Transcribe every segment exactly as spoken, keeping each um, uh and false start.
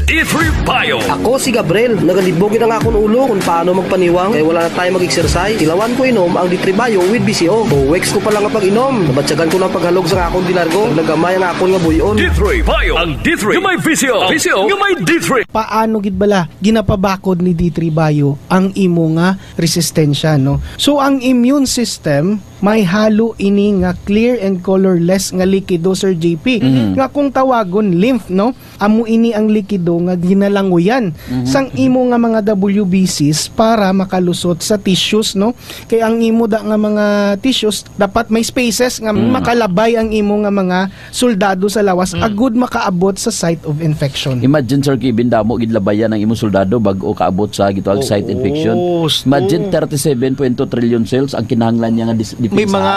D three Bio. Ako si Gabriel. Nagalibog gid ang akon ulo kung paano magpaniwang kay wala na tayo mag-exercise. Tilawan ko inom ang D three Bio with V C O. O weeks ko pa lang ang pag-inom. Nabatyagan ko na ang paghalog sa akon dilargo. Naggamay ang akon nga buyon. D three Bio. Ang D three nga may V C O. Ang V C O nga may D three. Paano gid bala ginapabakod ni D three Bio ang imo nga resistensya, no? So, ang immune system may halo ini nga clear and colorless nga likido, Sir J P, Mhm. nga kung tawagon lymph, no? Amo ini ang likido nga ginalanguyan Mhm. sang imo nga mga W B Cs para makalusot sa tissues, no? Kay ang imo da nga mga tissues dapat may spaces nga Mm. makalabay ang imo nga mga soldado sa lawas Mm. agud makaabot sa site of infection. Imagine, Sir Kevin, damo gid labayan ang imong soldado bag-o kaabot sa gitawag Oo, site infection. Sto. Imagine, thirty-seven point two trillion cells ang kinahanglan niya nga dis-, May depensahan. mga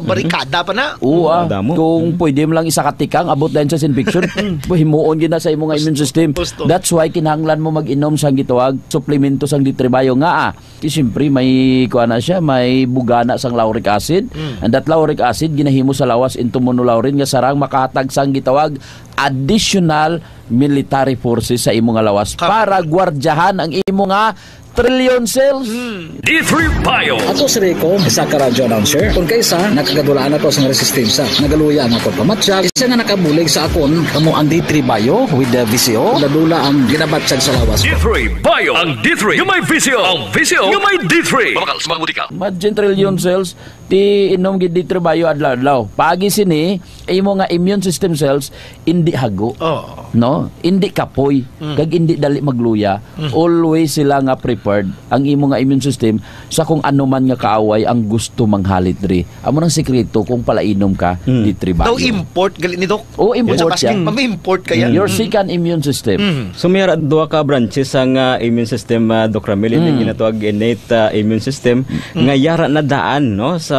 barikada pa na. Oo, ah. Damo. Kung Mm. pwede mo lang isa ka tikang, abot dahil sa infection, himuon gid na sa imong immune system. Gusto. That's why kinahanglan mo mag-inom sang gitawag suplemento sang D three Bio nga, ah, Di siyempre, may, kuha na siya, may bugana sang lauric acid. Mm. And that lauric acid, ginahimo sa lawas into monolaurin nga sarang makahatag sang gitawag additional military forces sa imo nga lawas Ka- para gwardiyahan ang imo nga trillion cells. Mm. D three Bio. Ato si Rico, isa ka radio announcer. Kung kaisa, nakagadulaan na to sa resistensya. Nagaluya ang akon pamatyag. Isa nga nakabulig sa akon, kamo ang D three Bio with the V C O. Ladula ang ginabatyag sa lawas. D three Bio. Ang D three nga may V C O. Ang V C O nga may D three. Mabakal sa mga butika. Imagine trillion cells, ti inom gid D three Bio adlaw-adlaw. Pagi sini, imo nga immune system cells, indi hago. Oo. No? Indi kapoy. Mm. Kag indi dali magluya. Mm. Always sila nga prepared ang imo nga immune system sa kung ano man nga kaaway ang gusto manghalit diri. Amo nang sikreto kung palainom ka, Mm. D three Bio. Daw import, gali ni Doc. Oh, import Sa Basket, yan. May import kaya. Mm. Your Mm. second immune system. Mm. So, may ara duha ka branches sang, ah, immune system, ah, Doc Ramil, ini Mm. ginatawag innate, ah, immune system, Mm. nga yara na daan, no, sa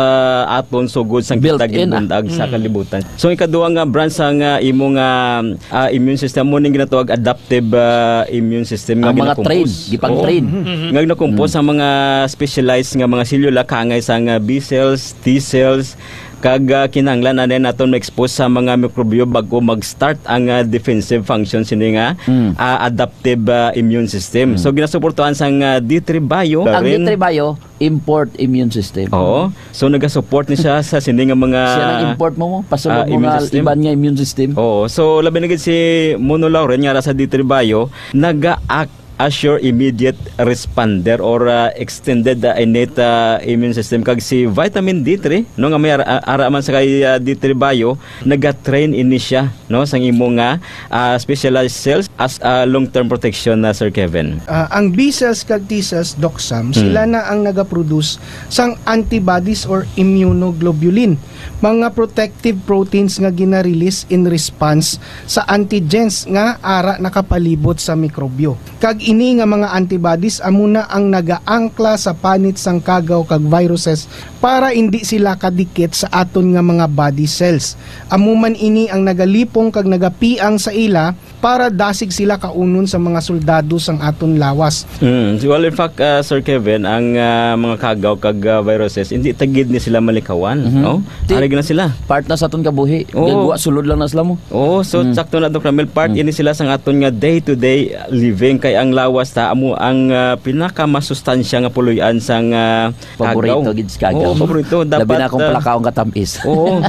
aton sugod sang Built kita in, ah. ginbundag sa Mm. kalibutan. So, ikaduha nga branch sang, ah, imo nga, ah, immune system, mo ning ginatawag adaptive, ah, immune system nga Ang mga ginakumpos. train, gipang-train. Oo. Mm-hmm. Nga ginakumpos Mm. ang mga specialized nga mga selula, kaangay sang, ah, B cells, T cells, kag, ah, kinahanglan na din naton ma-expose sa mga mikrobyo bago mag-start ang, ah, defensive function sini nga, Mm. ah, adaptive, ah, immune system. Mm. So, ginasuportuhan sang, ah, D three Bio. Ang Rin. D three Bio, import immune system. Oo. So, nagasupport ni siya sa sini nga mga, Siya nang import mo mo. Pasulod ah, mo immune nga system. Iban nga immune system. Oo. So, labi na gid si monolaurin nga ara sa D three Bio, naga-act as your immediate responder or, ah, extended, ah, innate, ah, immune system. Kag si vitamin D three, no, nga may ara, ara man sa kay, ah, D three Bio, naga-train ini siya, no, sang imo nga, ah, specialized cells as, ah, long-term protection na, Sir Kevin. Ah, ang B cells kag T cells, Doc Sam, Hmm. sila na ang nagaproduce sang antibodies or immunoglobulin, mga protective proteins nga gina-release in response sa antigens nga ara nakapalibot sa mikrobyo. Kag ini nga mga antibodies amo na ang nagaangkla sa panit sang kagaw kag viruses para indi sila kadikit sa aton nga mga body cells. Amo man ini ang nagalipong kag nagapiang sa ila para dasig sila kaunon sa mga soldado sang aton lawas. Mm. Well, in fact, uh, Sir Kevin, ang, uh, mga kagaw kag, uh, viruses, hindi ta gid ni sila malikawan, Mhm. no? Ti-, Ari na sila. Part na sa aton kabuhi. Oo. Gagwa, sulod lang na sila mo. Oo, so Mm. sakto na, Doc Ramil, part Mm. ini sila sang aton nga day-to-day living, kay ang lawas ta amo ang, uh, pinakamasustansya nga puloy-an sang, uh, Paborito kagaw. Gid sa kagaw. Oo, paborito. Labi Dapat, na kung uh, palakaw ang katamis. Oo.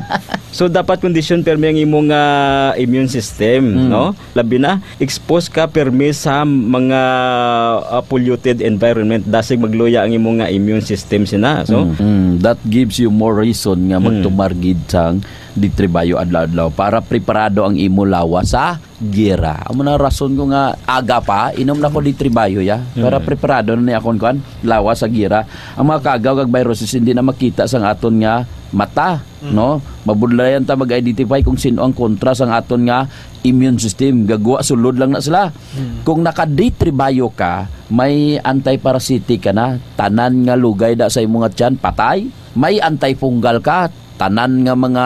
So, dapat kondisyon pirmi ang imong, uh, immune system, Mm. no? Labi na, expose ka pirmi sa mga, ah, polluted environment, dasig magluya ang imong nga immune system sina. So, Mm, mm. That gives you more reason nga Mm. magtumar gid sang D three Bio adlaw-adlaw para preparado ang imo lawas sa gera. Amo na rason ko nga aga pa, inom na ko D three Bio, ya. Para Mm. preparado na ni akon kuan, lawas sa gera. Ang mga kagaw kag viruses hindi na makita sang aton nga mata, Mm. no? Mabudlayan ta mag-identify kung sino ang kontra sang aton nga immune system. Gagwa, sulod lang na sila. Mm. Kung naka-D three Bio ka, may antiparasitic ka na. Tanan nga lugay da sa imong tiyan, patay. May antifungal ka. Tanan nga mga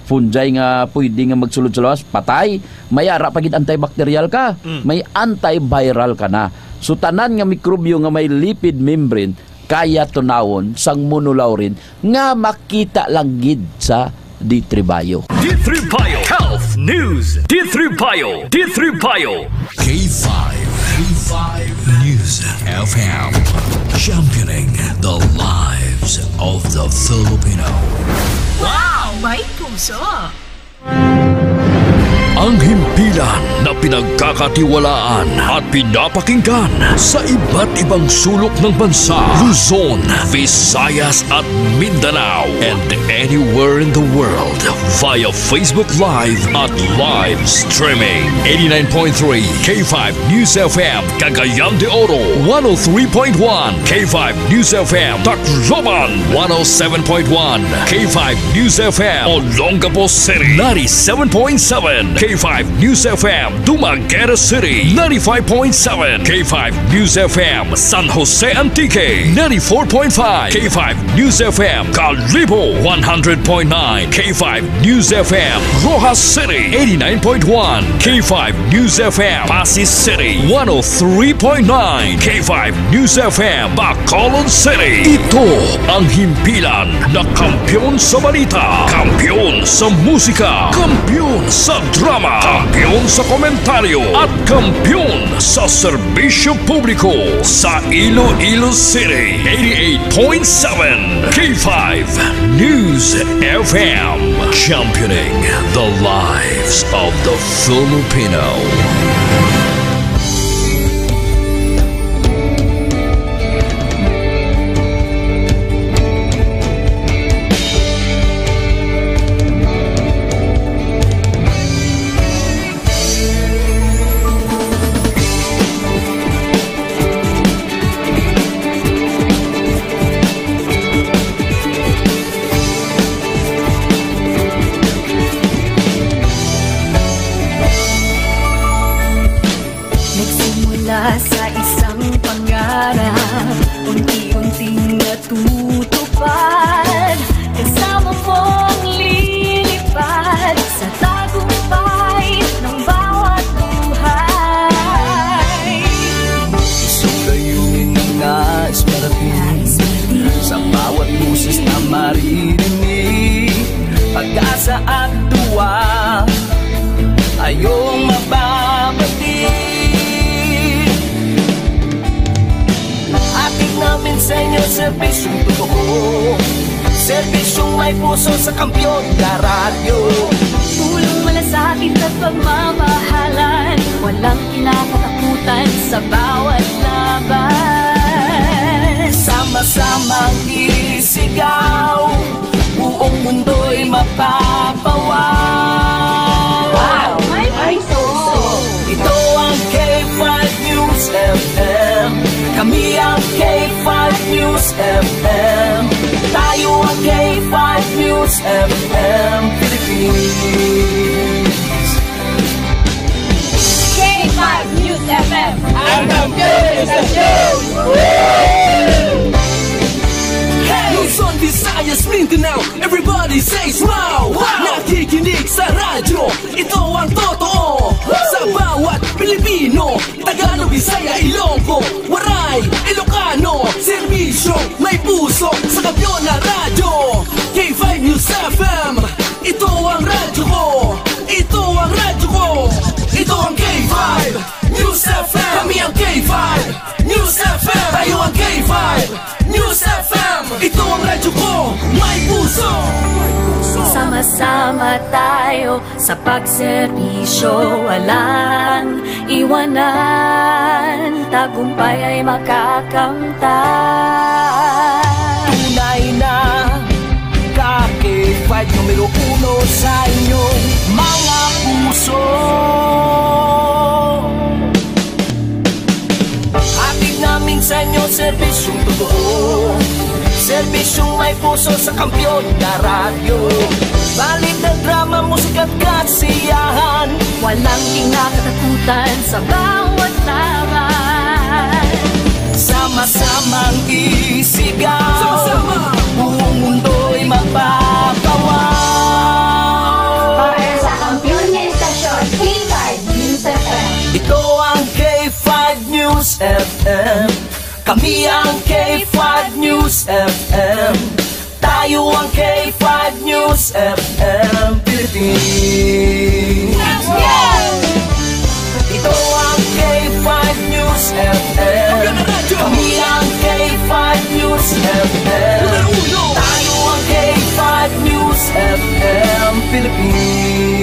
fungi nga pwede nga magsulod sa lawas, patay. May ara pa gid antibacterial ka. Mm. May antiviral ka na. So, tanan nga mikrobyo nga may lipid membrane, kaya tunawon sang monolaurin nga makita lang gid sa D three Bio. D three Bio Health News, D three Bio, D three Bio. K five, K five News F M, championing the lives of the Filipino. Wow! May puso! Ang himpilan na pinagkakatiwalaan at pinapakinggan sa iba't ibang sulok ng bansa, Luzon, Visayas at Mindanao, and anywhere in the world via Facebook Live at live streaming. Eighty-nine point three K five News F M, Cagayan de Oro, one oh three point one K five News F M, Tacloban, one oh seven point one K five News F M, Olongapo City, ninety-seven point seven K five News F M, Dumaguete City, ninety-five point seven K five News F M, San Jose Antique, ninety-four point five K five News F M, Kalibo, one hundred point nine K five News F M, Roxas City, eighty-nine point one K five News F M, Passi City, one oh three point nine K five News F M, Bacolod City. Ito ang himpilan na kampiyon sa balita, kampiyon sa musika, kampiyon sa drama, kampiyon sa komentaryo, at kampiyon sa serbisyo publiko sa Iloilo City. Eighty-eight point seven K five News F M, championing the lives of the Filipino. Nagsimula sa isang pangarap, unti-unting natutupad. Kasama mong lilipad sa tagumpay ng bawat buhay. Isang layunin na nais marating, sa bawat boses na maririnig, pag-asa at tuwa, ayong mababati. Hatid namin sa inyo serbisyong totoo, serbisyong may puso sa Kampiyon na Radyo. Pulong malasakit at pagmamahalan, walang kinakatakutan sa bawat laban. Sama-samang isigaw, buong mundo'y mapapawaw. Wow! May puso! Ito ang K five News F M. Kami ang K five News F M. Tayo ang K five News F M Philippines. K five News F M. Ang kampiyon sa show! Luzon, Visayas, Mindanao, everybody says wow! Wow! Nakikinig sa radyo, ito ang totoo. Sa bawat Pilipino, Tagalog, Bisaya, Ilonggo, Waray, Ilocano, serbisyo, may puso, sa Kampiyon na Radyo. K five News F M, ito ang radyo ko. Ito ang radyo ko. Ito ang K five News F M. Kami ang K five News F M. Tayo ang K five News F M. Ito ang radyo ko. May puso. Sama-sama tayo sa pagserbisyo. Walang iwanan, tagumpay ay makakamtan. Tunay na ka K five numero uno sa inyong mga puso. Hatid namin sa inyo serbisyong totoo, serbisyong may puso sa Kampiyon na Radyo. Balita, drama, musika at kasiyahan, walang kinakatakutan sa bawat laban. Sama-samang isigaw, sama-sama, buong mundo'y mapapawaw. Para sa kampiyon nga istasyon, K five News F M. Ito ang K five News F M. Kami ang K five News F M. Tayo ang K five News F M Philippines. Ito ang K five News F M. Kami ang K five News F M. Tayo ang K five News F M Philippines.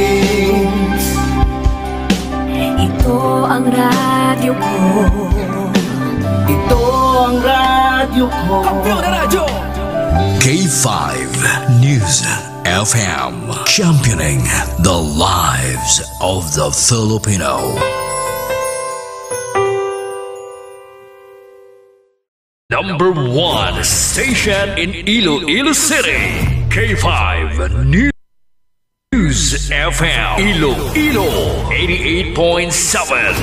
Ito ang radyo ko. Ito ang radyo ko. Kampiyon na radyo! K five News F M, championing the lives of the Filipino. Number one station in Iloilo City, K five News F M, Iloilo, eighty-eight point seven.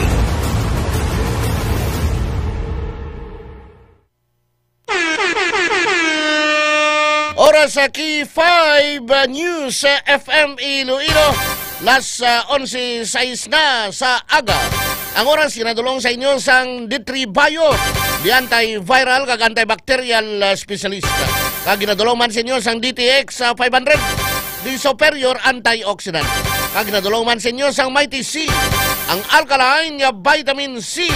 Oras sa K five News F M Iloilo, las, ah, onse sais na sa aga. Ang oras ginadulong sa inyo sang D three Bio, the antiviral kag antibacterial, ah, specialist. Kag ginadulong man sa inyo sang D T X, ah, five hundred, the superior antioxidant. Kag ginadulong man sa inyo sang Mighty C, ang alkaline nga vitamin C.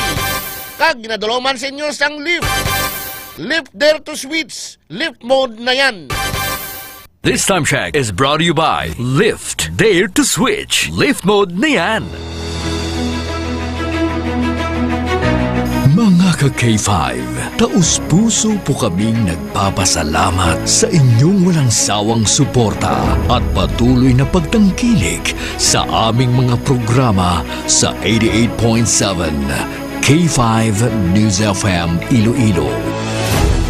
Kag ginadulong man sa inyo sang Lift. Lift Dare to Switch. Lift mode na yan. This time check is brought to you by Lift. Dare to switch. Lift mode na yan. Mga ka K five, taus-puso po kaming nagpapasalamat sa inyong walang sawang suporta at patuloy na pagtangkilik sa aming mga programa sa eighty-eight point seven K five News F M Iloilo.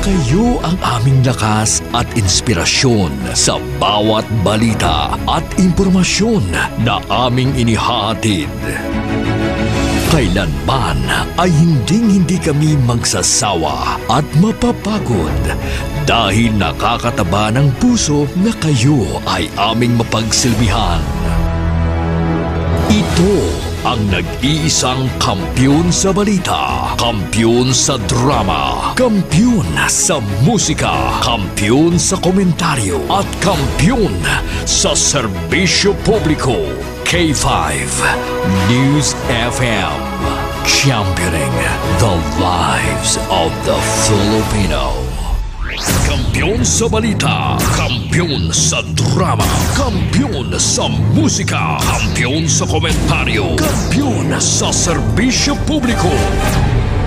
Kayo ang aming lakas at inspirasyon sa bawat balita at impormasyon na aming inihahatid. Kailanman ay hinding-hindi kami magsasawa at mapapagod dahil nakakataba ng puso na kayo ay aming mapagsilbihan. Ito ang nag-iisang kampiyon sa balita, kampiyon sa drama, kampiyon sa musika, kampiyon sa komentaryo, at kampiyon sa serbisyo publiko. K five News F M, championing the lives of the Filipino. Kampiyon sa balita, kampiyon sa drama, kampiyon sa musika, kampiyon sa komentaryo, kampiyon sa serbisyo publiko.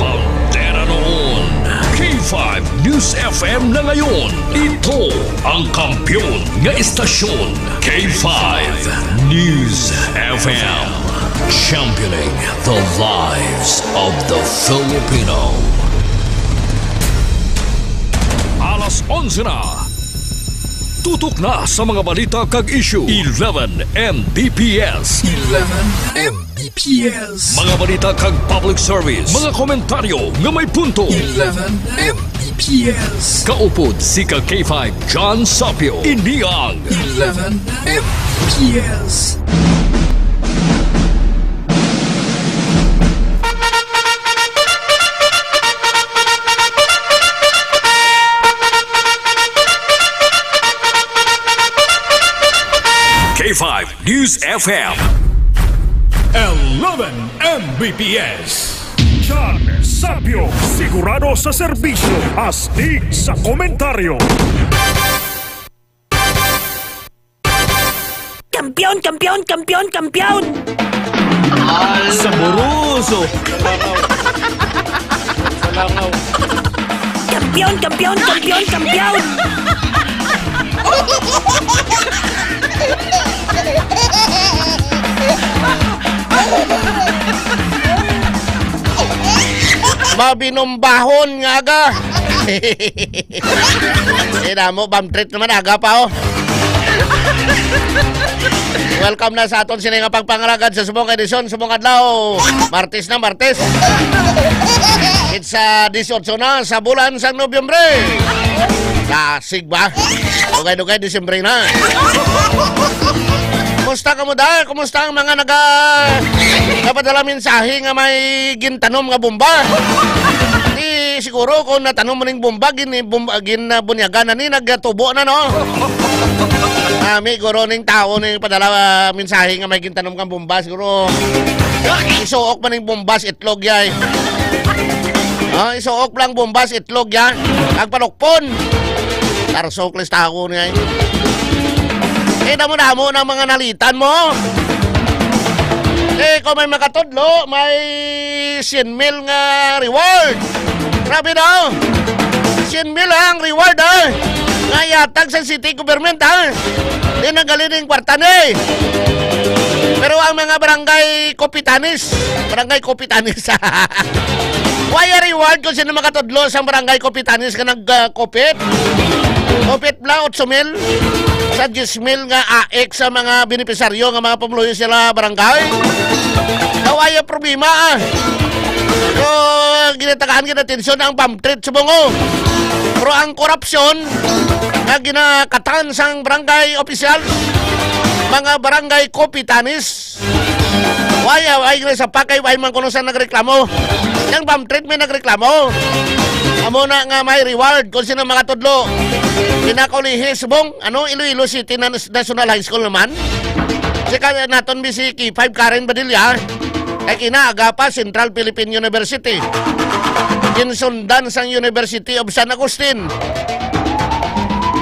Bandera noon, K five News F M na ngayon. Ito ang kampiyon nga istasyon, K five News F M. Championing the lives of the Filipino. Alas onse na. Tutok na sa mga balita kag issue. Eleven M B P S. Eleven M B P S. Mga balita kag public service. Mga komentaryo nga may punto. Eleven M B P S. Kaupod si ka K five John Sapio. Ini ang Eleven M B P S. K five News F M. Eleven M B P S. John Sapio, sigurado sa serbisyo, astig sa komentaryo. Kampiyon, kampiyon, kampiyon, kampiyon! Saboroso! Sa langaw. Kampiyon, kampiyon, kampiyon, kampiyon! Mabinumbahon nga aga. Eh, damo, bam trip naman, aga pa, oh. Welcome na sa aton sini nga pagpangalagad sa subong edisyon, subong adlaw. Martes na, Martes. It's, ah, dieciocho na sa bulan sa Nobyembre. Dasig ba? Dugay-dugay, Disyembre na. Kumusta kamo, da? Kumusta ang mga naga-, napadala mensahe nga may gintanom nga bomba? Di siguro kung natanom mo ning bomba, gin-, bomba, gin-, ah, bunyagan na ni, nagtubo na, no? Nami, guro, ning tawo ning padala, ah, mensahe nga may gintanom kang bomba, siguro. Isuok man ning bomba sa itlog, yay. Ah, isuok lang bomba sa itlog, ya. Agpalukpon. Tarsok lang sa tawo niya, eh. Eh, damo-damo ng mga nalitan mo. Eh, kung may makatudlo, may sien mil nga reward. Grabe, no? Sien mil ang reward, ha? Nga yatag sa city government, ha? Di na gali ning kwarta ni. Pero ang mga barangay Kopitanis, barangay Kopitanis. Why a reward kung sino makatudlo sa barangay Kopitanis nga nag, ah, kopit? Kopit bla, otso mil. Sa diyes mil nga aik sa mga benepisaryo nga mga pumuluyo sila barangay. Daw ay problema, ah. So, ginatagaan gid atensyon ang bomb threat subong, oh. Pero ang korupsyon nga ginakatan sang barangay officials, mga barangay kopitanis, Why, ah, why nga sa pakay, why man kuno sa nagreklamo? Yang bomb threat may nagreklamo. Amo na nga may reward kung sino makatudlo. Pinakaulihi subong, ano, Iloilo City na Nas-, National High School naman. Si ka-, naton bi si K five Karen Badilla. Kay kina, aga pa, Central Philippine University. Ginsundan sang University of San Agustin.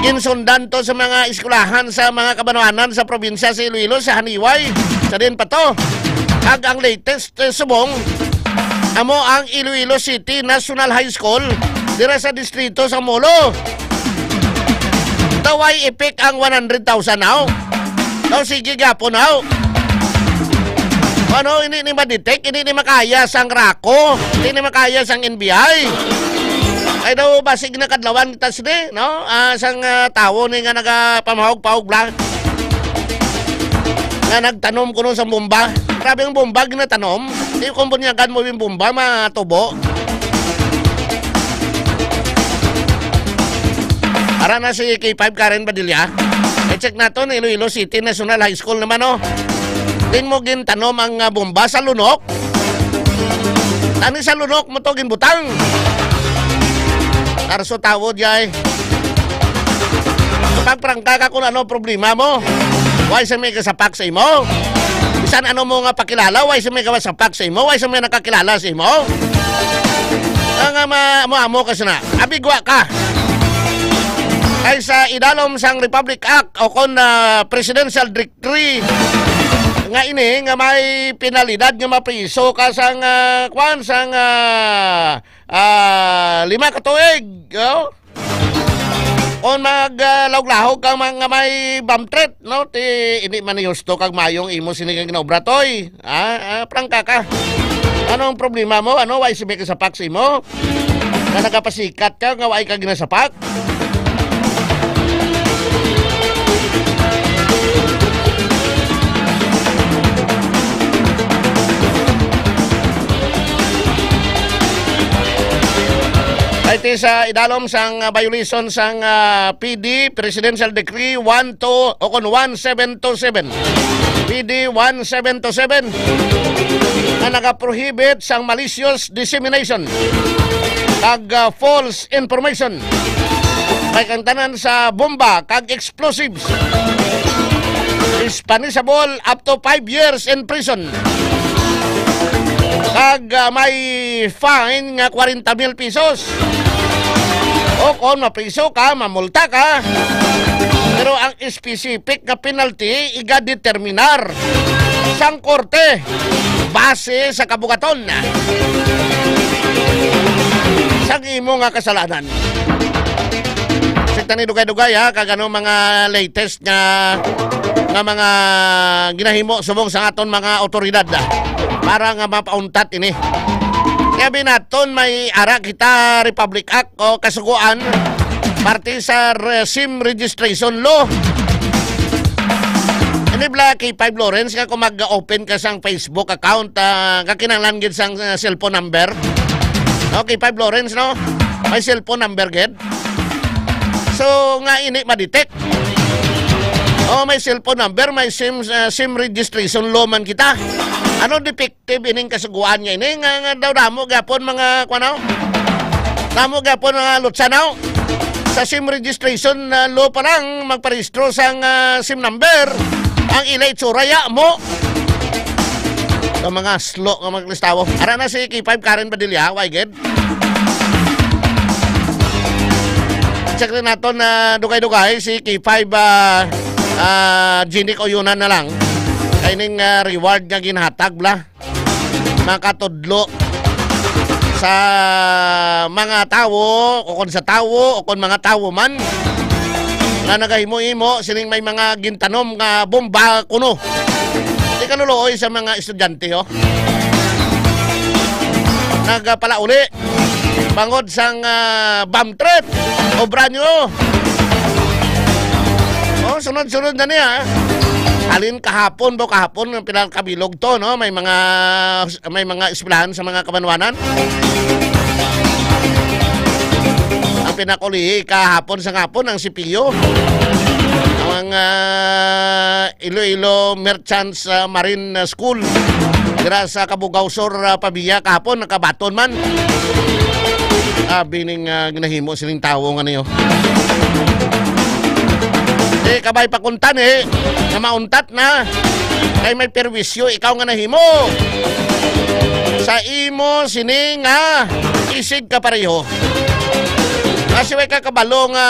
Ginsundan to sa mga eskwelahan sa mga kabanwanan sa probinsya sa Iloilo, sa Janiuay, sa din pa to. Kag ang latest, eh, subong, amo ang Iloilo City National High School dira sa distrito sa Molo. Daw ay ipik ang one hundred thousand now. Daw sige gyapon now. Ano, ini ni ma-detect, ini ni makaya sang rako, ini ni makaya sang N B I. Ay daw, basig nakadlawan kita sini, no? Ah, sang, ah, tawo ni nga nagapamahog-pahog lang. Nga nagtanom kuno sa bomba. Grabe ang bomba, ginatanom. Di kung bunyagan mo yung bomba, matubo. Ara na si K five Karen Badilla. I-check naton, Iloilo City National High School naman, oh. Din mo gintanom ang, ah, bomba sa lunok. Tani sa lunok mo to ginbutang. Tarso tawod, yay. Pagprangka ka kung ano problema mo. Why sa may kasapak sa imo? Bisan ano mo nga pakilala, why sa may kasapak sa imo? Why sa may nakakilala sa imo? Ang, ah, ma-, amo-amo ka sana. Abigwa ka. Kay sa idalom sang Republic Act o kon, ah, Presidential Decree nga ini nga may penalidad nga mapriso ka sang, ah, kwan, sang, ah, ah, lima ka tuig, oh. Kon mag, ah, lahog-lahog kang mga may bomb threat, no? Ti, hindi man ni husto kag mayong imo sini nga ginaobra, toy. Ah, ah, prangka ka. Anong problema mo? Ano, why si may kasapak sa imo? Nga nagapasikat ka, nga why ka ginasapak? Ay, ti sa idalom sang, ah, violation sang, ah, P D, Presidential Decree one two, o kon one seven two seven. P D one seven two seven, nga nagaprohibit sang malicious dissemination kag, ah, false information. May kangtanan sa bomba kag explosives. Is punishable up to five years in prison. Kag, ah, may fine nga kwarenta mil pesos. O kon mapriso ka, mamulta ka. Pero ang specific nga penalty iga-determinar sang korte base sa kabugaton sang imo nga kasalanan. Check ta ni dugay-dugay, ha, kag ano mga latest nga, nga mga ginahimo subong sa aton mga awtoridad, ah, para nga mapauntat ini. Kaya binaton may ara kita Republic Act o kasugoan parte sa re-, sim registration law. Ini bala kay Five Lawrence nga kung mag-open ka sang Facebook account, ah, nga kinahanglan gid sang, ah, cellphone number. Okay, Five Lawrence, no? May cellphone number gid. So, nga ini ma-detect. Oh, may cellphone number, may sim, ah, sim registration law man kita. Ano defective ining kasuguan nga ini? Nga, nga daw damo gyapon mga, kuwan, oh? Namo gyapon nga lutsa, no? Sa sim registration, ah, law pa lang, magparehistro sang, ah, sim number, ang ila itsura, ya mo. Ang mga slo nga mga Kristawo. Ara na si K five Karen Padilla, why gid? Check rin naton na dugay-dugay si K five, ah, ah, Jeannie Oyunan na lang. Kay ning, ah, reward nga ginhatag, bla, makatudlo sa mga tawo, o kon sa tawo, o kon mga tawo man, nga nagahimo-himo sining may mga gintanom nga bomba kuno. Di kaluluoy sa mga estudyante, ho. Nagpalauli bangod sang, ah, bomb threat. Obra nyo. Oh, sunod-sunod na niya. Halin kahapon, bo, kahapon, ang pinakabilog to, no? May mga, may mga eskwelahan sa mga kabanwanan. Ang pinakuli kahapon sa hapon, ang C P U. Ang, ah, Iloilo Merchants, ah, Marine, ah, School. Dira sa Cabugao Sur, ah, Pavia kahapon, nakabaton man. Abi ning, ah, ginahimo sining tawo nga niyo. Di ka ba'y pakuntan, eh, nga mauntat na? Kay may perwisyo ikaw nga nahimo sa imo sini nga isig ka pareho. Kasi way ka kabalo nga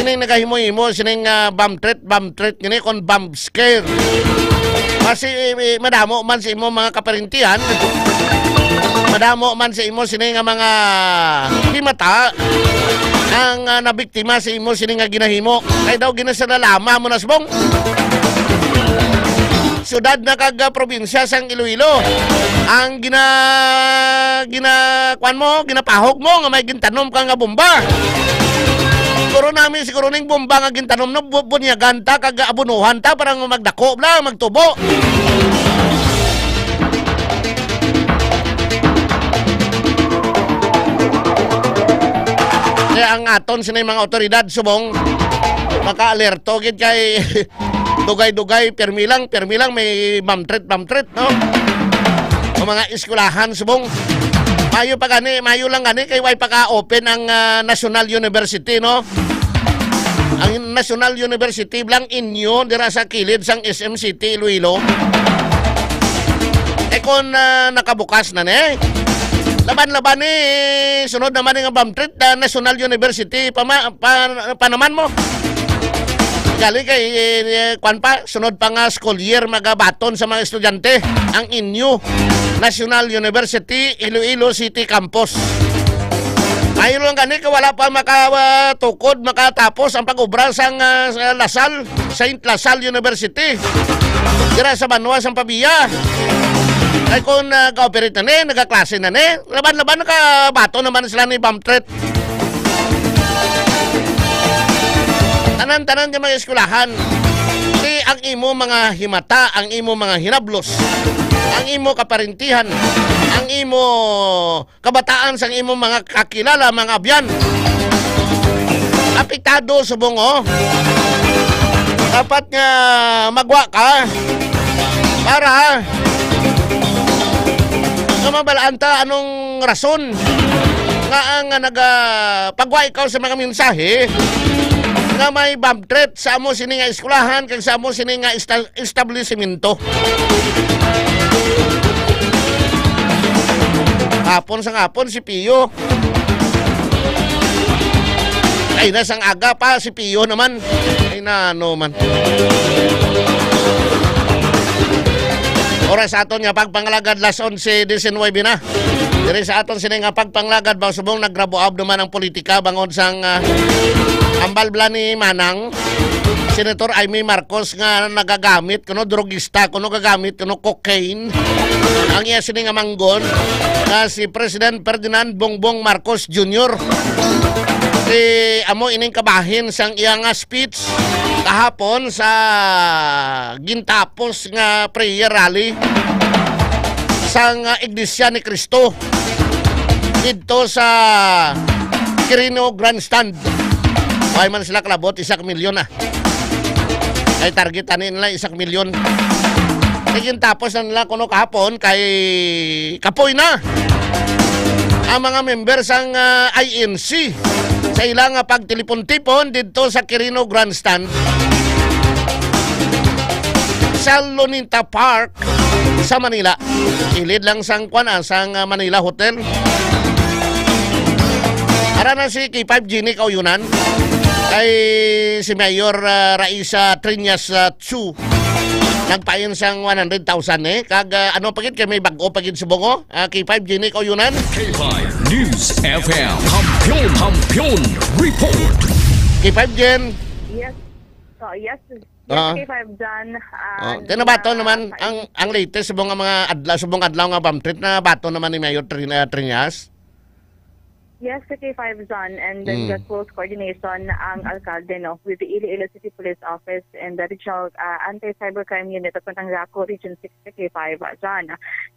ining nagahimo-himo sining, ah, bomb threat, bomb threat gini kon bomb scare. Kasi, eh, madamo man sa imo mga kaparintihan, madamo man sa imo sini nga mga himata ang, ah, nabiktima sa imo sini nga ginahimo. Kay daw ginasalalama mo na subong. Syudad na kag, ah, probinsya sang Iloilo ang gina-, gina-, kuwan mo, ginapahog mo nga may gintanom ka nga bomba. Siguro nami, siguro ning bomba nga gintanom, no, bu-, bunyagan ta kag abunuhan ta para nga magdako bla, magtubo. Kaya ang aton sini mga otoridad subong maka-alerto gid kay dugay-dugay, pirmi lang, pirmi lang, may bomb threat, bomb threat, no? Ang mga eskwelahan subong. Mayo pa gani, mayo lang gani kay way pa ka-open ang, ah, National University, no? Ang National University bla, ang inyo dira sa kilid sang S M City, Iloilo. Eh, kung, ah, nakabukas na ni, laban-laban ni, sunod naman nga bomb threat, ah, National University pa, ma-, pa, pa naman mo. Gali kay, eh, eh, kwan pa, sunod pa nga school year magabaton sa mga estudyante ang inyo National University Iloilo City Campus. Mayo lang gani ka wala pa makatukod, makatapos ang pag-obra sang, ah, sa La Salle, Saint La Salle University. Dira sa banwa sang Pavia. Ay kung, ah, ga-operate na ni, nagaklase na ni, laban-laban nakabaton naman sila ni bomb threat. Tanan-tanan nga mga eskwelahan, ti ang imo mga himata, ang imo mga hinablos, ang imo kaparintihan, ang imo kabataan sang imo mga kakilala, mga abyan. Apektado subong, oh. Dapat nga magwa ka para nga mabalaan ta anong rason nga ang, nga naga-, pagwa ikaw sa mga mensahe nga may bomb threat sa amo sini nga eskwelahan kag sa amo sini nga esta-, establisimento. Hapon sa hapon si Pio. Ay, nasang aga pa si Pio naman. Ay, na ano man. Oras aton nga pagpangalagad, las onse diecinuebe na. Diri sa aton sini nga pagpanglagad, ba subong nagrabuab naman ang politika bangod sang, ah, ambal bla ni Manang, Senator Imee Marcos nga nagagamit kuno drugista, kuno gagamit kuno cocaine. Ang iya sini nga manggon nga si President Ferdinand Bongbong Marcos Junior. Si amo ining kabahin sang iya nga speech kahapon sa gintapos nga prayer rally sang, ah, Iglesia ni Cristo didto sa Quirino Grandstand. Wala man sila kalabot, isa ka milyon, ah. Ay target ani nila, isa ka milyon. Kay gintapos na nila kuno kahapon kay kapoy na. ang mga member sang, ah, I N C sa ila nga pagtilipon-tipon didto sa Quirino Grandstand sa Luneta Park sa Manila. Ilid lang sang kwan, ah, sang, ah, Manila Hotel. Ara na si K five Jenny Kauyunan kay si Mayor, ah, Raisa Triñas, ah, Chu nagpain sang one hundred thousand, eh. Kag, ah, ano pa gid kay may bag-o pa gid subong, oh. Ah, K five Jenny Kauyunan. K five News F M. Kampiyon, Kampiyon Report. K five Jen. Yes. So, yes. Yes, Ah. K five Jan, ah, Oh, di nabaton na, naman sa ang, ang latest subong nga mga adlaw, subong adlaw nga bomb threat, nabaton naman ni Mayor Trin-, ah, Triñas. Yes, sa K five Jan, and then Mm. the close coordination ang alkalde, no, with the Iloilo City Police Office and the Regional, ah, Anti-Cybercrime Unit at ang RACU Region six sa K five Jan.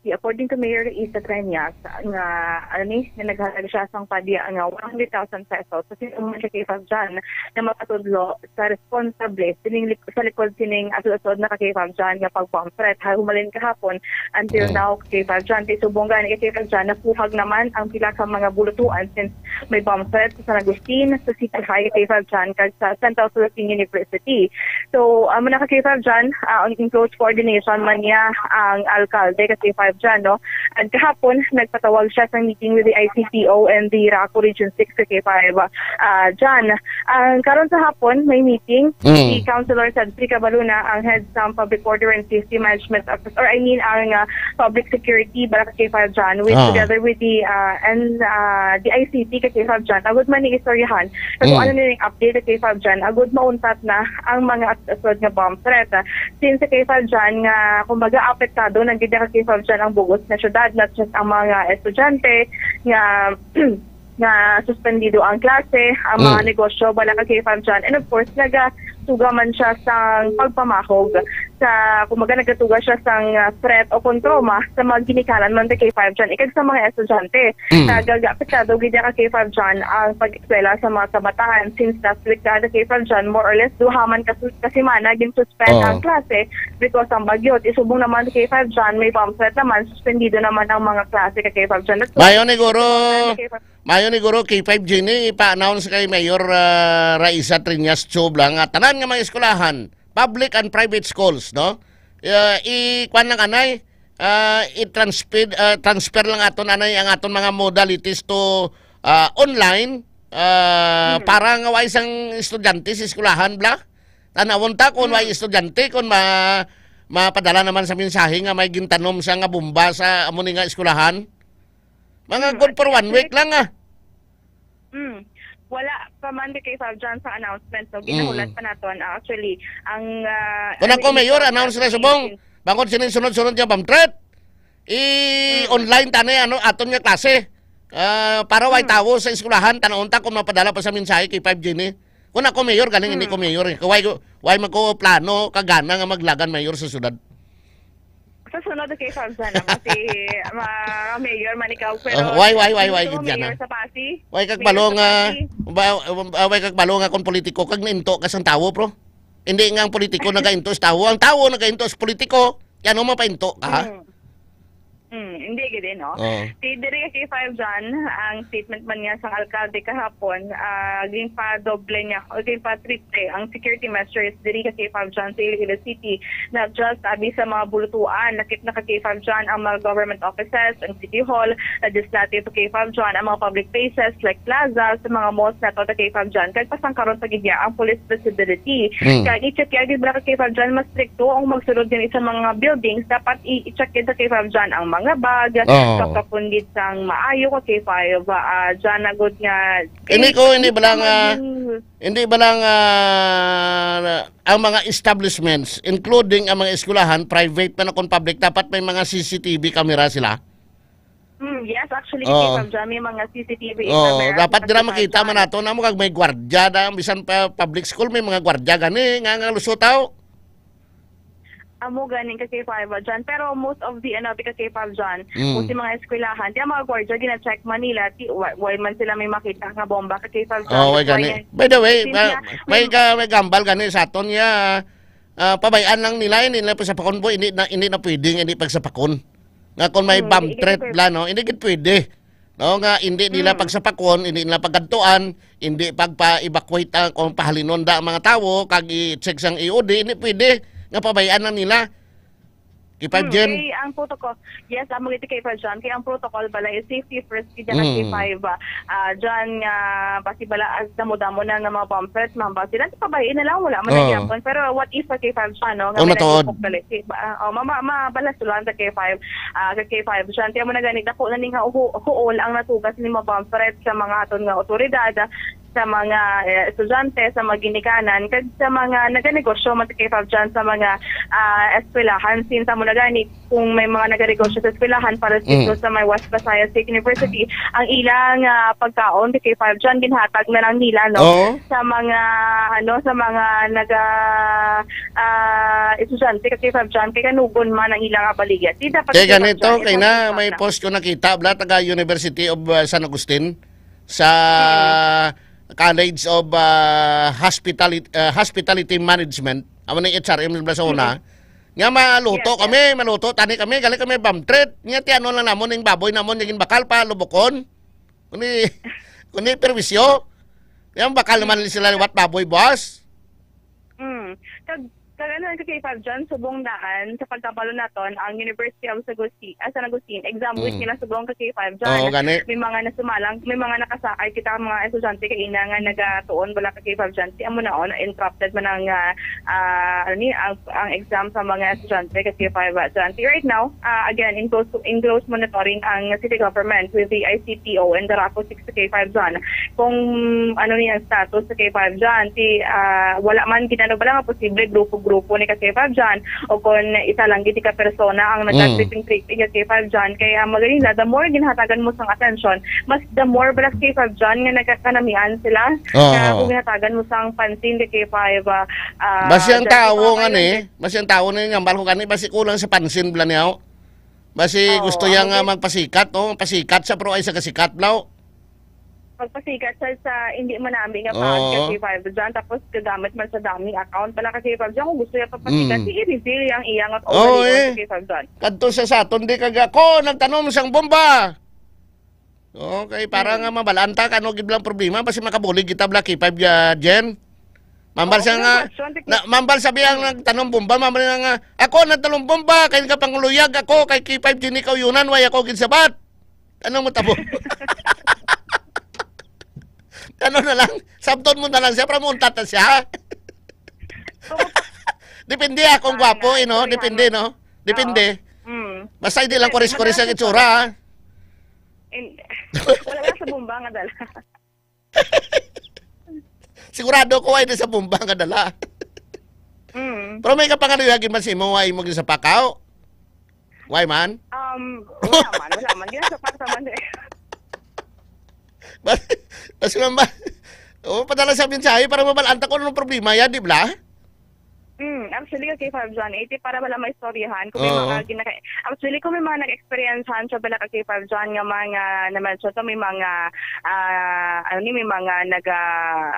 Di, according to Mayor Isa Treñas, nga, ano ni, nga naghatag siya sang padya nga one hundred thousand pesos sa sino man sa K five Jan na makatudlo sa responsable sining lik-, sa likod sining asuod-asuod na ka K five Jan nga pag-bomb threat. Ha, humalin kahapon until Mm. now, K five Jan, kay subong gani ka K five Jan, nakuhag naman ang pila ka mga bulutuan since may bomb threat sa San Agustin, sa City High, K five Jan, kag sa Central Philippine University. So, amo na ka K five Jan, ah, ang in close coordination man niya ang alkalde ka K five Jan, no? At kahapon, nagpatawag siya sa meeting with the I C P O and the RACU Region six ka K five, ah, Jan. Ang karon sa hapon, may meeting Mm. si Councilor Cedric Cabaluna, ang head sa Public Order and Safety Management Office, or I mean, ang, ah, Public Security, bala ka K five Jan, with, Ah. together with the, ah, and, ah, the I C T ka K five Jan. Agud man ni istoryahan, kung Mm. ano na yung update ka K five Jan, agud mauntat na ang mga asod nga bomb threat. Since sa K five Jan nga, kumbaga, apektado na gid ka K five Jan ang bugos na syudad, not just ang mga estudyante nga, nga suspendido ang klase, ang mga Mm. negosyo, bala ka K five Jan. And of course, nagatuga man siya sa pagpamahog sa, kumbaga, nagatuga siya sa, ah, threat o kontroma sa mga ginikanan man sa K five Jan. Ikag sa mga estudyante, Mm. nagaga-, apektado gid ka K five Jan ang pag-eskwela sa mga kabataan since last week na sa K five Jan, more or less, duha man ka, ka semana, gin-suspend Oo. ang klase because ang bagyo. Isubong naman sa K five Jan, may bomb threat naman, suspendido naman ang mga klase ka K five Jan. That's why Mayo ni guro, K five mayo ni guro K five Jenny, ipa-announce kay Mayor, ah, Raisa Triñas Chub lang nga tanan nga mga eskwelahan, public and private schools, no? Ah, i-, kwan lang anay, ah, i-transfer, ah, transfer lang aton anay ang aton mga modalities to, ah, online, ah, Mm. para nga way sang estudyante sa eskwelahan, bla? Tanawon ta kung may Mm. estudyante, kung ma-, mapadala naman sa mensahe nga may gintanom siya nga bomba sa amo ni nga eskwelahan. Mga Mm, good for one week lang, ah. Mm. Wala pa man di kay Fabian sa announcement, no? Ginahulat Mm. pa naton. Ah, actually, ang, ah, Kung ako, ano, Mayor, ito, announce na subong. Bangod sining sunod-sunod nga bomb threat. Mm. I-online ta ni, ano, aton nga klase. Ah, para way Mm. tawo sa eskwelahan, tanawon ta kung mapadala pa sa mensahe kay five G ni. Kung ako, Mayor, galing hindi Mm. ko Mayor, eh. Kay way ko, way man ko plano, kagana nga maglagan Mayor sa syudad. Sa sunod, okay, Fabian, ako si, ma-, Mayor man ikaw, pero Ah, way, way, way, way, gusto mo gid yan, Mayor ah. Sa Passi? Way kag Mayor balo sa nga, Passi? ba-, ah, way kag balo nga kung politiko kag nainto ka sang tawo, bro. Hindi nga ang politiko nagainto sa tawo. Ang tawo nagainto sa politiko. Kaya ano mapainto ka, ha? Mm. Mm, hindi gid, eh, no? Oo. Si diri kay five John, ang statement man niya sa alkalde kahapon, ah, ginpadoble niya o ginpatriple ang security measures diri ka K five John sa Iloilo City. Not just abi sa mga bulutuan, lakip na ka K five John ang mga government offices, ang City Hall, Legislative K five John, ang mga public places like plaza, sa mga malls nato ka K five John. Kag pasangkaron pa gid niya ang police visibility. Mm. Kag i-check niya gid bala ka K five John, mas strikto ang magsulod din sa mga buildings. Dapat i-, i-check gid sa K five John ang mga bag, Oo. kapakundit sang maayo ka K five, ah, dyan na gud nga Hindi ko, hindi bala nga, maging hindi bala nga ang mga establishments, including ang mga eskwelahan, private man o kung public, dapat may mga C C T V camera sila. Hmm, yes, actually, Oo. K five John, may mga C C T V Oo, camera dapat sa dira K five makita John. Man nato na mo kag may gwardya na, bisan pa public school, may mga gwardya gani, nga, nga luso tao. Amo ganing ka K five John. Pero most of the, ano, ka K five John, Mm. kung si mga eskwelahan, di ang mga gwardiya gina-check man nila, ti-, wa-, why man sila may makita nga bomba ka K five John. Oh, why That's why gani? nga, By the way, since ma-, nga, may may ka-, may gambal gani sa aton nga, ah, pabay-an lang nila, hindi nila pagsapakon po, hindi na, hindi na pwede nga hindi pagsapakon. Nga kung may Mm, bomb hindi threat pwede. Bla, no? Hindi gid pwede. No, nga hindi nila Mm. pagsapakon, hindi nila pagkadtuan, hindi pagpa-evacuate ang, kung pahalinonda ang mga tawo, kag i-check sang E O D, hindi pwede nga pabayaan na nila. K five, Mm, Jen? kay ang protocol, yes, amo gid, K five John, kay ang protocol bala is safety first gid ka Mm. K five, ah, ah, John, nga basi bala as damo-damo na nga mga bomb threats, ma'am, basi lang pabayaan na lang, wala man Oh. na gyapon. Pero what if ka K five John, no? Nga Oh, may matuod. nagtupok dali. K-, ah, oh, ma-, ma-, mabalas lang sa K five, ah, ka K five John. Kaya mo na gani, dako na ni nga hu-, huol ang natugas ni mga bomb threats sa mga aton nga otoridad, sa mga, eh, estudyante, sa mga ginikanan, kag sa mga naganegosyo man sa K five John, sa mga, ah, eskwelahan. Since amo na gani, kung may mga naganegosyo sa eskwelahan para sa Mm. sa may West Visayas State University, ang ilang, ah, pagkaon sa K five John, ginhatag na lang nila, no? Oo. Sa mga, ano, sa mga naga, ah, estudyante ka K five John, kay kanugon man ang ilang baligya. Di dapat Kay sa K five ganito, John, kay it's na, not may na. post ko nakita, bla, taga University of, ah, San Agustin, sa Mm. College of, ah, Hospitali-, ah, Hospitality Management, amo na yung H R M bla sa una, Mm. nga maluto Yes, yes. kami, maluto, tani kami, gali kami bomb threat. Nga ti ano lang namon, yung baboy namon, yung bakal pa, lubukon. Kuni, kuni perwisyo. Yung bakal naman sila liwat baboy, boss. Mm. Kag, kag ano, ka K five John, subong daan, sa pagkabalo naton, ang University of Sagusi-, ah, San Agustin, exam week Mm. nila subong ka K five John. Oo, gani. May mga nasumalang, may mga nakasakay kita ang mga estudyante kay ina nga nagatuon bala ka K five John. Ti amo na, oh, interrupted man ang, ah, ah, ano ni, ang, ang exam sa mga estudyante ka K five John. Ti right now, ah, again, in close, in close monitoring ang city government with the I C P O and the Rapo Six sa K five John. Kung ano ni ang status sa K five John, ti, ah, wala man ginano bala nga posible grupo-grupo ni ka K five John o kung isa lang gid ka persona ang Mm. nagka-tracing, tracing ka K five John. Kaya magaling na, the more ginhatagan mo sang attention, mas the more bala K five John nga nagkakanamian sila. Oo. Kaya kung ginhatagan mo sang pansin ka K five, ah, ah, Basi ang John, tawo ikaw nga ba ni, yun? Basi ang tawo na yung ngambal ko gani, basi kulang sa pansin bala niya, oh. Basi Oo, gusto niya ang nga gid- magpasikat, oh, pasikat siya, pero ay sa kasikat, bla. Magpasikat siya sa hindi manami nga Oo. pagka K five John, tapos gagamit man sa dummy account. Bala ka K five John, kung gusto niya pagpasikat, Mm. sige, reveal yang iya nga Oo, over eh. K five John. Kadto sa saton, di kag ako, nagtanom sang bomba. Okay, para Mm. nga mabalanta ka, ano gid lang problema, basi makabulig kita, bla K five, ah, Jen. Mambal Oo, siya pero nga, question, tik- na, mambal sabi ang Mm. nagtanom bomba, mambal nga, "Ako nagtanom bomba, kay nagapanguluyag ako, kay K five Jen ikaw yunan, way ako gid sabat." Ano mo tabo? Ano na lang, sabton mo na lang siya, para muuntat na siya. Oo. Depende, ah, kung Wala, gwapo, eh, no? istoryahan Depende, mo. No? Depende. Oo. Mm. Basta hindi lang Depende, kuris-kuris ang madala sa itsura, ah. In-, wala, wala sa bomba nga dala. Sigurado ko, ay, di sa bomba nga dala. Mm. Pero may kapangaluyagan man sa imo, ay, mo sa pakaw? Why man? Um, wala man, wala man. Ginasapat naman eh. Bas, bas man ba? O, padala sa mensahe para mabalanta ko anong problema yan, di ba? Mm, actually, ka K five John, eh, di para wala maistoryahan. Kung may Oo. mga ginaka-, actually, kung may mga nag-experiencehan siya, bala ka K five John, nga mga na-mention to, may mga, ah, ano ni, may mga naga-,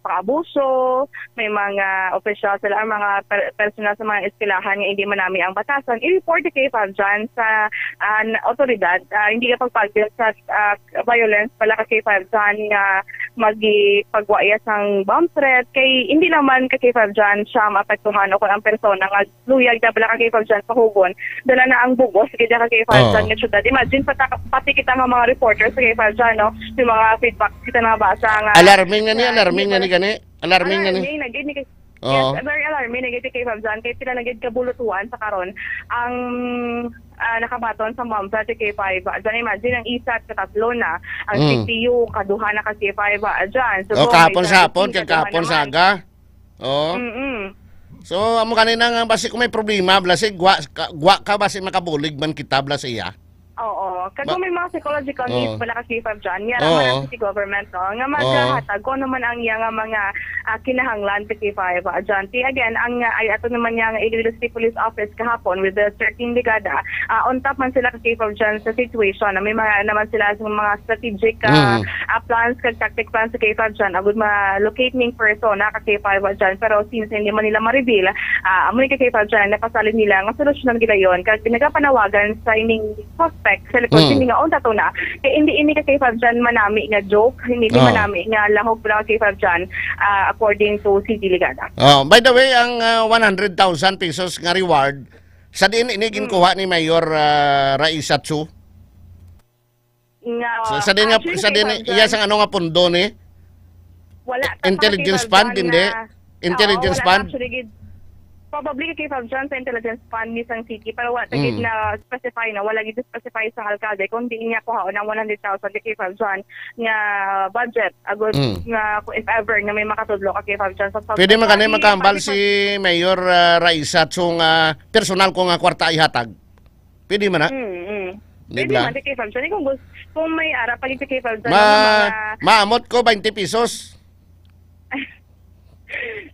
pang-abuso, may mga opisyal sila, ang mga per-, personal sa mga eskwelahan nga hindi manami ang batasan, i-report ka K five John sa, ah, n-, otoridad. Ah, hindi ka pagpagil sa, ah, violence, bala ka K five John, nga magipagwaya sang bomb threat, kay hindi naman ka K five John siya maapektuhan o kung ang persona nga luyag na bala ka K five John pahugon, dala na ang bugos gid ka K five Oo. John nga syudad. Imagine, pata-, pati kita nga mga reporters sa K five John, no? May mga feedback kita nabasa nga Alarming nga ni, ah, alarming hindi nga ni pala gani. Alarming nga ni. Alarming na gid ni Oo. Yes, very alarming na gid kay K five John. Kay pila na gid ka bulutuan sa karon ang, ah, nakabaton sa bomb threat kay K five John. Imagine, ang isa at katatlo na, ang Mm. C P U, kaduha na ka K five John. So, O, kahapon may sa hapon, service, kaduha kahapon sa naman. Aga. Oo. Mm-mm. So, amo kanina nga, basi kung may problema, blasig, gwa ka, gwa ka, basi makabulig man kita, bla, sa iya. Oo. Kag Ma- kung may mga psychological Oo. needs pala ka K five John, niya Oo. naman ang city government, no, nga Oo. maghatag kung ano man ang iya nga mga, ah, kinahanglan sa K five, ah, John. Ti, again, ang, ah, ay ato naman niya nga Iloilo City Police Office kahapon with the thirteen Brigada, ah, on top man sila ka K five John sa situation. May mga naman sila sa mga strategic, ah, Mm. ah, plans kag tactic plans sa K five John. Agud ma-locate ning persona ka K five John. Pero since hindi man nila ma-reveal, ah, amo ni ka K five John, napasalig nila nga solusyonan gidayon. Kag nagapanawagan sa ining suspect sa So, Mm. hindi nga, unta to na. Kaya hindi, hindi ka kay Fabjan manami nga joke, hindi, hindi Oh. manami nga lahog pala kay Fabjan, ah, according to City Ligada. Oh, by the way, ang, ah, one hundred thousand pesos nga reward, sa diin ini Mm. ginkuha ni Mayor, ah, Raisa Chu? Nga, Sa, sa diin nga, actually, sa kay diin, Fabjan, iya sang ano nga pundo ni? Wala ta pa Intelligence kay Fund, Fabjan hindi? nga Intelligence Oo, wala fund? actually gid. Probably kay Fabjan sa intelligence fund ni sang city, pero wala ta gid Mm. na specify na, wala gid specify sa alkalde kung diin niya kuhaon ang one hundred thousand kay Fabjan nga budget. Agud Mm. nga kung if ever nga may makatudlo ka kay Fabjan sa Pwede man gani February, magkahambal pati si Mayor, ah, Raisa Chung, ah, personal ko nga kwarta ihatag? Pwede man na? Mm, mm. Di Pwede ba? man, kay Fabjan. Eh, kung gus-, kung may ara pa gid kay Fabjan, Ma-, mga maamot ko twenty pesos.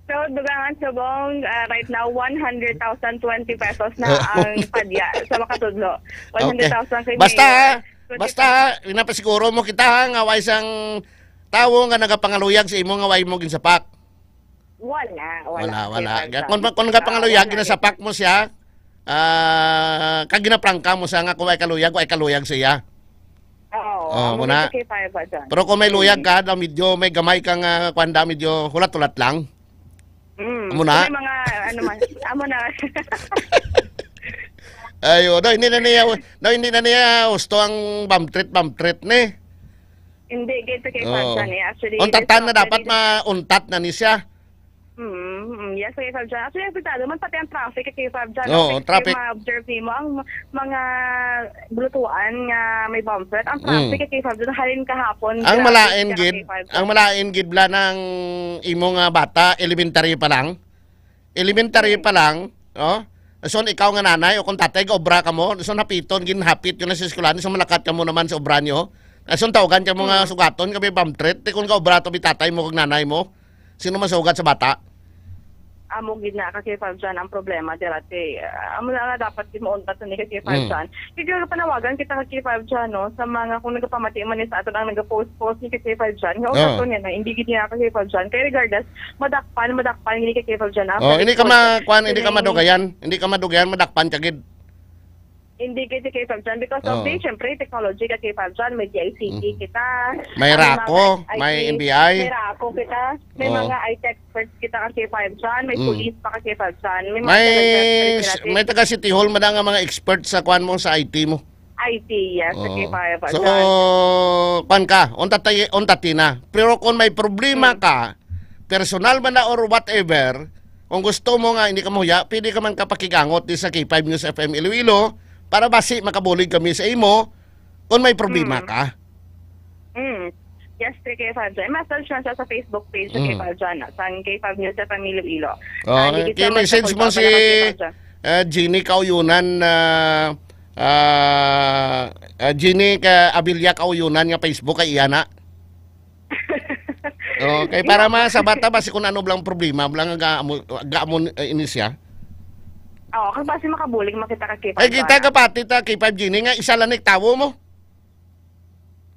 So, dugangan subong, ah, right now, one hundred thousand twenty pesos na ang padya sa makatudlo. One hundred thousand kay Basta, Mayor, ha? twenty Basta, ha? Pinapasiguro mo kita, ha, nga way sang tawo nga nagapangaluyag sa imo nga way mo ginsapak. Wala, wala. Wala, wala. Kay Kung, kung nagapangaluyag, Wala, ginasapak mo siya, ah, kag ginaprangka mo siya nga kung way kaluyag, way kaluyag siya. Oo, Oh, amo muna. Gid sa K five, ah, dyan. Pero kung may luyag Mm. ka, daw medyo may gamay kang, ah, kwan, daw medyo hulat-hulat lang. Mm. Amo na? May mga, ano man, amo na. Ayo, daw hindi na niya, daw hindi na niya gusto ang bamtrit, bamtrit ni. Hindi, gid sa kay Oo. Fabjan, eh. Actually, Untatan na dapat mauntat na ni siya. Mm, mm, yes, kay Fabjan. Actually, apektado man pati ang traffic kay Fabjan. Oo, Kay traffic. ma-observe nimo ang ma-, mga bulutuan nga may bumper. Ang traffic Mm. kay Fabjan, halin kahapon, Ang grabe malain siya gid, kay Fabjan. ang malain gid bla ng imo nga bata, elementary pa lang. Elementary Mm. pa lang, no? Son ikaw nga nanay o kung tatay, gaobra ka mo, son hapiton, ginhapit yun na sa eskwelahan, son malakat ka mo naman sa obra nyo. Son tawgan ka mo nga Mm. sugaton, kami bumtrit, di kung gaobra to, bi tatay mo, kag nanay mo. Sino man sugat sa bata? Amo gid na ka kay Fabjan ang problema, dira, te. Ah, amo na nga dapat gid mauntat ni ka kay Mm. Fabjan. Kaya panawagan kita ka kay Fabjan, no, sa mga kung nagapamati man ni sa ato ang nagapost-post ni ka kay Fabjan, nga Oo. untat niya na, hindi gid niya ka kay Fabjan. Kaya regardless, madakpan, madakpan, hindi ka kay Fabjan. Ah, Oh, hindi ka ma-, kwan, hindi ka madugayan. Hindi ka madugayan, madakpan ka gid. Hindi gid si K five dyan because of Oh. the, syempre, technology ka K five dyan, may D I C T Mm. kita, May may mga RACO, I T, may N B I. may RACO kita, may Oh. mga I T experts kita ka K five dyan, may Mm. police pa ka K five dyan, may mga May, challenges, may may taga City Hall man nga mga expert sa kwan mo sa I T mo. I T, yes, sa Oh. K five So, dyan. kwan ka, untat-, untatina. Pero kung may problema Mm. ka, personal man na or whatever, kung gusto mo nga hindi ka mahuya, pwede ka man kapakigangot di sa K five News F M Iloilo para basi makabulig kami sa imo kung may problema Mm. ka. Mm. Yes, kay K five dyan. Message lang siya sa Facebook page sa Mm. K five dyan, sa K five News F M Iloilo. Oh, Ah, hindi kita kay message mo magpapala si, kay K five dyan. ah, Jeannie Kauyunan, ah, ah, ah, Jeannie ka Abilia Kauyunan nga Facebook kay iya na. Okay, para ma-, sa bata ba si kung ano blang problema, blang ga-, amo, ga-, amo, eh, ini siya? Oo, kag basi makabulig makita ka K five Ay, kita dyan. Ka pati ta, K five Jeannie, nga isa lang ni tawo mo.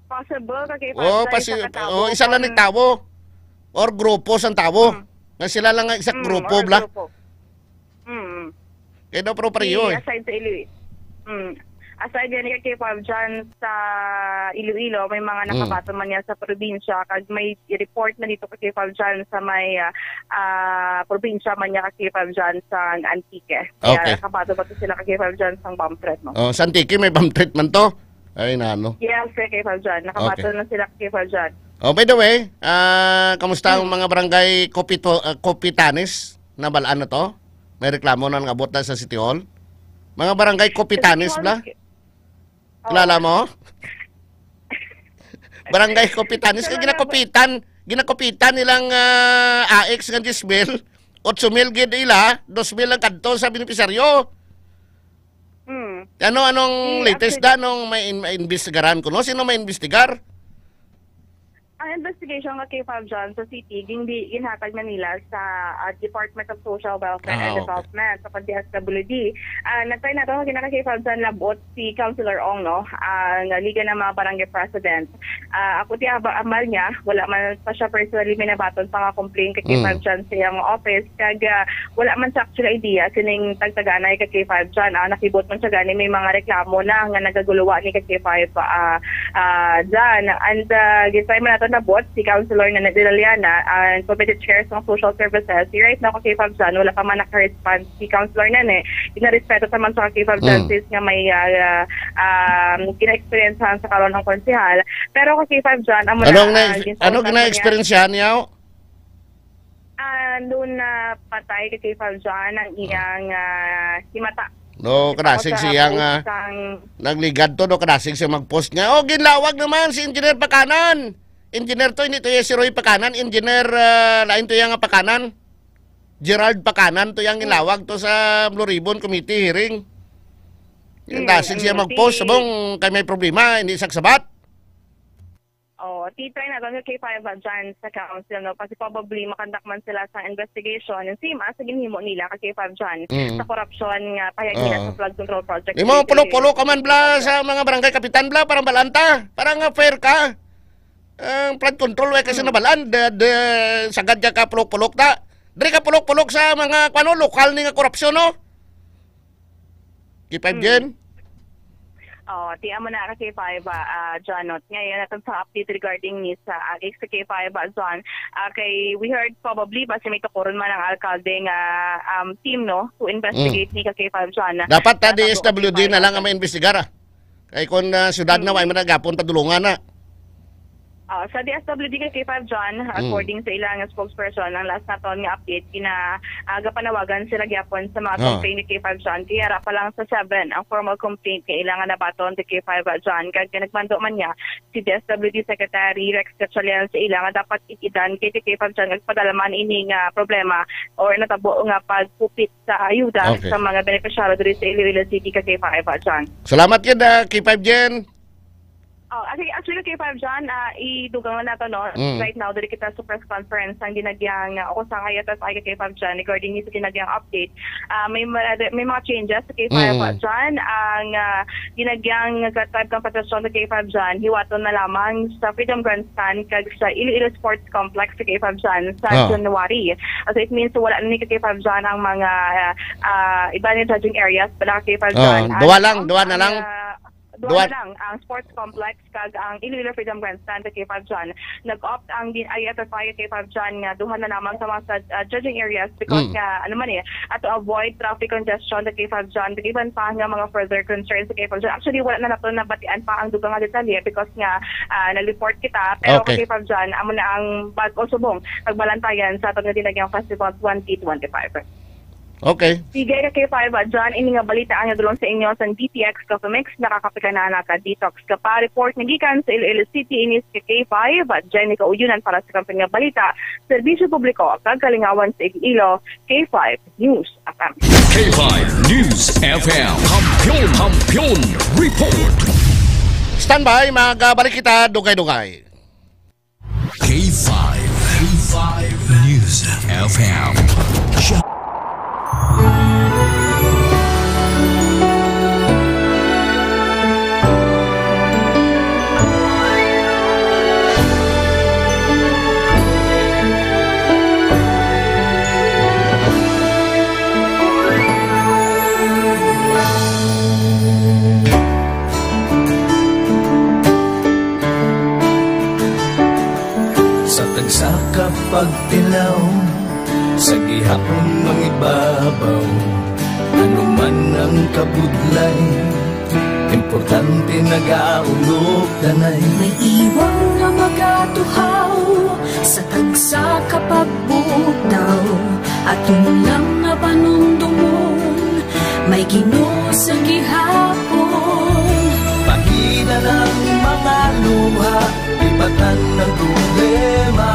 Possible ka K five Oh, dyan, pasi-, isa ka tawo oh, isa lang ni kung tawo. Or grupo sang tawo. Hmm. Nga sila lang nga isa Hmm, grupo, or bla. grupo. Mm. Kaya daw, pero pareho, Si, eh. aside sa Iloilo, mm. Aside yan, kay Fab dyan sa Iloilo, may mga Mm. nakabaton man niya sa probinsya, kag may report na dito kay Fab dyan sa may, ah, ah, probinsya man niya kay Fab dyan sa Antique. Kaya Okay. nakabaton ba to sila kay Fab dyan sa bomb threat, no? Oh, sa Antique, may bomb threat man to. Ay, nano. Yes, kay Fab dyan. Nakabaton Okay. na sila kay Fab dyan. Oh, by the way, ah, kamusta ang Mm. mga barangay Copito-, ah, Copitanes? Nabalaan na to? May reklamo na nangabot na sa City Hall? Mga barangay Copitanes, City Hall, bla? ki-, Kilala oo. mo? Barangay Copitanes, kay Kilala ko. ginakupitan, ginakupitan nilang, ah, A X nga diyes mil, otso mil gid ila, dos mil ang kadto sa benepisyaryo. Hmm. Ano, anong Di, latest actually da? Anong may in-, may imbestigaran ko, no? Sino may imbestigar? Ang investigation ka K five John sa city, gin-, ginhatag na nila sa, ah, Department of Social Welfare Ah, and okay. Development, sa D S W D. Ah, nagtry nato nga ginaka K five John labot si Councilor Ong, no? Ang Liga ng mga Barangay President. Ah, ako ti aba-, ambal niya, wala man pa siya personally may nabaton pa nga complaint kay K five Mm. John sa iyang office. Kag, ah, wala man sa actual idea sining tagtaganay kay K five John. Ah, nakibot man siya gani may mga reklamo na nga nagaguluwa ni kay K five, ah, ah, John. And, ah, gintry man nato nabot si Councilor Nene Deliana, ang committee chair sa social services. Si right now kay K five John, wala pa man naka-response si Councilor Nene. Ginarespeto sa man sa kay K five John Mm. since nga may, ah, ah, um, gina-experiencehan sa karon ang konsehal. Pero kay K five John, amo na, Anong na, ah, ginsabat anong nato niya. gina-experiencehan niya? Ah, doon na patay kay K five John ang iyang, ah, himata. No, Ipakot kanasig sa siyang, ah, post sang nagligad to, no, kanasig siya mag-post nga, "Oh, ginlawag naman si Engineer Pakanan. Engineer to, hindi to yung si Roy Pakanan. Engineer, ah, lain to yung Pakanan. Gerald Pakanan to yung Hmm. ginlawag to sa Blue Ribbon Committee hearing." Yung Hmm, kanasig siya hmm, mag-post, si sabong kay may problema, hindi saksabat. Oh, ti-try naton nga K five John sa council, no? Kasi probably makandak man sila sa investigation, and same as sa ginhimo nila ka K five John Mm. sa korupsyon nga pahayag nila Oo. sa flood control project. Imo, pulo-pulo ka man, bla, sa mga barangay kapitan, bla, para balanta. Para nga fair ka. Ang flood control, way kasi Mm. nabalaan, de, de, sagad ka ka pulok-pulok ta. Diri ka pulok-pulok sa mga, kwano, lokal ni nga korupsyon, no? K five Mm. Jen? Oh, ti amo na ka K five, ah, ah, Janot. Ngayon, atong sa update regarding ni sa, ah, sa K five, ah, John. Ah, kay we heard probably basi may tukuron man ang alkalde nga, um, team, no, to investigate Mm. ni ka K five, John. Dapat ta Sa D S W D na lang ang pagbuo kay K five. Maimbestigar, ah. Kay kung, ah, syudad na, Mm. way man nagapon padulungan na. Ah, sa D S W D kay K five John, Mm. according sa ilang spokesperson, ang last naton nga update, gina-, ah, gapanawagan sila gyapon sa mga Ah. complaint ni K five John. Kaya ra pa lang sa seven ang formal complaint nga ilang nabaton ni K five John. Kag nagmando man niya si D S W D Secretary Rex Gatchalian sa ila nga dapat itidan kay K five John, nagpadalaman ini nga problema or natabo nga pagkupit sa ayuda Okay. sa mga benepisyaryo diri sa Iloilo City ka K five John. Salamat gid, ah, K five Jen. Oh, actually, actually, K five John, ah, idugang lang nato, no? Mm. Right now, diri kita sa press conference ang ginagyang, ah, o sa F S I ka K five John regarding ni sa ginagyang update. Ah, may ma-, may mga changes sa K five Mm. John. Ang, ah, ginagyang tribe competition sa K five John, hiwaton na lamang sa Freedom Grandstand kag sa Iloilo Sports Complex sa K five John sa Ah. January. So, it means wala na ni ka K five John ang mga, ah, ah, iba ni judging areas pala ka K five Ah, John. duwa Ang, lang, duwa na ang, lang. ah, Duha Duha na lang ang sports complex kag ang Iloilo Freedom Grandstand sa K five John. Nag-opt ang din-, I F F I K five John nga duha na lamang sa mga sa, ah, judging areas because Mm. nga, ano man eh, at to avoid traffic congestion sa K five John, kag iban pa nga mga further concerns sa K five John. Actually, wala na nato nabatian pa ang dugang nga detalye because nga, ah, nag-report kita. Pero Okay. K five John, amo na ang bag-o subong pagbalantayan sa atong nga Dinagyang Festival twenty twenty-five. Okay. Sige ka K five, John, ini nga balita ang nadulong sa inyo sang D T X Coffee Mix, nakakapikana na ka detox ka pa. Report nga gikan sa Iloilo City, ini si K five, Jenny Kauyonan para sa Kampiyon nga Balita, Serbisyo Publiko, kag Kalingawan sa Iloilo, K five News F M. K five News F M. Kampiyon, Kampiyon Report. Standby, magabalik kita, dugay-dugay. K five, K five News F M. Sa tagsa ka pagtilaw, sa gihapon mangibabaw, ano man ang kabudlay, importante nagaulog danay. May iwang nga magatuhaw sa tagsa ka pagbugtaw, aton lang nga panumdomon, may Ginoo sa gihapon. Pahina ang mga luha, lipatan ang problema,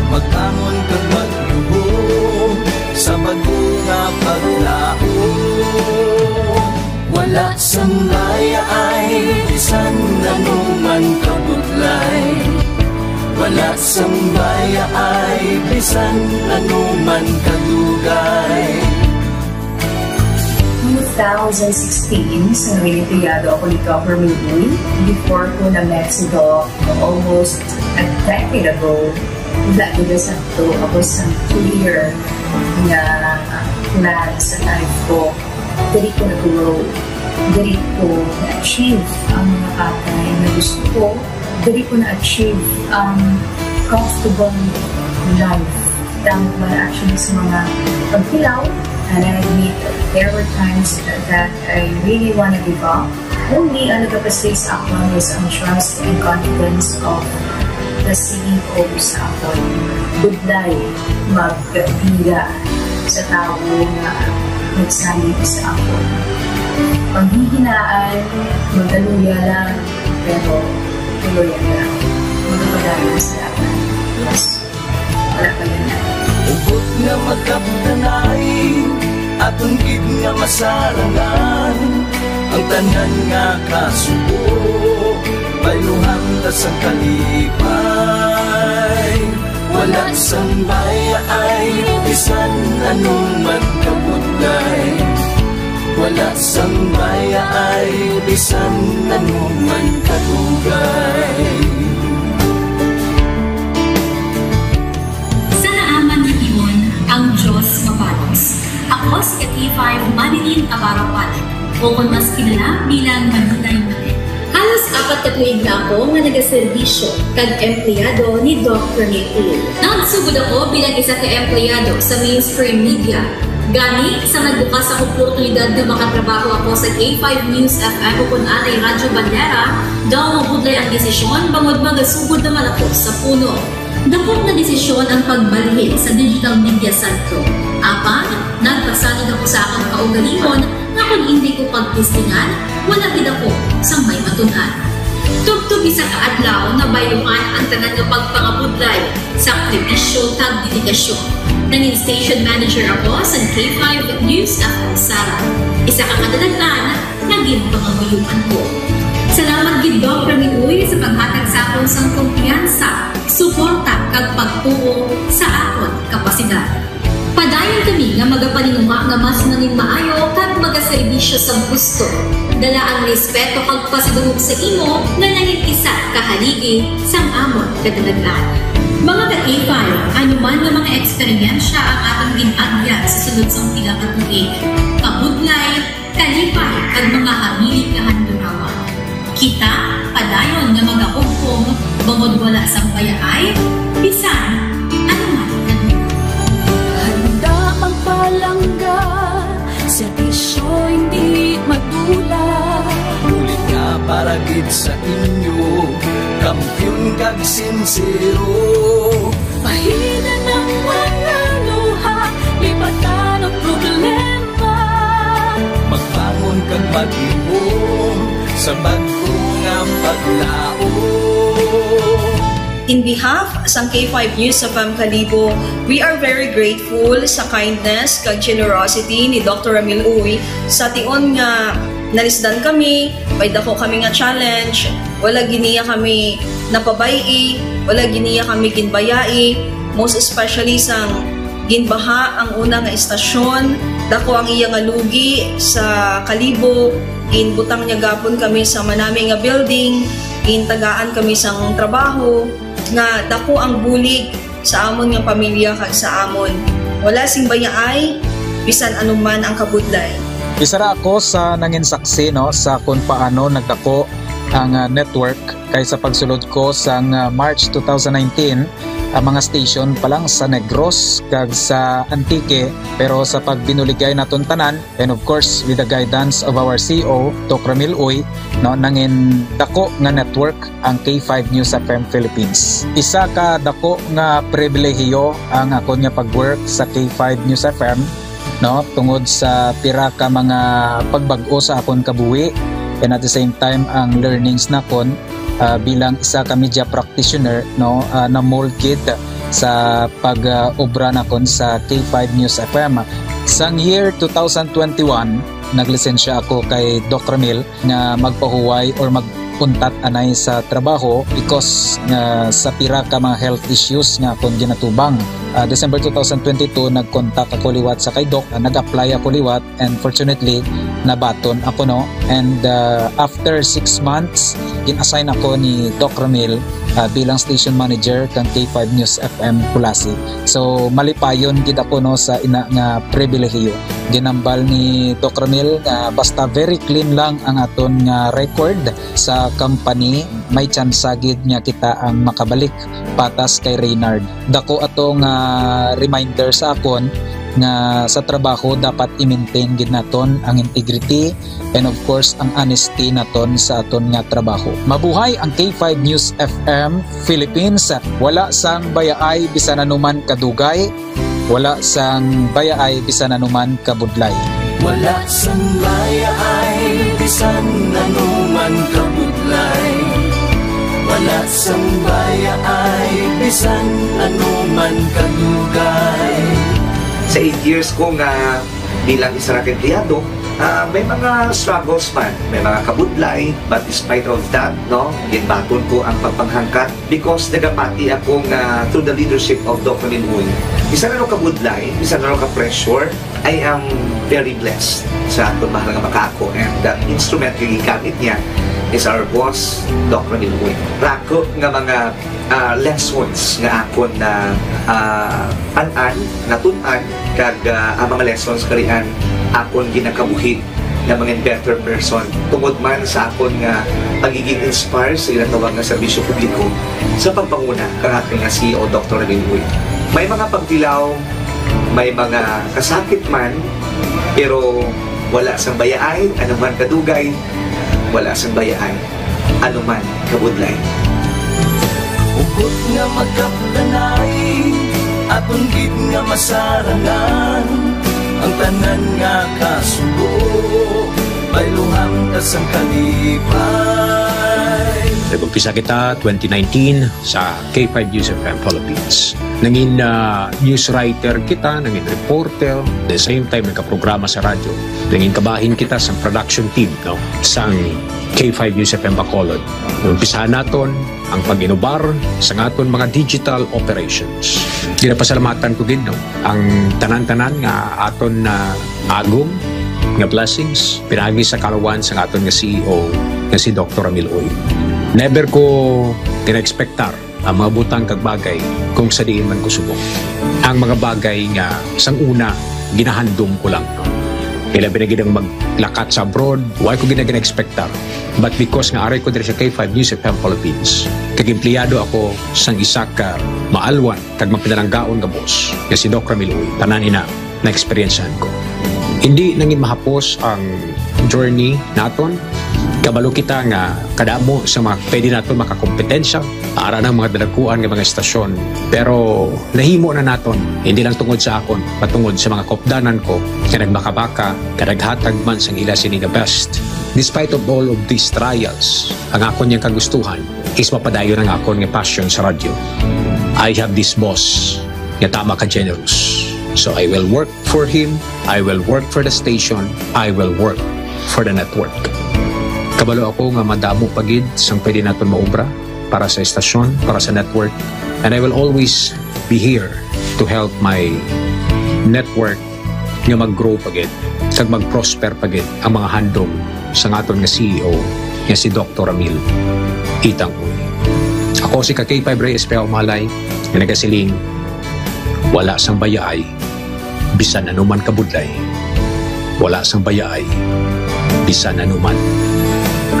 magbangon kag magluhod sa bag-o nga paglaom. Wala sang mayaay bisan ano man kabudlay. Sang baya ay bisan ano man kadugay. Two thousand sixteen, sa nangin-empleyado ako ni Governor Uy, before ko na-met si Doc almost a decade ago, wala gid sakto ako sa clear nga plan sa life ko. Diri ko na-grow, diri ko na-achieve ang mga bagay na gusto ko, diri ko na-achieve ang comfortable life. Tama ba, actually, sa mga pagkilaw, and I admit there were times that I really wanna give up. Only ang nagapastig sa akon is ang trust and confidence of the C E O sa akon. Budlay, magkapila sa tawo nga nagsalig sa akon. Panghihinaan, magaluya lang, pero tuloy lang. Magpadayon sa dapat. Yes. Wala pa yun. Hugot nga magkabtanay, aton gid nga masarangan ang tanan nga kasubo. Bayluhan ta sang kalipay, wala sang baya ay bisan anong magkabudlay. Wala sang baya ay bisan anong magkadugay. Sa naaman nga tion, ang Diyos mabalos. Ako si K five Marilyn Abarapan, o kon mas kilala bilang Maninay Manet. Halos apat ka tuig na ako nga nagaserbisyo kag empleyado ni Doc Ramil Uy. Nagsugod ako bilang isa ka empleyado sa mainstream media. Gani, sa nagbukas ang oportunidad nga makatrabaho ako sa K five News F M o kon anay Radyo Bandera, daw mabudlay ang desisyon bangod magasugod naman ako sa puno. Dako nga desisyon ang pagbalhin sa digital media sentro. Apan, nagpasalig ako sa akon kaugalingon nga kon indi ko pagtestingan, wala gid ako sang may matun-an. Tubtob isa ka adlaw, nabayluhan ang tanan nga pagpangabudlay, sakripisyo, kag dedikasyon. Nangin station manager ako sa K five News F M Sara, isa ka kadalagan nga ginpangamuyoan ko. Salamat gid, Doc Ramil Uy, sa paghatag sa akon sang kumpiyansa, suporta, kag pagtuo sa akon kapasidad. Padayon kami nga magapaninguha nga mas nangin maayo kag magaserbisyo sa gusto. Dala ang respeto kag pasidungog sa imo nga nangin isa ka haligi sang amon kadalagan. Mga ka-K five, ano man nga mga eksperyensya ang aton gin-agyan sa sulod sang pila ka tuig, kabudlay, kalipay, kag mga hamili nga handurawa. Kita padayon nga magahugpong bangod wala sang bayaay bisan ano man. Handa magpalangga, serbisyo hindi madula. Bulig nga para gid sa inyo, kampiyon kag sinsero. Bahinan ang mga luha, lipatan ang problema. Magbangon kag mag-ihom sa bag-o nga paglaom. In behalf sang K five News F M Kalibo, we are very grateful sa kindness kag generosity ni Doctor Ramil Uy. Sa tion nga nalisdan kami, may dako kami nga challenge, wala gid niya kami napabay-i, wala gid niya kami ginbayai, most especially sang ginbaha ang una nga istasyon, dako ang iya nga lugi sa Kalibo, ginbutang niya gapon kami sa manami nga building, gintagaan kami sang trabaho, nga dako ang bulig sa amon nga pamilya kag sa amon. Wala sing bayaay, bisan anuman ang kabudlay. Isa ra ako sa nangin saksi, no, sa kung paano nagdako ang, ah, network, kay sa pagsulod ko sang, ah, March two thousand nineteen, ang mga station pa lang sa Negros kag sa Antique, pero sa pagbinuligay naton tanan, and of course, with the guidance of our C E O, Doc Ramil Uy, no, nangin dako nga network ang K five News F M Philippines. Isa ka dako nga pribilehiyo ang akon nga pag-work sa K five News F M, no, tungod sa pira ka mga pagbag-o sa akon kabuhi, and at the same time ang learnings nakon, ah, bilang isa ka media practitioner, no, ah, na-mold gid sa pag, ah, obra nakon sa K five News F M. Sang year two thousand twenty-one, naglisensya ako kay Doc Ramil nga magpahuway or mag-, untat anay sa trabaho because nga sa pira ka mga health issues nga akon ginatubang. Ah, December two thousand twenty-two, nag-contact ako liwat sa kay Doc, ah, nag-apply ako liwat, and fortunately, nabaton ako, no? And, ah, after six months, gin-assign ako ni Doc Ramil, ah, bilang station manager kang K five News F M Culasi. So, malipayon gid ako, no, sa ina nga pribilehiyo. Ginambal ni Doc Ramil nga basta very clean lang ang aton nga record sa company, may tsansa gid nga kita ang makabalik patas kay Reynard. Dako ato nga reminder sa akon nga sa trabaho dapat i-maintain gid naton ang integrity and, of course, ang honesty naton sa aton nga trabaho. Mabuhay ang K five News F M Philippines. Wala sang bayaay bisan anuman kadugay, wala sang bayaay bisan anuman kabudlay. Wala sang bayaay bisan anuman kabudlay. Wala sang bayaay bisan anuman kadugay. Sa eight years ko nga bilang isa ra ka empleyado, ah, may mga struggles man, may mga kabudlay, but despite of that, no, ginbaton ko ang pagpanghangkat because nagapati ako nga through the leadership of Doc Ramil Uy, bisan ano kabudlay, bisan ano ka pressure, I am very blessed sa aton mahal nga makako, and the instrument nga gigamit niya is our boss, Doc Ramil Uy. Rako nga mga, ah, lessons nga akon na, ah, an-an, natun-an, kag, ah, ang mga lessons karian akon ginakabuhi na mga better person tungod man sa akon nga pagiging inspired sa ginatawag nga serbisyo publiko sa pagpanguna kang aton nga C E O, Doktor Ramil Uy. May mga pagtilaw, may mga kasakit man, pero wala sang bayaay, anuman kadugay, wala sang bayaay, anuman kabudlay. Hugot nga magkapdanay, aton gid nga masarangan, ang tanan nga kasubo, bayluhan ta sang kalipay. Nag-umpisa kita twenty nineteen sa K five News F M Philippines. Nangin, ah, news writer kita, nangin reporter, the same time nagkaprograma sa radyo. Nangin kabahin kita sa production team, no, sang K five News F M Bacolod. Umpisahan naton ang pag-inubar sa aton mga digital operations. Ginapasalamatan ko gid, no, ang tanan-tanan nga aton na agom nga blessings pinaagi sa kalawan sa aton nga C E O nga si Doktor Ramil Uy. Never ko gina-expectar ang mga butang kag bagay kung sa diin man ko subong. Ang mga bagay nga sang una ginahandom ko lang. Ilabi na gid ang maglakat sa abroad, wala ko gina-, gina-expectar. But because nga ari ko diri sa K five News F M Philippines, kag empleyado ako sang isa ka maalwan kag mapinalanggaon nga boss, nga si Doc Ramil Uy, tanan ina na-eksperyensyahan ko. Hindi nangin mahapos ang journey naton. Kabalo kita nga kadamo sa mga pwede naton makakompetensya, ara ng mga dalaguan nga mga estasyon. Pero nahimo na naton, hindi lang tungod sa akon, patungod sa mga kopdanan ko nga nagbakabaka, nga naghatag man sang ila sini nga best. Despite of all of these trials, ang akon yang kagustuhan is mapadayon ang akon nga passion sa radyo. I have this boss nga tama ka generous. So I will work for him, I will work for the station, I will work for the network. Kabalo ako nga madamo pa gid sang pwede naton maobra para sa estasyon, para sa network, and I will always be here to help my network nga mag-grow pa gid kag mag-prosper pa gid ang mga handom sang aton nga C E O nga si Doktor Ramil Itang Uy. Ako si ka K five Rey Espejo Malay nga nagasiling, wala sang bayaay bisan anuman kabudlay, wala sang bayaay bisan anuman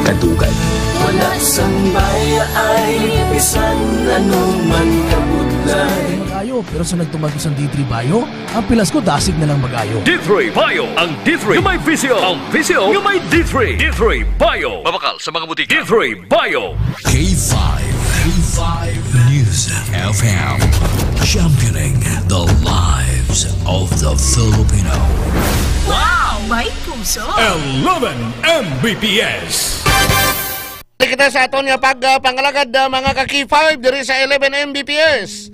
kadugay. Wala sang bayaay bisan anuman kabudlay. Ayo, pero sa nagtumag sa D three Bio, ang pilas ko dasig na lang mag-ayo. D three Bio, ang D three nga may visyo, ang visyo nga may D three. D three Bio. Mabakal sa mga butika. D three Bio. K five, K five News F M, championing the lives of the Filipino. Wow! May puso! Eleven M B P S. Kita sa aton nga pag, ah, pangalagad, ah, mga ka K five diri sa eleven M B P S.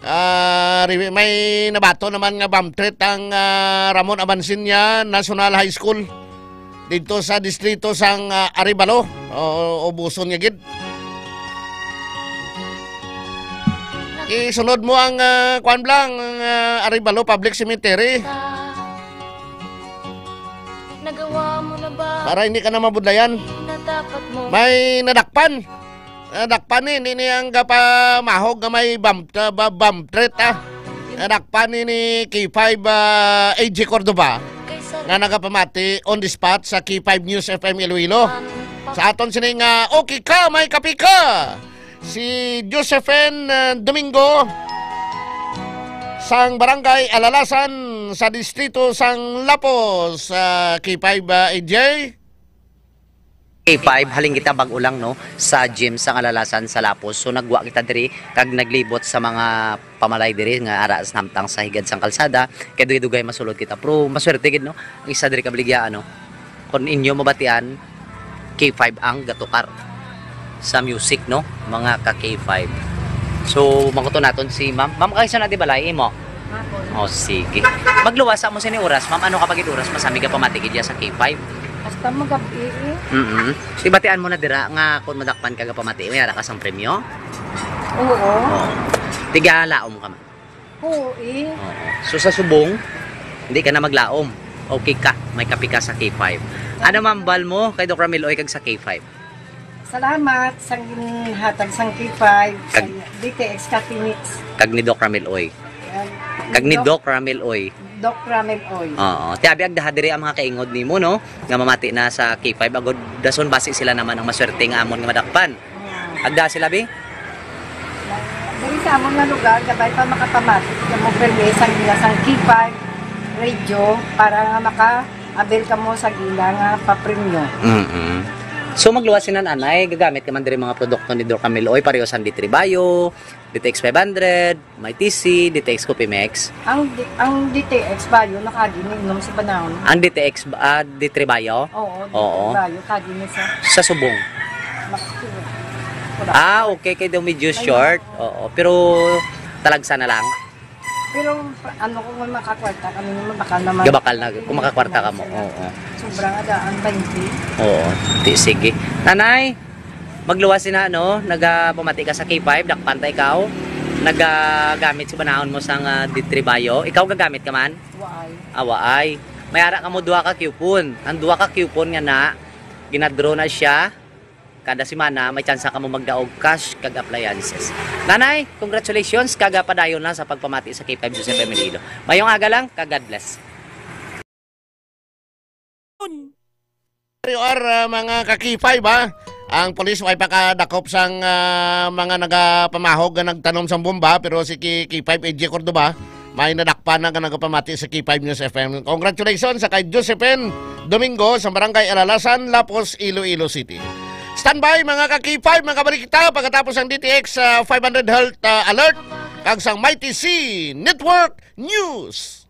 Ah, ri-, may nabato naman nga bomb threat ang, ah, Ramon Abansiña National High School. didto sa distrito sang, ah, Arevalo. O, ubuson nga gid. Isunod mo ang, ah, kuan bala, ang, ah, Arevalo Public Cemetery. Nagawa mo na ba? Para hindi ka na mabudlayan. Na dapat mo. May nadakpan. Nadakpan ni, ni, ni ang gapamahog nga may bam-, ah, ba-, bomb threat, ah. Nadakpan ni, ni K five, ah, A J Cordova nga nagapamati on the spot sa K five News F M Iloilo. Sa aton sini nga, okay ka, may kapi ka. Si Josephine, ah, Domingo sang Barangay Alalasan sa distrito sang Lapos, ah, K five, ah, A J. K five, halin kita bag-o lang, no, sa gym sang Alalasan sa Lapos. So, nagwa kita diri kag naglibot sa mga pamalay diri nga ara sa hamtang sa higad sang kalsada. Kay dugay-dugay masulod kita. Pero maswerte gid, no, ang isa diri ka baligya, ano, kung inyo mabatian, K five ang gatukar sa music, no, mga ka K five. So, mangkuton naton si ma'am. Ma'am, kaisa na di balay imo? Ako. Oh, sige. Magluwas sa mo sini oras, ma'am. Ano ka pagid oras? Masami ka pamati gid sa K five. Hasta magabi, eh. Mm-mm. So, ibatian mo na dira nga kung madakpan ka, gapamati, may ara ka sang premyo? Oo. Oo. Tiga laom ka, ma'am. Oo, eh. Oo. So, sa subong, hindi ka na maglaom. Okay ka, may kapi ka sa K five. Ano, ma'am, bal mo kay Doc Ramil Oy kag sa K five? Salamat sa ginhatag sang K five, sa Kag- D T X Cafe Mix. Kag ni Doc Ramil Oy. Yan. Kag ni Doc- Doc Ramil Oy. Doc Ramil Oy. Oo. Ti abi, agdaha diri ang mga kaingod nimo, no? Nga mamati na sa K five. Agod dason basi sila naman ang maswerte nga amon nga madakpan. Ah. Agda sila, bi? Diri sa amon nga lugar, kabay pa makapamati kamo permi sa ila sang K five Radio para nga maka-avail kamo sa ila nga papremyo. Mm-mm. So, magluwas sina nanay, gagamit ka man diri mga produkto ni Doc Ramil Oy, pareho sang D three Bio, D T X five hundred, Mighty C, D T X Coffee Mix. Ang D-, ang D T X Bio, nakagi ni inom sa banahon. Ang D T X, ah, D three Bio? Oo, Oo. D three Bio, kagi ni sa Sa subong. Mak-, Wala. Ah, okay. Kay daw medyo Ay, short. Oo. Oo. Pero talagsa na lang. Pero pa-, ano, kung may makakwarta kami naman, baka naman. Gabakal na, kung makakwarta ka mo. Oo. Sobrang adaan, twenty. Oo. Di, sige. Nanay, magluwas sina, no? Nagapamati ka sa K five, dakpan ta ikaw. Nagagamit sa banahon mo sang, ah, D three Bio. Ikaw gagamit ka man? Waay. Ah, waay. May ara ka mo duha ka coupon. Ang duha ka coupon nga na, ginadraw na siya. Kada semana, may tsansa ka mo magdaog cash kag appliances. Nanay, congratulations, kag, ah, padayon lang sa pagpamati sa K five Joseph Emililo. Mayong aga lang, kag God bless. Or, ah, mga ka-K five, ha? Ang pulis way pakadakop sang, ah, mga nagapamahog nga nagtanom sang bomba, pero si K-, K five A J Cordova, may nadakpan na nga nagapamati sa K five News F M. Congratulations sa kay Josephine Domingo sa Barangay Alalasan, Lapos, Iloilo City. Standby, mga ka-K five, makabalik kita pagkatapos ang D T X, ah, five hundred Health, ah, Alert kag sang Mighty C Network News.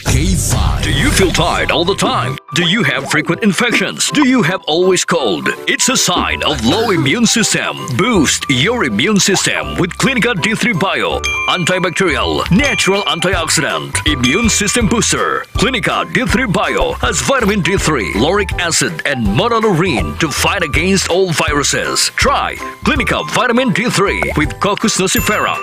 K five. Do you feel tired all the time? Do you have frequent infections? Do you have always cold? It's a sign of low immune system. Boost your immune system with Clinica D three Bio. Antibacterial, natural antioxidant, immune system booster. Clinica D three Bio has vitamin D three, lauric acid, and monolaurin to fight against all viruses. Try Clinica Vitamin D three with Cocos nucifera.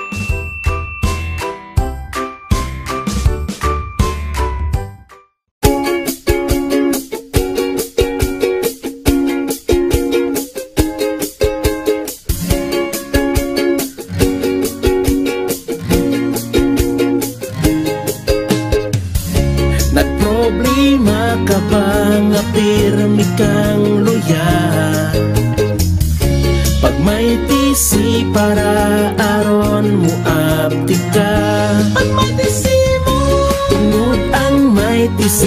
Nagproblema ka ba nga pirmi kang luya? Pag may T C para aron mo aptika. Pag may T C mo. Tungod ang may T C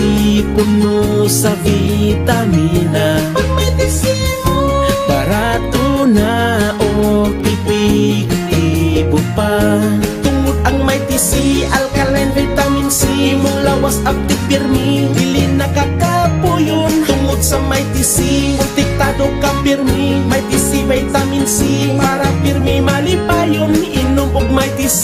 puno sa vitamina. Pag may T C mo. Barato na o epektibo pa. Tungod ang may T C, alkaline vitamin C, imong lawas aptik pirmi, dili nakakapuyon. Tungod sa may T C, protektado ka pirmi, may T C vitamin C, para pirmi malipayon, inom og may T C.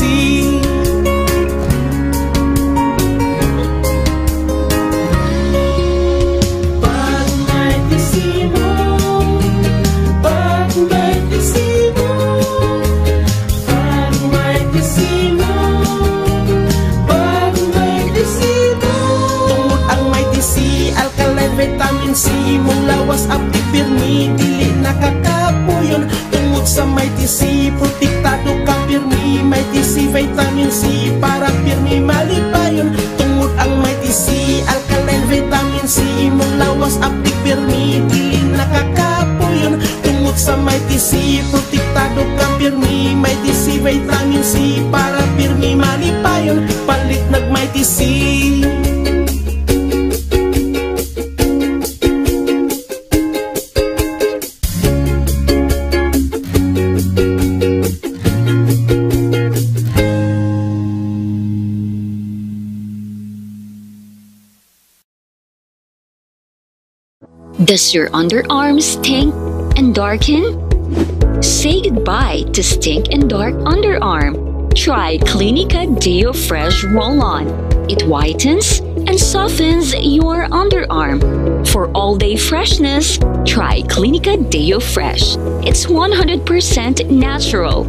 Si imong lawas, abtik, pirmi, dili nakakapuyon. Tungod sa Mighty C, protektado ka pirmi. Mighty C Vitamin C, para pirmi malipayon. Tungod ang Mighty C, alkaline vitamin C, imong lawas, abtik, pirmi, dili nakakapuyon. Tungod sa Mighty C, protektado ka pirmi. Mighty C Vitamin C, para pirmi malipayon. Palit nag Mighty C. Does your underarm stink and darken? Say goodbye to stink and dark underarm. Try Clinica Deo Fresh Roll-On. It whitens and softens your underarm. For all-day freshness, try Clinica Deo Fresh. It's one hundred percent natural.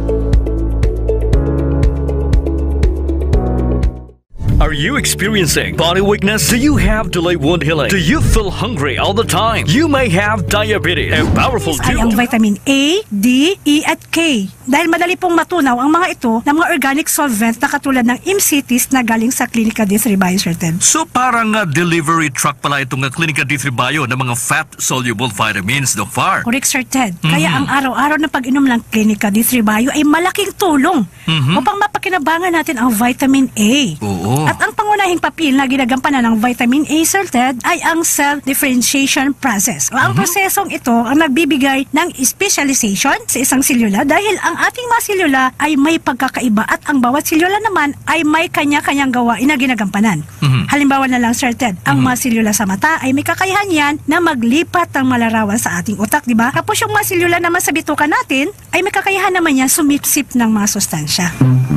Are you experiencing body weakness? Do you have delayed wound healing? Do you feel hungry all the time? You may have diabetes. A powerful Ay ang duo. Vitamin A, D, E, at K. Dahil madali pong matunaw ang mga ito ng mga organic solvent na katulad ng M C Ts na galing sa Clinica D three Bio, Sir Ted. So, parang, ah, delivery truck pala itong, ah, Clinica D three Bio ng mga fat-soluble vitamins, Doc Far. Correct, Sir Ted. Kaya Mhm. ang araw-araw na pag-inom ng Clinica D three Bio ay malaking tulong Mhm. upang mapakinabangan natin ang vitamin A. Oo. At ang pangunahing papel na ginagampanan ng vitamin A, Sir Ted, ay ang cell differentiation process. O ang Mhm. prosesong ito ang nagbibigay ng specialization sa isang selula dahil ang ating mga selula ay may pagkakaiba at ang bawat selula naman ay may kanya-kanyang gawain na ginagampanan. Mhm. Halimbawa na lang, Sir Ted, ang Mhm. mga selula sa mata ay may kakayahan yan na maglipat ng malarawan sa ating utak, di ba? Tapos yung mga selula naman sa bituka natin, ay may kakayahan naman niya sumipsip ng mga sustansya.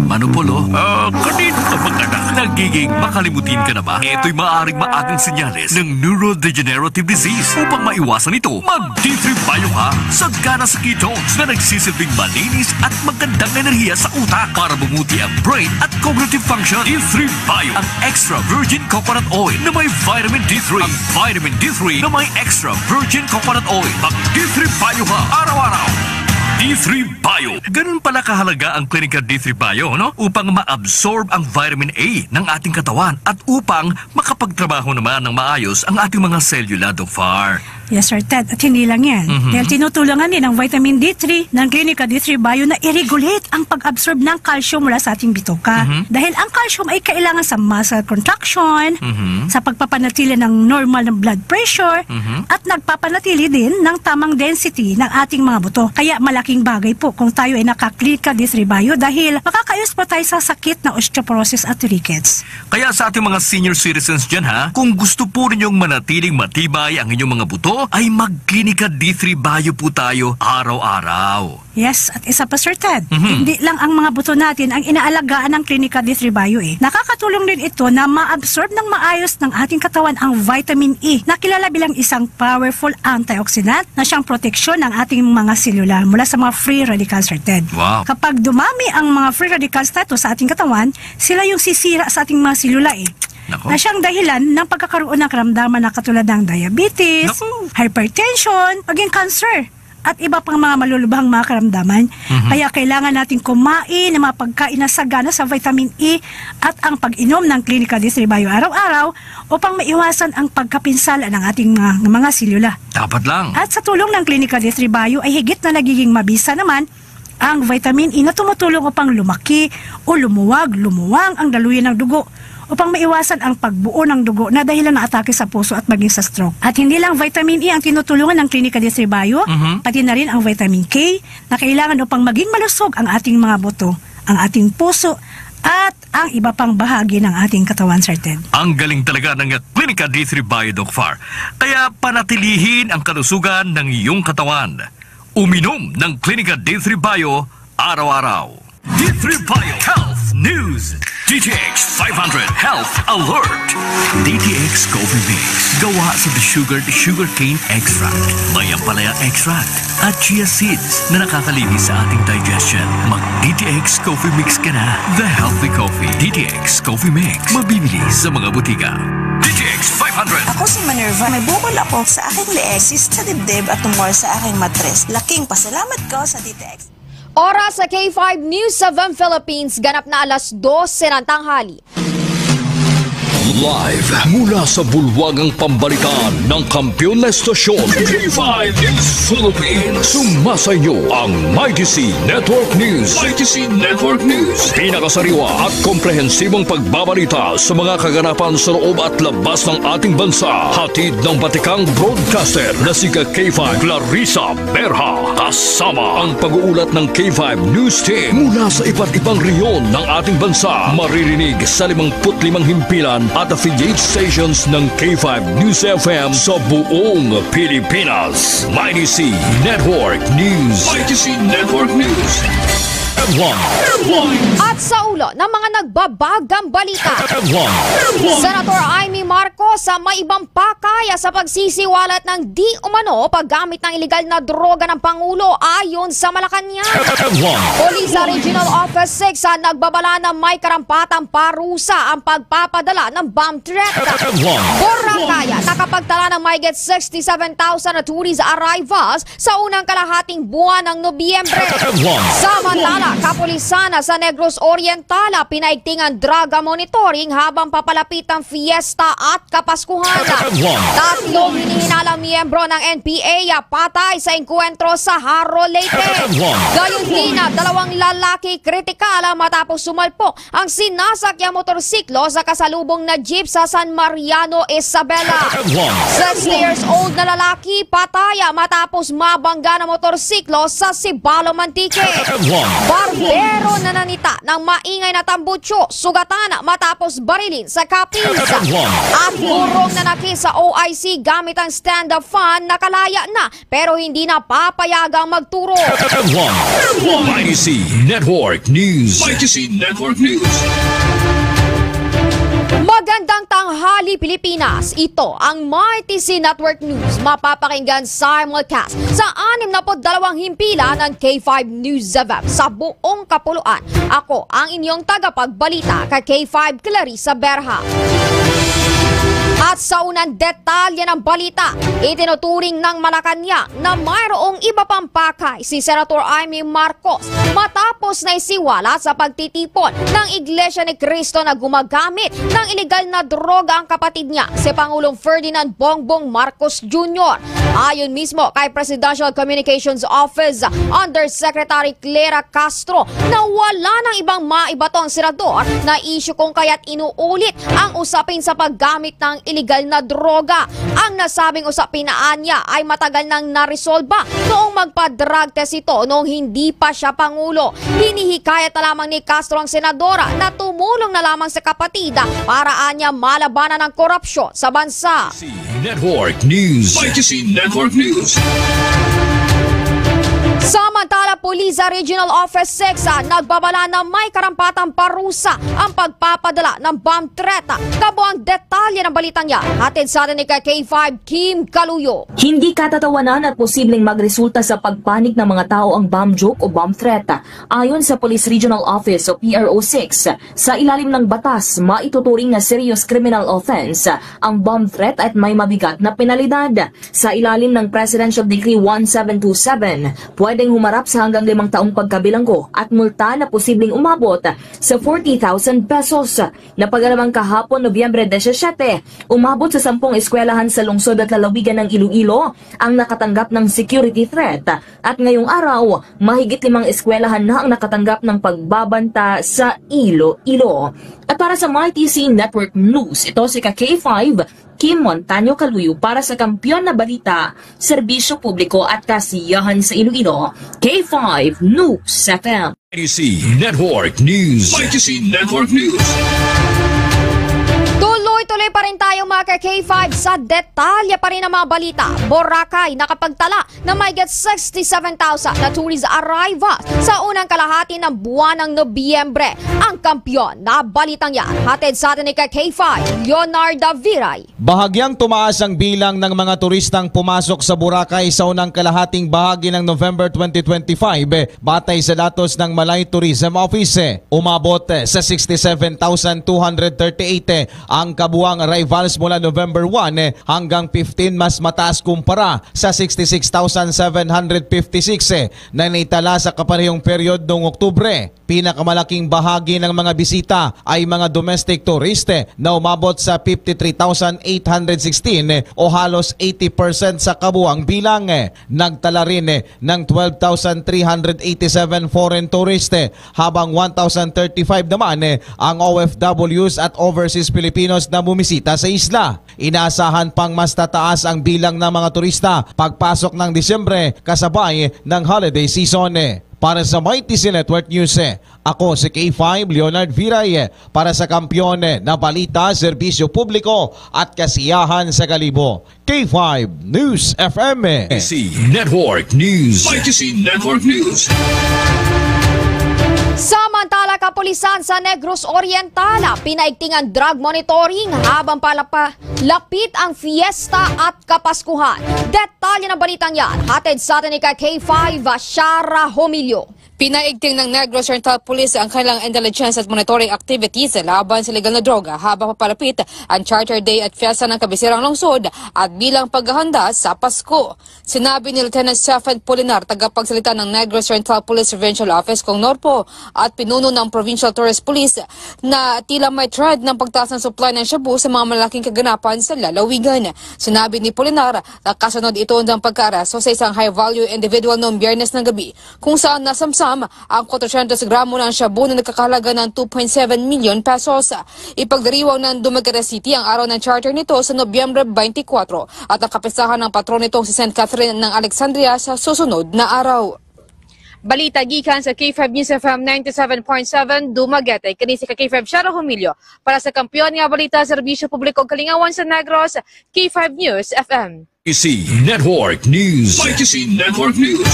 Manupol, oh. Ah, kanino ka mag-anak? Nagiging makalimutin ka na ba? Ito'y maaaring maagang senyales ng neurodegenerative disease. Upang maiwasan ito, mag D three Bio ka. Sagana sa ketones na nagsisilbing malinis at magandang enerhiya sa utak para bumuti ang brain at cognitive function. D three Bio, ang extra virgin coconut oil na may vitamin D three. Ang vitamin D three na may extra virgin coconut oil. Mag D three Bio ka araw-araw. D three Bio. Ganun pala kahalaga ang Clinica D three Bio, no? Upang ma-absorb ang vitamin A ng ating katawan at upang makapagtrabaho naman ng maayos ang ating mga selula, Doc Far. Yes, Sir Ted. At hindi lang yan. Mhm. Dahil tinutulungan din ang vitamin D three ng Clinica D three Bio na i-regulate ang pag-absorb ng calcium mula sa ating bituka. Mhm. Dahil ang calcium ay kailangan sa muscle contraction, Mhm. sa pagpapanatili ng normal na blood pressure, Mhm. at nagpapanatili din ng tamang density ng ating mga buto. Kaya malaking bagay po kung tayo ay naka-Clinica D three Bio dahil makakaayos po tayo sa sakit na osteoporosis at rickets. Kaya sa ating mga senior citizens dyan, ha, kung gusto po ninyong manatiling matibay ang inyong mga buto, ay mag-Clinica D three Bio po tayo araw-araw. Yes, at isa pa, Sir Ted, Mhm. hindi lang ang mga buto natin ang inaalagaan ng Clinica D three Bio eh. Nakakatulong din ito na ma-absorb ng maayos ng ating katawan ang vitamin E na kilala bilang isang powerful antioxidant na siyang proteksyon ng ating mga selula mula sa mga free radicals, Sir Ted. Wow. Kapag dumami ang mga free radicals na ito sa ating katawan, sila yung sisira sa ating mga selula eh. Nako. Na siyang dahilan ng pagkakaroon ng karamdaman na katulad ng diabetes, Nako. hypertension, maging cancer, at iba pang mga malulubhang mga karamdaman. Mhm. Kaya kailangan natin kumain ng mga pagkain na sagana sa vitamin E at ang pag-inom ng Clinica D three Bio araw-araw upang maiwasan ang pagkapinsala ng ating mga, mga selula. Dapat lang. At sa tulong ng Clinica D three Bio ay higit na nagiging mabisa naman ang vitamin E na tumutulong upang lumaki o lumuwag, lumuwang ang daluyan ng dugo upang maiwasan ang pagbuo ng dugo na dahilan ng atake sa puso at maging sa stroke. At hindi lang vitamin E ang tinutulungan ng Clinica D three Bio, Mhm. pati na rin ang vitamin K na kailangan upang maging malusog ang ating mga buto, ang ating puso, at ang iba pang bahagi ng ating katawan, Sir Ted. Ang galing talaga ng Clinica D three Bio, Doc Far. Kaya panatilihin ang kalusugan ng iyong katawan. Uminom ng Clinica D three Bio araw-araw. D three Bio Health News. D T X five hundred Health Alert. D T X Coffee Mix. Gawa sa desugared sugarcane extract. May ampalaya extract at chia seeds na nakakalinis sa ating digestion. Mag D T X Coffee Mix ka na. The healthy coffee. D T X Coffee Mix. Mabibili sa mga botika. D T X five hundred. Ako si Minerva. May bukol ako sa aking leeg, cyst sa dibdib at tumor sa aking matres. Laking pasalamat ko sa D T X. Oras sa K five News seven Philippines, ganap na alas dose ng tanghali. Live mula sa bulwagang pambalitaan ng kampiyon na estasyon, K five News Philippines. Sumasa inyo ang Mighty C Network News. Mighty C Network News. Pinakasariwa at komprehensibong pagbabalita sa mga kaganapan sa loob at labas ng ating bansa. Hatid ng batikang broadcaster na si K five Clarissa Berha. Kasama ang pag-uulat ng K five News Team mula sa iba't ibang rehiyon ng ating bansa. Maririnig sa limangput limang himpilan at affiliate stations ng K five News F M sa buong Pilipinas. Mighty C Network News. Mighty C Network News. Headline. At sa ulo ng mga nagbabagang balita, Headline. Senator Imee Marcos sa may ibang pakay sa pagsisiwalat ng di umano paggamit ng iligal na droga ng Pangulo ayon sa Malacañang. Headline. Police sa Regional Office six sa nagbabala na may karampatang parusa ang pagpapadala ng bomb threat. Headline. Boracay, nakapagtala ng mahigit sixty-seven thousand na tourist arrivals sa unang kalahating buwan ng Nobyembre. Headline. Samantala, kapulisan sa Negros Oriental pinaigting ang drug monitoring habang papalapit ang fiesta at Kapaskuhan. Headline. Tatlong hinihinalang miyembro ng N P A patay sa engkwentro sa Jaro, Leyte. Headline. Gayon din, dalawang lalaki kritikal matapos sumalpok ang sinasakyang motorsiklo sa kasalubong na jeep sa San Mariano, Isabela. Headline. Sixty years old na lalaki patay matapos mabangga ng motorsiklo sa Sibalom, Antique. Headline. Barbero nananita ng maingay na tambutso, sugatan matapos barilin sa Capiz. Headline. At burong nanakit sa O I C gamit ang stand-up fan, nakalaya na pero hindi na papayagang magturo. Headline. Mighty C Network News. Mighty C Network News. Magandang tanghali, Pilipinas. Ito ang Mighty C Network News. Mapapakinggan simulcast sa anim na put dalawang himpilan ng K five News F M sa buong kapuluan. Ako ang inyong tagapagbalita, ka K five Clarissa Berha. At sa unang detalye ng balita, itinuturing ng Malacañang na mayroong iba pang pakay si Senator Imee Marcos matapos na isiwala sa pagtitipon ng Iglesia ni Cristo na gumagamit ng iligal na droga ang kapatid niya, si Pangulong Ferdinand Bongbong Marcos Junior. Ayon mismo kay Presidential Communications Office Undersecretary Clara Castro na wala nang ibang maibato ang senador na isyu kung kaya't inuulit ang usapin sa paggamit ng iligal na droga. Ang nasabing usapin na anya ay matagal nang naresolba noong magpa-drug test ito noong hindi pa siya pangulo. Hinihikayat na lamang ni Castro ang senadora na tumulong na lamang sa kapatid para anya malabanan ang korupsyon sa bansa. Network News. Mighty C Network News. Samantala, pulis sa Regional Office six, ah, nagbabala na may karampatang parusa ang pagpapadala ng bomb threat. Kabuang detalye ng balitang yan, hatid sa atin ni ka K five Kim Kaluyo. Hindi katatawanan at posibleng magresulta sa pagpanik ng mga tao ang bomb joke o bomb threat. Ayon sa Police Regional Office o P R O six, sa ilalim ng batas, maituturing na serious criminal offense ang bomb threat at may mabigat na penalidad. Sa ilalim ng Presidential Decree one seven two seven, pwedeng humarap sa hanggang limang taong pagkabilanggo at multa na posibleng umabot sa forty thousand pesos. Napag-alaman kahapon, Nobyembre disisyete, umabot sa sampung eskwelahan sa lungsod at lalawigan ng Iloilo ang nakatanggap ng security threat. At ngayong araw, mahigit limang eskwelahan na ang nakatanggap ng pagbabanta sa Iloilo. At para sa Mighty C Network News, ito si ka K five, Kim Montaño Kaluyo para sa Kampiyon na Balita, Serbisyo Publiko at Kasiyahan sa Iloilo, K five News F M. Mighty C Network News. Mighty C Network News. Tuloy Tuloy pa rin tayo, mga ka-K five, sa detalye pa rin ng mga balita. Boracay nakapagtala na may get sixty-seven thousand na tourist arrivals sa unang kalahati ng buwan ng Nobyembre. Ang kampiyon na balitang yan, hatid sa atin ni ka-K five, Leonardo Viray. Bahagyang tumaas ang bilang ng mga turistang pumasok sa Boracay sa unang kalahating bahagi ng November twenty twenty-five, batay sa datos ng Malay Tourism Office. Umabot sa sixty-seven thousand two hundred thirty-eight ang kabuang arrivals mula November one hanggang fifteen, mas mataas kumpara sa sixty-six thousand seven hundred fifty-six na naitala sa kaparehong period noong Oktubre. Pinakamalaking bahagi ng mga bisita ay mga domestic tourist na umabot sa fifty-three thousand eight hundred sixteen o halos eighty percent sa kabuang bilang. Nagtala rin ng twelve thousand three hundred eighty-seven foreign tourist, habang one thousand thirty-five naman ang O F Ws at overseas Filipinos na bumisita sa isla. Inaasahan pang mas tataas ang bilang ng mga turista pagpasok ng Disyembre kasabay ng holiday season. Para sa Mighty C Network News, ako si K five Leonard Viray para sa kampiyon na balita, serbisyo publiko at kasiyahan sa Kalibo. K five News F M. C Network News. Mighty C Network News. Samantala, kapulisan sa Negros Oriental pinaigting ang drug monitoring habang palapa-, lapit ang fiesta at Kapaskuhan. Detalye ng balitang yan, hatid sa atin ni ka-K five, Shara Homilio. Pinaigting ng Negros Oriental Police ang kanilang intelligence at monitoring activities laban sa illegal na droga habang papalapit ang Charter Day at Fiesta ng kabisirang lungsod at bilang paghahanda sa Pasko. Sinabi ni Lieutenant Stephen Polinar, tagapagsalita ng Negros Oriental Police Provincial Office, kong NORPO, at pinuno ng Provincial Tourist Police, na tila may trend ng pagtaas ng supply ng shabu sa mga malaking kaganapan sa lalawigan. Sinabi ni Polinar na kasunod ito ng pagkaaresto sa isang high-value individual noong Biyernes ng gabi, kung saan nasamsam ang kwatrocientos gramo ng shabu na nagkakahalaga ng two point seven million pesos. Ipagdiriwang ng Dumaguete City ang araw ng charter nito sa Nobyembre twenty-four at ang kapistahan ng patron nitong si Saint Catherine ng Alexandria sa susunod na araw. Balita gikan sa K five News F M ninety-seven point seven Dumaguete. Kini si ka K five Shara Humilio para sa Kampiyon nga Balita, Serbisyo Publiko ug Kalingawan sa Negros, K five News F M. Mighty C Network News. Mighty C Network News.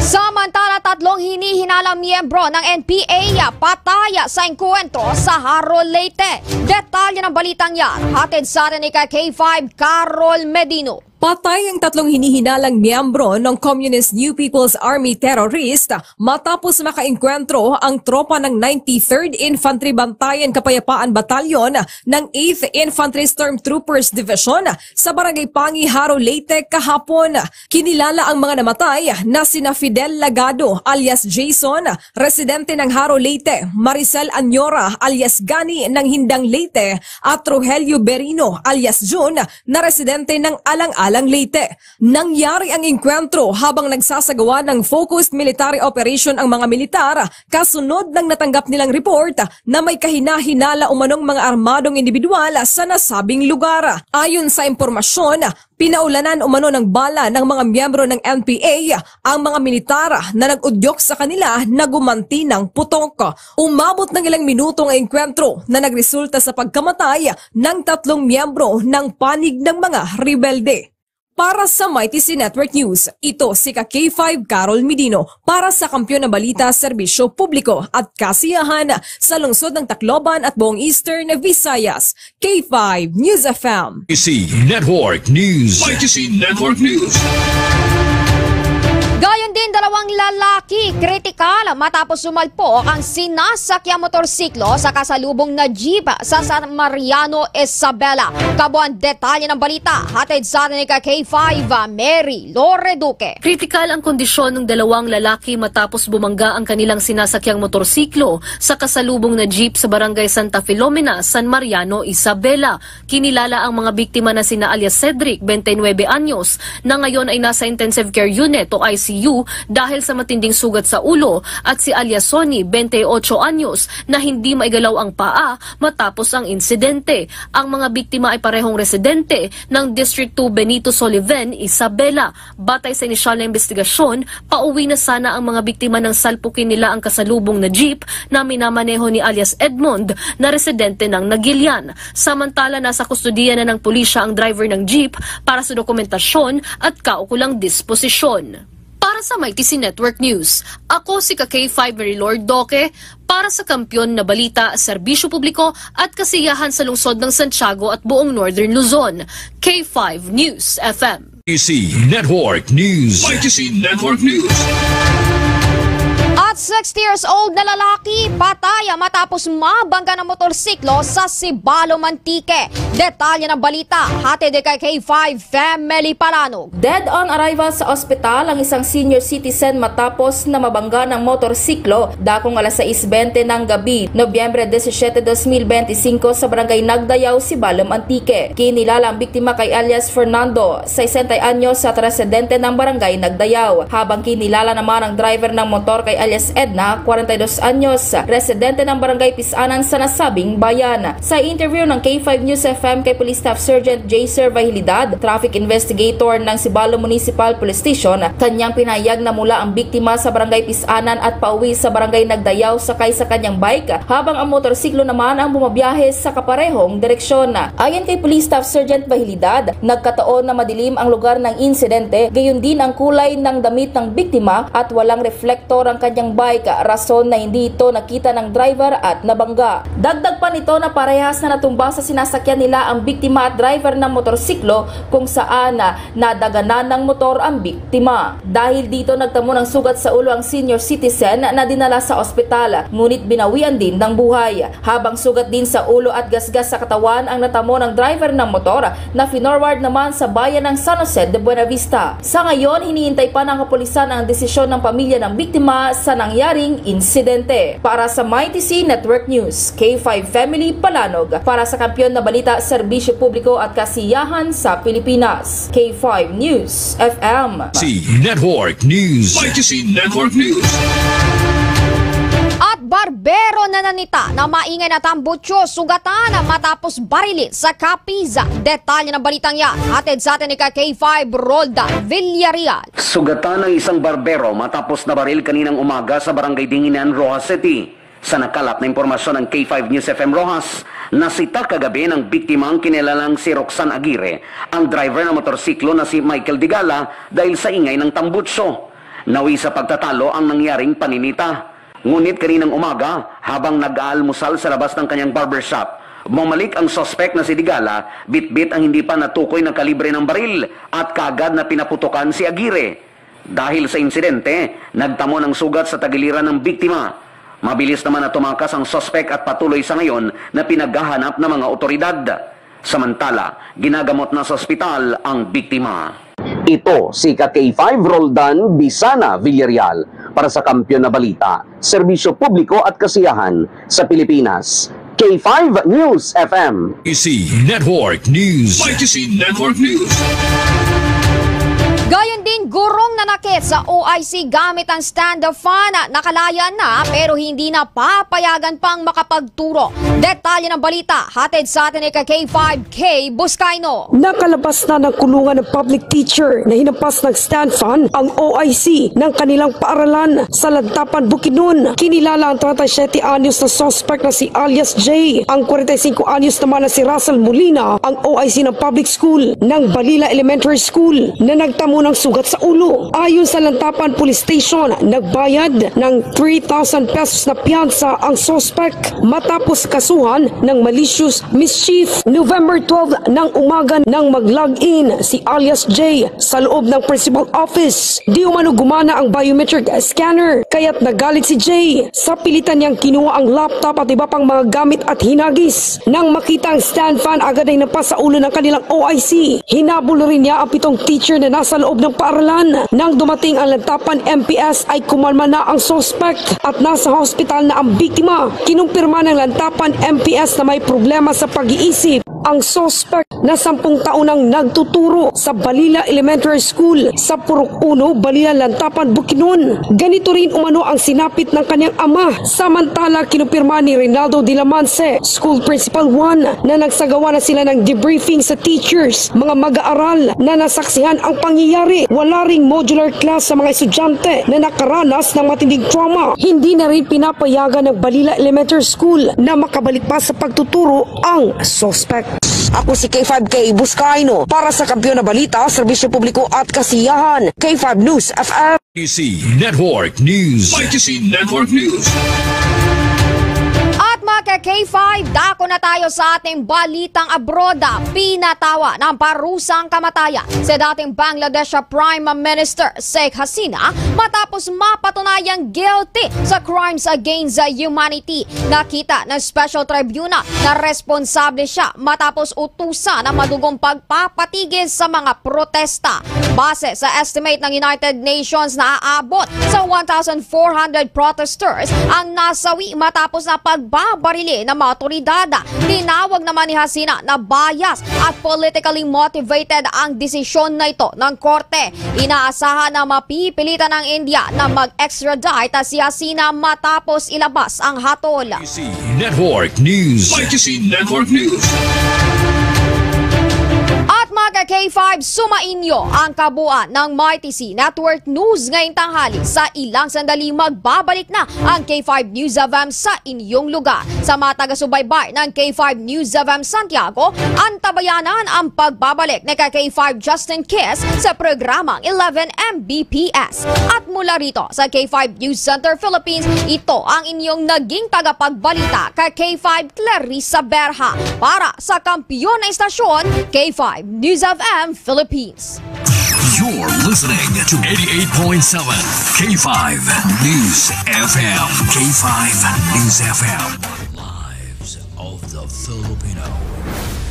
Samantala, tatlong hinihinalang miyembro ng N P A patay sa engkwentro sa Jaro, Leyte. Detalye ng balitang yan, hatid sa atin ni ka K five Carol Medino. Patay ang tatlong hinihinalang miyembro ng Communist New People's Army terrorist matapos makaengkwentro ang tropa ng ninety-third Infantry Bantayan Kapayapaan Battalion ng eighth Infantry Stormtroopers Division sa Barangay Pangi, Jaro, Leyte kahapon. Kinilala ang mga namatay na sina Fidel Lagado alias Jason, residente ng Jaro, Leyte, Maricel Añora alias Gani ng Hindang, Leyte, at Rogelio Berino alias Jun na residente ng Alang-Alang, Leyte. Nangyari ang engkwentro habang nagsasagawa ng focused military operation ang mga militar, kasunod ng natanggap nilang report na may kahinahinala umanong mga armadong individual sa nasabing lugar. Ayon sa impormasyon, pinaulanan umano ng bala ng mga miyembro ng N P A ang mga militar na nag-udyok sa kanila na gumanti ng putok. Umabot ng ilang minuto ang engkwentro na nagresulta sa pagkamatay ng tatlong miyembro ng panig ng mga rebelde. Para sa Mighty C Network News, ito si ka K five Carol Medino para sa Kampiyon ng Balita, Serbisyo Publiko at Kasiyahan sa lungsod ng Tacloban at buong Eastern Visayas. K five News F M. Mighty C Network News. Mighty C Network News. Gayon din, dalawang lalaki kritikal matapos sumalpok ang sinasakyang motorsiklo sa kasalubong na jeep sa San Mariano, Isabela. Kabuang detalye ng balita, hatid sa atin ni ka K five, Mary Lore Duque. Kritikal ang kondisyon ng dalawang lalaki matapos bumangga ang kanilang sinasakyang motorsiklo sa kasalubong na jeep sa Barangay Santa Filomena, San Mariano, Isabela. Kinilala ang mga biktima na sina alias Cedric, twenty-nine anyos, na ngayon ay nasa intensive care unit o I C U, dahil sa matinding sugat sa ulo at si alias Sonny, twenty-eight anyos, na hindi maigalaw ang paa matapos ang insidente. Ang mga biktima ay parehong residente ng District two Benito Soliven, Isabela. Batay sa inisyal na investigasyon, pauwi na sana ang mga biktima nang salpukin nila ang kasalubong na jeep na minamaneho ni alias Edmond na residente ng Nagilian. Samantala, nasa kustodiya na ng pulisya ang driver ng jeep para sa dokumentasyon at kaukulang disposisyon. Para sa Mighty C Network News, ako si ka K five Marilord Doque para sa Kampiyon na Balita, Serbisyo Publiko at Kasiyahan sa Lungsod ng Santiago at buong Northern Luzon, K five News F M. Mighty C Network News. Mighty C Network News. At sixty years old na lalaki patay matapos mabangga ng motorsiklo sa Sibalom, Antique. Detalye ng balita, hatid kay K five Family Palanog. Dead on arrival sa ospital ang isang senior citizen matapos na mabangga ng motorsiklo dakong alas sais bente ng gabi, Nobyembre disisiete, dos mil benti singko, sa Barangay Nagdayaw, Sibalom, Antique. Kinilala ang biktima kay alias Fernando, sesenta anyos, at residente ng Barangay Nagdayaw, habang kinilala naman ang driver ng motor kay alias Edna, kwarenta y dos anyos, residente ng Barangay Pisanan sa nasabing bayan. Sa interview ng K five News F M kay Police Staff Sergeant J Sir Vahilidad, traffic investigator ng Sibalom Municipal Police Station, kanyang pinahayag na mula ang biktima sa Barangay Pisanan at pauwi sa Barangay Nagdayaw sakay sa kanyang bike, habang ang motorsiklo naman ang bumabiyahe sa kaparehong direksyon. Ayon kay Police Staff Sergeant Vahilidad, nagkataon na madilim ang lugar ng insidente, gayon din ang kulay ng damit ng biktima at walang reflektor ang kanyang bike, rason na hindi ito nakita ng driver at nabangga. Dagdag pa nito na parehas na natumba sa sinasakyan nila ang biktima at driver ng motorsiklo, kung saan nadaganan ng motor ang biktima. Dahil dito, nagtamo ng sugat sa ulo ang senior citizen na dinala sa ospital, ngunit binawian din ng buhay. Habang sugat din sa ulo at gasgas sa katawan ang natamo ng driver ng motor, na finorward naman sa bayan ng San Jose de Buenavista. Sa ngayon, hinihintay pa ng kapulisan ang desisyon ng pamilya ng biktima sa nangyaring insidente. Para sa Mighty C Network News, K five Family Palanog. Para sa Kampiyon na Balita, Serbisyo Publiko at Kasiyahan sa Pilipinas, K five News F M. C Network News. Mighty C Network News. At barbero na nanita na maingay na tambutso sugatan matapos barili sa Capiz. Detalye ng balitang yan, hatid sa atin ni ka K five Roldan Villarreal. Sugatan ang isang barbero matapos nabaril kaninang umaga sa barangay Dinginan, Roxas City. Sa nakalap na impormasyon ng K five News F M Roxas, nasita kagabi ng biktima ang kinilalang si Roxanne Aguirre, ang driver ng motorsiklo na si Michael Digala, dahil sa ingay ng tambutso. Nawi sa pagtatalo ang nangyaring paninita. Ngunit kaninang umaga, habang nag-aalmusal sa labas ng kanyang barbershop, bumalik ang suspek na si Digala, bitbit ang hindi pa natukoy na kalibre ng baril, at kaagad na pinaputukan si Aguirre. Dahil sa insidente, nagtamo ng sugat sa tagiliran ng biktima. Mabilis naman na tumakas ang suspek at patuloy sa ngayon na pinaghahanap ng mga otoridad. Samantala, ginagamot na sa ospital ang biktima. Ito si ka K five Roldan Bisana Villarreal para sa Kampiyon na Balita, Serbisyo Publiko at Kasiyahan sa Pilipinas, K five News F M. Mighty C Network News. Mighty C Network News. Gayon din, gurong nanakit sa O I C gamit ang stand fan. Nakalayan na pero hindi na papayagan pang makapagturo. Detalye ng balita, hatid sa atin ni ka K five K Buscaino. Nakalabas na ng kulungan ng public teacher na hinampas ng stand fan ang O I C ng kanilang paaralan sa Lantapan, Bukidnon. Kinilala ang treinta y siete anyos na suspect na si alias J, ang kwarenta y singko anyos naman na si Russell Molina, ang O I C ng public school ng Balila Elementary School, na nagtamo ng sugat sa ulo. Ayon sa Lantapan Police Station, nagbayad ng three thousand pesos na piyansa ang suspect matapos kasuhan ng malicious mischief. November twelve ng umaga nang mag-log in si alias J sa loob ng principal office. Di umano gumana ang biometric scanner, kaya't nagalit si J. Sa pilitan niyang kinuha ang laptop at iba pang mga gamit at hinagis. Nang makita ang stand fan, agad na hinampas sa ulo ng kanilang O I C. Hinabol rin niya ang pitong teacher na nasa loob ng paaralan. Nang dumating ang Lantapan M P S ay kumalma na ang suspect at nasa hospital na ang biktima. Kinumpirma ng Lantapan M P S na may problema sa pag-iisip Ang suspek na sampung taon nang nagtuturo sa Balila Elementary School sa Purok Uno, Balila, Lantapan, Bukidnon. Ganito rin umano ang sinapit ng kanyang ama. Samantala, kinumpirma ni Reynaldo Dilamanse, School Principal one, na nagsagawa na sila ng debriefing sa teachers, mga mag-aaral na nasaksihan ang pangyayari. Wala ring modular class sa mga estudyante na nakaranas ng matinding trauma. Hindi na rin pinapayagan ng Balila Elementary School na makabalik pa sa pagtuturo ang suspect. Ako si K five K Buscaino para sa Kampiyon na Balita, Serbisyo Publiko at Kasiyahan, K five News F M. Y T C Network News. Y T C Network News. At mga ka-K five, dako na tayo sa ating balitang abroad. Pinatawa ng parusang kamatayan si dating Bangladesh Prime Minister Sheikh Hasina matapos mapatunayang guilty sa crimes against humanity. Nakita ng Special Tribunal na responsable siya matapos utusan ang madugong pagpapatigil sa mga protesta. Base sa estimate ng United Nations, naaabot sa one thousand four hundred protesters ang nasawi matapos na pagbabarili ng mga otoridad. Tinawag naman ni Hasina na bias at politically motivated ang desisyon na ito ng korte. Inaasahan na mapipilitan ang India na mag-extradite si Hasina matapos ilabas ang hatol. Y T C Network News. Y T C Network News. At mga ka-K five, sumainyo ang kabuuan ng Mighty C Network News ngayong tanghali. Sa ilang sandali, magbabalik na ang K five News F M sa inyong lugar. Sa mga taga-subaybay ng K five News F M Santiago, antabayanan ang pagbabalik ni ka K five Justin Kiss sa programang eleven M B P S. At mula rito sa K five News Center Philippines, ito ang inyong naging tagapagbalita, ka K five Clarissa Berha, para sa Kampiyon na Istasyon, K five News F M Philippines. You're listening to eighty-eight point seven K five News F M. K five News F M. Lives of the Filipino.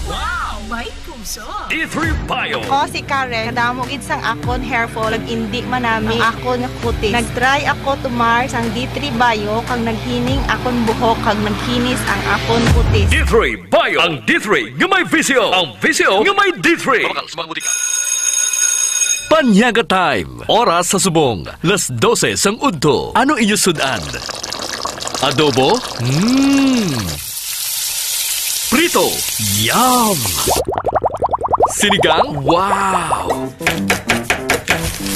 Wow! May puso! D three Bio. Ako si Karen. Kadamo gid sang akon hair fall, nag-indi man nami ang akon nga kutis. Nag-try ako tumar sang D three Bio, kag naghining akon buhok, kag nagkinis ang akon kutis. D three Bio, ang D three nga may visyo. Ang visyo nga may D three. Mabakal sa mga butika. Panyaga Time. Oras sa subong, las dose sang udto. Ano inyo sud-an? Adobo? Mm. Prito? Yum! Sinigang? Wow!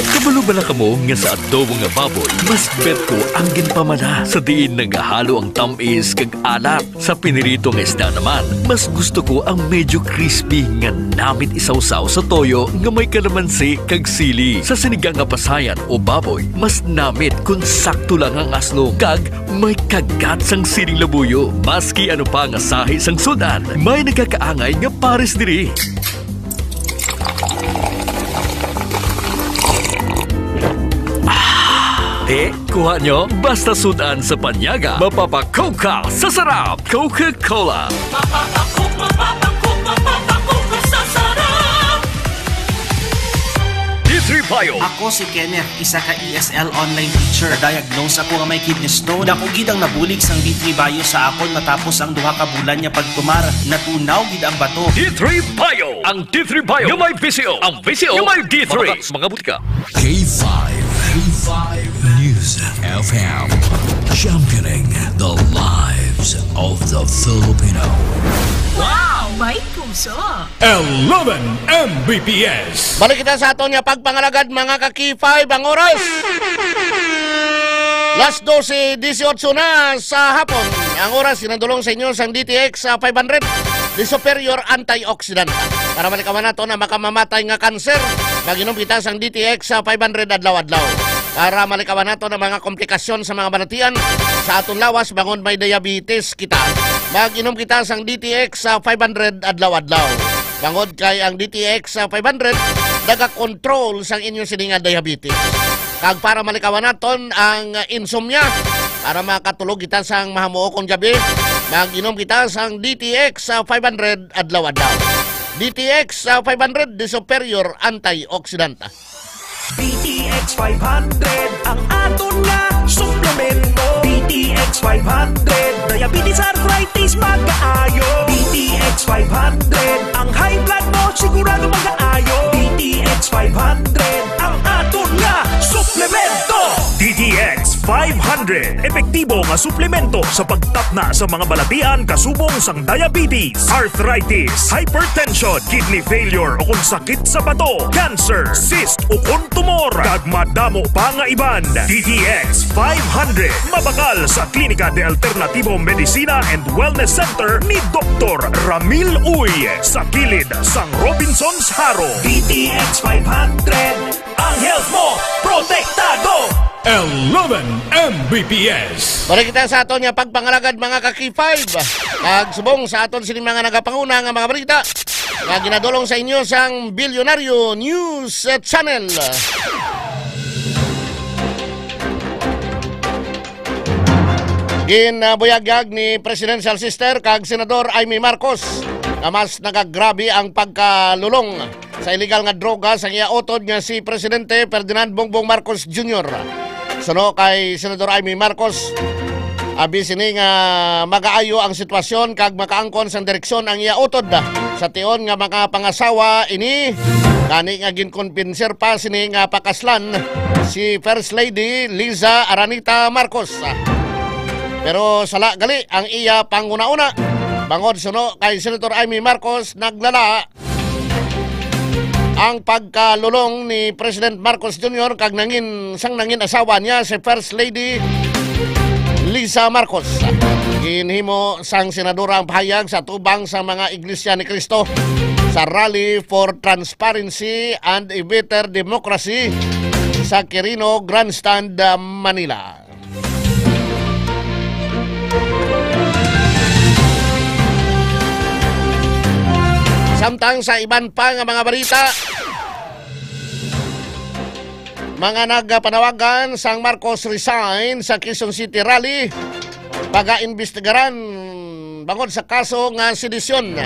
Kabalo bala kamo nga sa adobo nga baboy, mas bet ko ang ginpamana, sa diin nagahalo ang tamis kag alat. Sa pinirito nga isda naman, mas gusto ko ang medyo crispy nga namit isawsaw sa toyo nga may kalamansi kag sili. Sa sinigang nga pasayan o baboy, mas namit kon sakto lang ang aslom kag may kagat sang siling labuyo. Maski ano pa nga sahi sang sud-an, may nagakaangay nga pares diri. Ah, di, kuha nyo? Basta sud-an sa panyaga, mapapakoke ka sa sarap. Coca-Cola. Mapapakoke, mapapakoke, mapapakoke ka sa sarap. D three Bio. Ako si Kenneth, isa ka E S L online teacher. Na-diagnose ako nga may kidney stone. Dako gid ang nabulig sang D three Bio sa akon matapos ang duha ka bulan nga pagtumar. Natunaw gid ang bato. D three Bio. Ang D three Bio nga may visyo. Ang visyo nga may D three. Mabakal sa mga butika. K five, K five News F M, championing the lives of the Filipino. Wow! May puso! Eleven M B P S. Balik kita sa aton nga pagpangalagad, mga ka K five, ang oras. Las dose dieciocho na sa hapon. Ang oras, sinandulong sa inyo sang D T X, ah, five hundred, the superior antioxidant. Para malikawan naton ang makamamatay nga kanser, mag-inom kita sang D T X, ah, five hundred adlaw-adlaw. Para malikawan naton ang mga komplikasyon sa mga balatian sa aton lawas bangod may diabetes kita, mag-inom kita sang D T X, ah, five hundred adlaw-adlaw. Bangod kay ang D T X, ah, five hundred nagakontrol sang inyo sini nga diabetes. Kag para malikawan naton ang insomnia, para makatulog kita sang mahamuokon gabi, mag-inom kita sang D T X, ah, five hundred adlaw-adlaw. D T X, ah, five hundred, the superior antioxidant. D T X five hundred, ang aton nga suplemento. D T X five hundred, diabetes, arthritis, magkaayo. D T X Five hundred, ang high blood mo sigurado magkaayo. D T X five hundred, ang aton nga suplemento. D T X five hundred, epektibo nga suplemento sa pagtapna sa mga balatian kasubong sang diabetes, arthritis, hypertension, kidney failure o kung sakit sa bato, cancer, cyst o kung tumor, kag madamo pa nga iban. D T X five hundred, mabakal sa Klinika de Alternativo Medicina and Wellness Center ni Doktor Ramil Uy, sa kilid sang Robinsons Jaro. D T X five hundred, ang health mo protektado. Eleven M B P S. Balik kita sa aton nga pagpangalagad, mga ka-K five. Kag subong sa aton sini mga nagapanguna nga mga balita nga ginadulong sa inyo sang Bilyonaryo News Channel. Ginabuyagyag ni Presidential Sister kag Senador Imee Marcos nga mas nagagrabe ang pagkalulong sa iligal nga droga sang iya utod nga si Presidente Ferdinand Bongbong Marcos Junior. Suno kay Senador Imee Marcos, abi sini nga magaayo ang sitwasyon kag makaangkon sang direksyon ang iya utod sa tion nga mga pangasawa ini, gani nga ginkumbinser pa sini nga pakaslan si First Lady Liza Araneta Marcos. Pero sala gali ang iya panghunahuna, bangod suno kay Senator Imee Marcos, naglala ang pagkalulong ni President Marcos Junior kag nangin, sang nangin asawa niya, si First Lady Liza Marcos. Ginhimo sang senadora ang pahayag sa tubang sa mga Iglesia ni Cristo sa Rally for Transparency and a Better Democracy sa Quirino Grandstand, Manila. Samtang sa iban pa nga mga balita, mga nagapanawagan sang Marcos Resign sa Quezon City Rally, pagaimbestigaran bangod sa kaso nga sedisyon.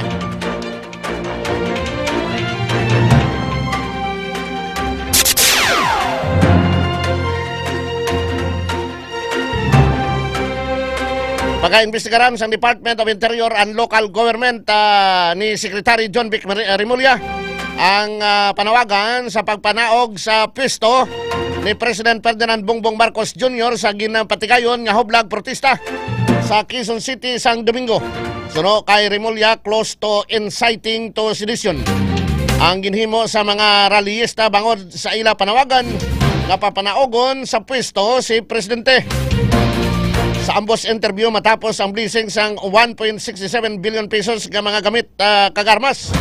Pagaimbestigaran sang Department of Interior and Local Government, ah, ni Secretary John Vic Mar-, Remulla ang, ah, panawagan sa pagpanaog sa pwesto ni President Ferdinand Bongbong Marcos Junior sa ginapatigayon nga hublag protesta sa Quezon City sang Domingo. Suno kay Remulla, close to inciting to sedition ang ginhimo sa mga rallyista bangod sa ila panawagan nga papanaogon sa pwesto si Presidente. Sa ambos interview, matapos ang blessing sang one point six seven billion pesos nga mga gamit, ah, kag armas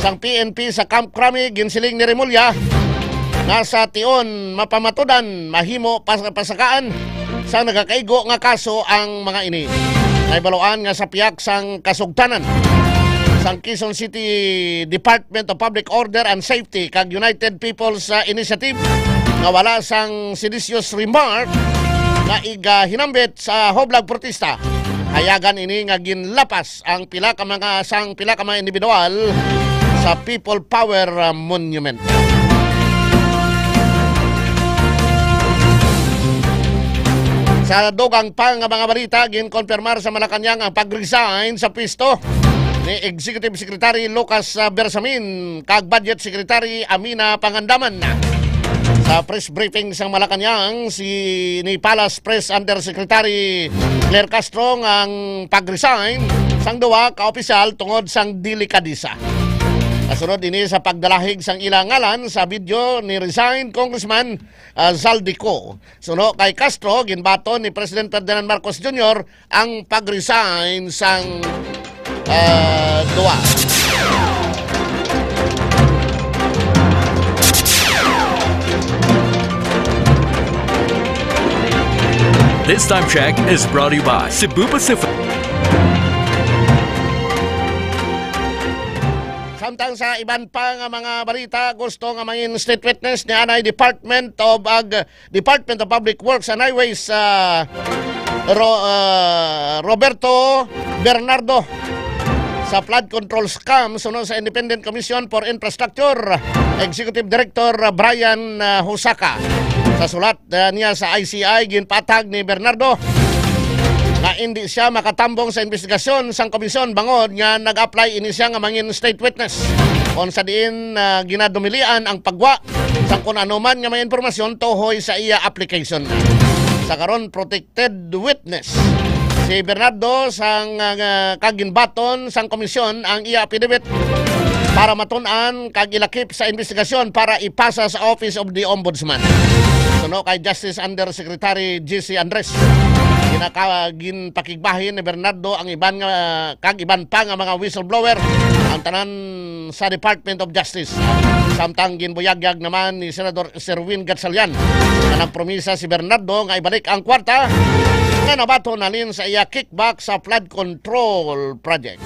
sang P N P sa Camp Crame, ginsiling ni Remulla nga sa tion mapamatudan, mahimo pas-, pasakaan sa nagakaigo nga kaso ang mga ini. Nahibaluan nga sa pihak sang kasugtanan sang Quezon City Department of Public Order and Safety kag United People's, ah, Initiative nga wala sang seditious remark nga igahinambit sa hublag protesta. Hayagan ini nga ginlapas ang pila ka mga, sang pila ka mga individual sa People Power, ah, Monument. Sa dugang pa nga mga balita, ginkonfirmar sa Malacañang ang pag-resign sa pwesto ni Executive Secretary Lucas, ah, Bersamin kag Budget Secretary Amina Pangandaman. Sa press briefing sang Malacañang, si ni Palace Press Undersecretary Claire Castro nga ang pag-resign sang duha ka opisyal tungod sang delikadesa. Kasunod ini sa pagdalahig sang ila ngalan sa video ni resigned Congressman, ah, Zaldy Co. Suno kay Castro, ginbaton ni President Ferdinand Marcos Junior ang pag-resign sang, ah, duha. This time check is brought to you by Cebu Pacific. Samtang sa iban pa nga mga balita, gusto nga mangin state witness ni anay Department of Ag-, Department of Public Works and Highways, ah, Ro-, ah, Roberto Bernardo sa flood control scam, suno sa Independent Commission for Infrastructure, Executive Director Brian, ah, Hosaka. Sa sulat, ah, niya sa I C I, ginpatag ni Bernardo nga hindi siya makatambong sa investigasyon sang komisyon bangod nga nag-apply ini siya nga mangin state witness, kon sa diin, ah, ginadumilian ang pagwa sang kon ano man nga mga impormasyon tuhoy sa iya application. Sa karon, protected witness si Bernardo sang, ah, kag ginbaton sang komisyon ang iya affidavit para matun-an kag ilakip sa investigasyon para ipasa sa Office of the Ombudsman. Suno kay Justice Undersecretary G C Andres, ginaka-, ginpakigbahin ni Bernardo ang iban nga, kag iban pa nga mga whistleblower, ang tanan sa Department of Justice. Samtang ginbuyagyag naman ni Senador Sherwin Gatchalian nga nagpromisa si Bernardo nga ibalik ang kwarta nga nabaton halin sa iya kickback sa flood control project.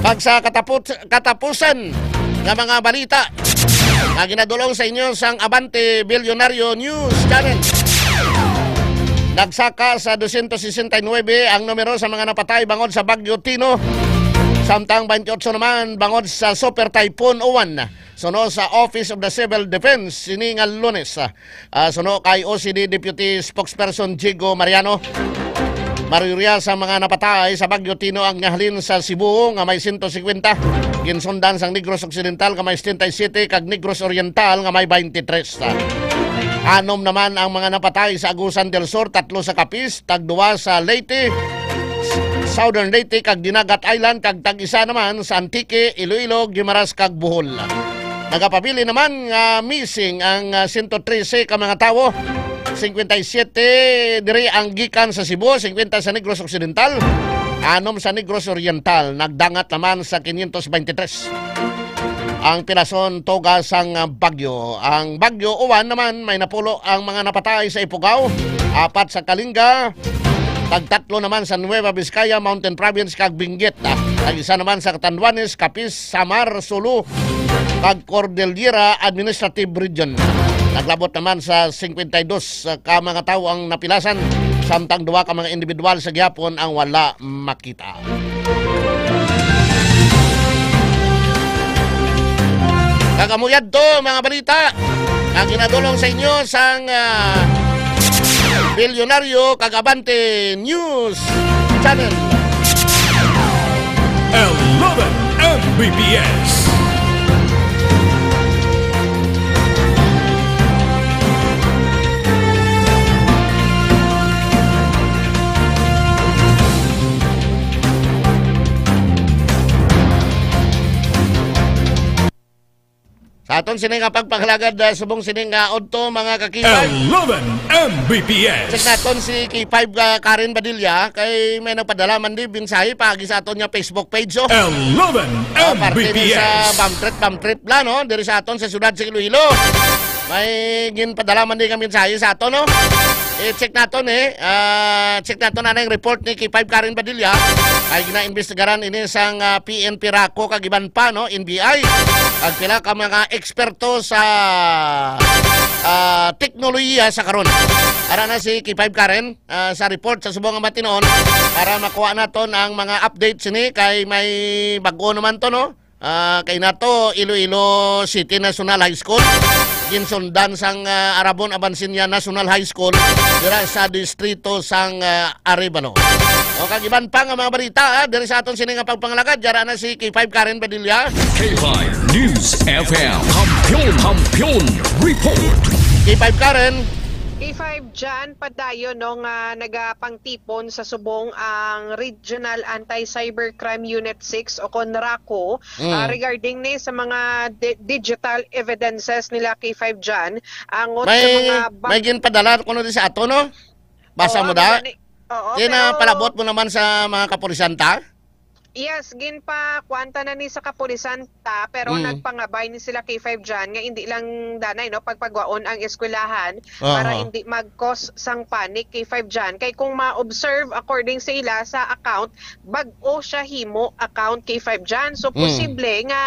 Kag sa katapot-, katapusan nga mga balita nga ginadulong sa inyo sang Abante Bilyonaryo News Channel. Nagsaka sa dosyentos sesenta y nuebe ang numero sa mga napatay bangod sa Bagyo Tino, samtang twenty-eight naman bangod sa Super Typhoon Uwan. Suno sa Office of the Civil Defense sini nga Lunes, ah, suno kay O C D Deputy Spokesperson Jigo Mariano, mayoriya sa mga napatay sa Bagyo Tino ang nahalin sa Cebu nga may sento singkwenta, ginsundan sang Negros Occidental nga may setenta y siyete kag Negros Oriental nga may twenty-three. Anom naman ang mga napatay sa Agusan del Sur, tatlo sa Capiz, tagduwa sa Leyte, Southern Leyte kag Dinagat Island, kag tag-isa naman sa Antique, Iloilo, Guimaras kag Bohol. Nagapabilin naman nga missing ang, ah, sento trese ka mga tawo. Singkwenta y siyete diri ang gikan sa Cebu, singkwenta sa Negros Occidental, anom sa Negros Oriental. Nagdangat naman sa quinientos veintitrés ang pinason tuga sang bagyo. Ang Bagyo Uwan naman, may napulo ang mga napatay sa Ifugao, apat sa Kalinga, tagtatlo naman sa Nueva Vizcaya, Mountain Province, kag Benguet. Tag-isa naman sa Catanduanes, Capiz, Samar, Sulu, kag Cordillera Administrative Region. Naglabot naman sa singkwenta y dos ka mga tawo ang napilasan, samtang duha ka mga individual sa gihapon ang wala makita. Kag amo yadto, mga balita nga ginadulong sa inyo sang, ah, Bilyonaryo kag Abante News Channel. Eleven M B P S. Sa aton sini nga pagpanghalagad, ah, subong sini nga udto, mga ka-K five. Eleven M B P S. Check naton si K five, ah, Karen Badilla, kay may nagpadala man di mensahe paagi sa aton nga Facebook page, oh. Eleven Ah, parte ni sa M B P S. Bamtrit, Bamtrit la, no? Diri sa aton sa siyudad sa Iloilo. May ginpadala man di nga mensahe sa aton, no? I-check naton, eh. Ah, check naton anang report ni K five Karen Badilla. Ay ginaimbestigaran ini sang, ah, P N P, RACU kag iban pa, no? N B I. Ang pila ka mga eksperto sa, ah, teknolohiya sa karon. Ara na si K five Karen, ah, sa report sa subong nga matinon para makuha naton ang mga update sini kay may bag-o naman to, no? Ah, kay nato, Iloilo City National High School. Ginsundan sang, ah, Arabon Abansinya National High School dira sa distrito sang, ah, Arevalo. O, kag iban pa nga mga balita, ah, diri sa aton sini nga pagpangalagad, yara na si K five Karen Padilla. K five News F M. Kampiyon, Kampiyon Report. K five Karen. K five John, padayon, no, nga nagapangtipon sa subong ang Regional Anti-Cybercrime Unit six o kon RACU, Mm. ah, regarding ni sa mga di-, digital evidences nila, K five John, angot sa May, mga bag- may ginpadala kuno di sa ato, no? Basa Oo, mo da? Gani-, oo, Kaya pero napalabot mo naman sa mga kapulisan ta? Yes, ginpakuwanta na ni sa kapulisan ta, pero Mm. nagpangabay ni sila, K five John, nga hindi lang danay, no, pagpagwaon ang eskwelahan Aha. para hindi mag-cause sang panic, K five John. Kay kung ma-observe, according sa ila sa account, bag-o siya himo account, K five John. So, Mm. posible nga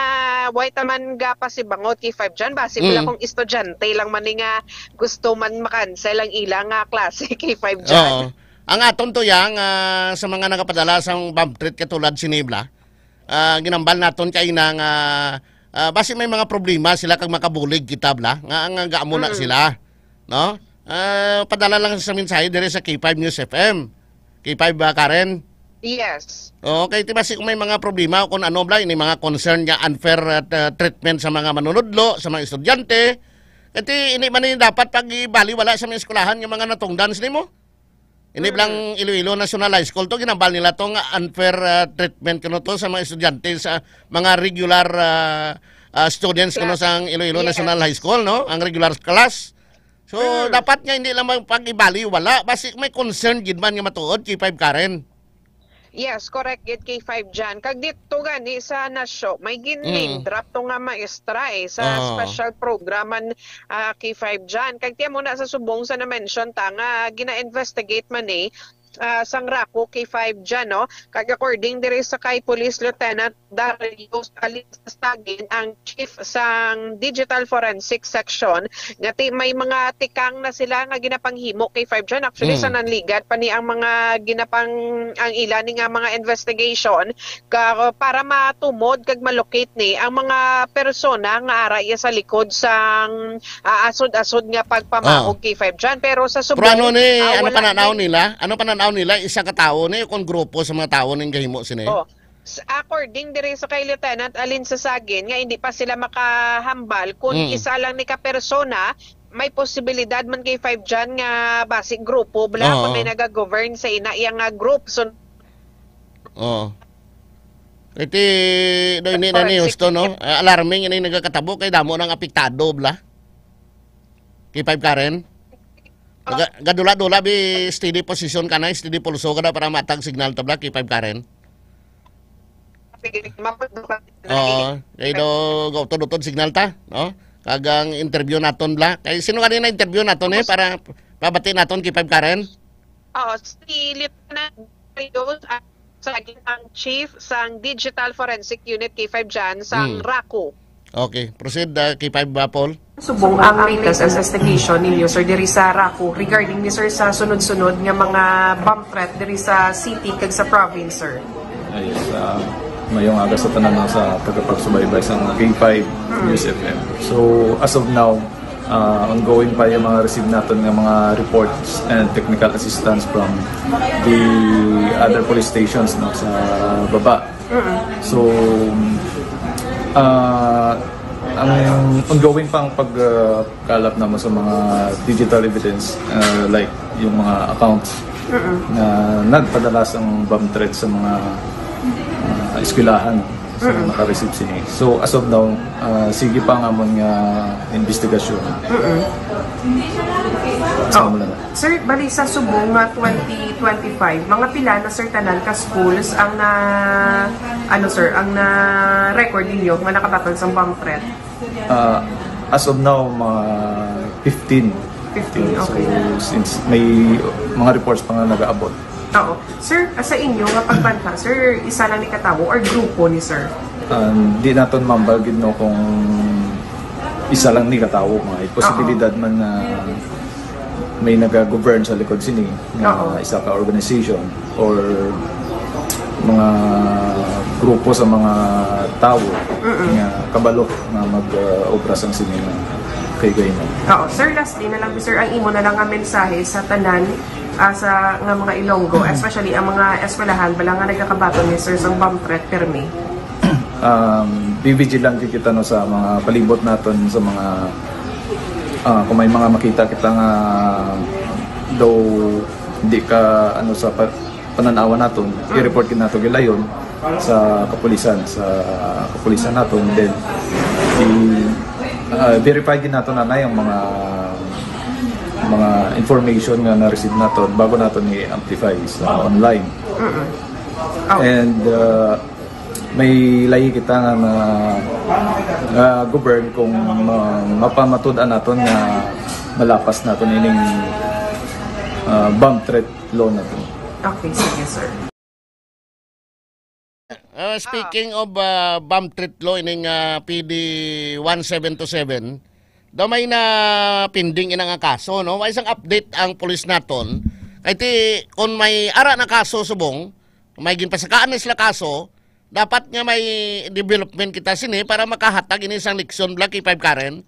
way taman ga pasibangot, K five John. Basi Mm. pala kung estudyante lang man ni nga gusto man makancel ang ila nga klase, K five John. Oo. Ang aton to yang, ah, sa mga nagapadala sang bomb threat katulad si Nibla, ah, ginambal naton kay na nga Ah, basi may mga problema sila kag makabulig kita bala, nga ang gaamo na Mm. sila, no? Ah, padala lang sa mensahe diri sa K five News F M. K five ba, Karen? Yes. Oo, kay ti basi kung may mga problema o kung ano bala, ini mga concern nga unfair, ah, t-, treatment sa mga manunudlo, sa mga estudyante, kay ti ini man ni dapat pag-ibaliwala sa mga eskwelahan nga mga natungdan sini mo. Ini Mm. blang Iloilo National High School to, ginambal nila to nga unfair, ah, treatment kuno to sa mga estudyante sa mga regular, ah, ah, students kuno Class. sang Iloilo Yes. National High School, no? Ang regular class. So, Mm. dapat nga hindi lang pag-ibaliwala, basi may concern gid man nga matuod, K five Karen. Yes, correct gid, K five Jan. Kag dito gani sa Nasyo, may gin-, Mm. name drop to nga maestra, eh, sa Oo. special program man, ah, K five Jan. Kag tiyan mo na sa subong sa na-mention ta nga gina-investigate man, eh, ah, sang RACU K five Jan, no? Kag according diri sa kay Police Lieutenant Darius Alinsasagin, ang chief sang Digital Forensic Section, nga ti-, may mga tikang na sila nga ginapanghimo, K five Jan. Actually, sa Mm. nanligad pa ni ang mga ginapang-, ang ila ni nga mga investigation ka, para matumod kag malocate ni ang mga persona nga ara iya sa likod sang, ah, asod-asod nga pagpamaog, Ah. K five Jan. Pero sa Pero ano subong, ni, ah, ano wala pananaw ni nila? Ano pananaw nila? Isa ka tawo ni o kung grupo sa mga tawo ning gahimo sini? Oh, s-, according diri sa kay Lieutenant Alin Sasagin nga hindi pa sila makahambal kung Mm. isa lang ni ka persona, may posibilidad man, K five Jan, nga basi grupo bala Oo. kung may nagagovern sa ina iya nga group. So, Oo. Iti, do ini na ni Forensic Houston, no? report. Ah, alarming ini nagakatabo kay damo nang apektado bala. K five Karen? Ga-, gadula-dula bi, steady position ka na, steady pulso ka na para matag signal ta bala, K five Karen. Sige, mapundok ka na. Oo, kay do, gautod-utod signal ta, no? Kag ang interview naton bala. Kay sino gani na interview naton, eh, Tapos para pabati naton, K five Karen? Oo, si Lieutenant Rios, ang sa ang chief sang Digital Forensic Unit, K five Jan, sang Hmm. RACU. Okay, proceed, uh, K five, uh, Paul. Subong ang latest investigation ninyo, sir, diri sa RACU regarding ni, sir, sa sunod-sunod nga mga bomb threat diri sa city kag sa province, sir? Ah, yes, ah, mayong aga sa tanan, no, sa tagapagsubaybay sa K five Mm. News F M. So, as of now, ah, ongoing pa yung mga receive naton nga mga reports and technical assistance from the other police stations, no, sa baba. Mm. So, ah, ang ongoing pang pag, ah, kalap naman sa mga digital evidence, ah, like yung mga accounts Mm-mm. na nagpadala sang bomb threat sa mga, ah, eskwelahan sa Mm-mm. naka-receive sini. So, as of now, ah, sige pa ang amon nga investigasyon. Mm-mm. Sa Oh. amon na. Sir, bali sa subong nga twenty twenty-five, mga pila na, sir, tanan ka schools ang na, ano, sir, ang na-record ninyo nga nakabaton sa bomb threat? Ah, as of now, mga fifteen. Fifteen, So, okay. since may mga reports pa nga nagaabot. Oo. Sir, ah, sa inyo nga pagbanta, sir, isa lang ni katawo or grupo ni sir? Ah, di naton mambal gid, no, kung isa lang ni katawo. May posibilidad Oo. man na may naga-govern sa likod sini nga Oo. isa ka organization or mga grupo sa mga tawo Mm-mm. nga kabalo nga mag, uh, obra sang sini nga kay gayman. Oo. Sir, lastly na lang, sir, ang imo na lang nga mensahe sa tanan, ah, sa, nga mga Ilonggo, Mm. especially ang mga eskwelahan, bala nga nagakabaton ni sir sang bomb threat, permi. Um, be vigilant kita, no, sa mga palibot naton, sa mga, ah, kung may mga makita kita nga daw di ka, ano, sa pa-, pananawan naton, Mm. i-report gid nato gilayon sa kapulisan, sa kapulisan naton. Then, i-, ah, verify gid nato na, na yung mga, mga information nga na-receive naton bago naton i-amplify sa online. Mm-mm. Oh. And, ah, may layi kita nga ma-, nga govern kung ma-, mapamatud-an naton nga malapas naton ining, ah, bomb threat law naton. Okay, sige, sir. Ah, speaking of, ah, bomb threat law, ining, ah, P D one seven two seven, daw may na pending ina nga kaso, no? May isang update ang pulis naton. Kay ti, kung may ara na kaso subong, may ginpasakaan na sila kaso, Dapat nga may development kita sini para makahatag ini sang leksyon bala, K five Karen.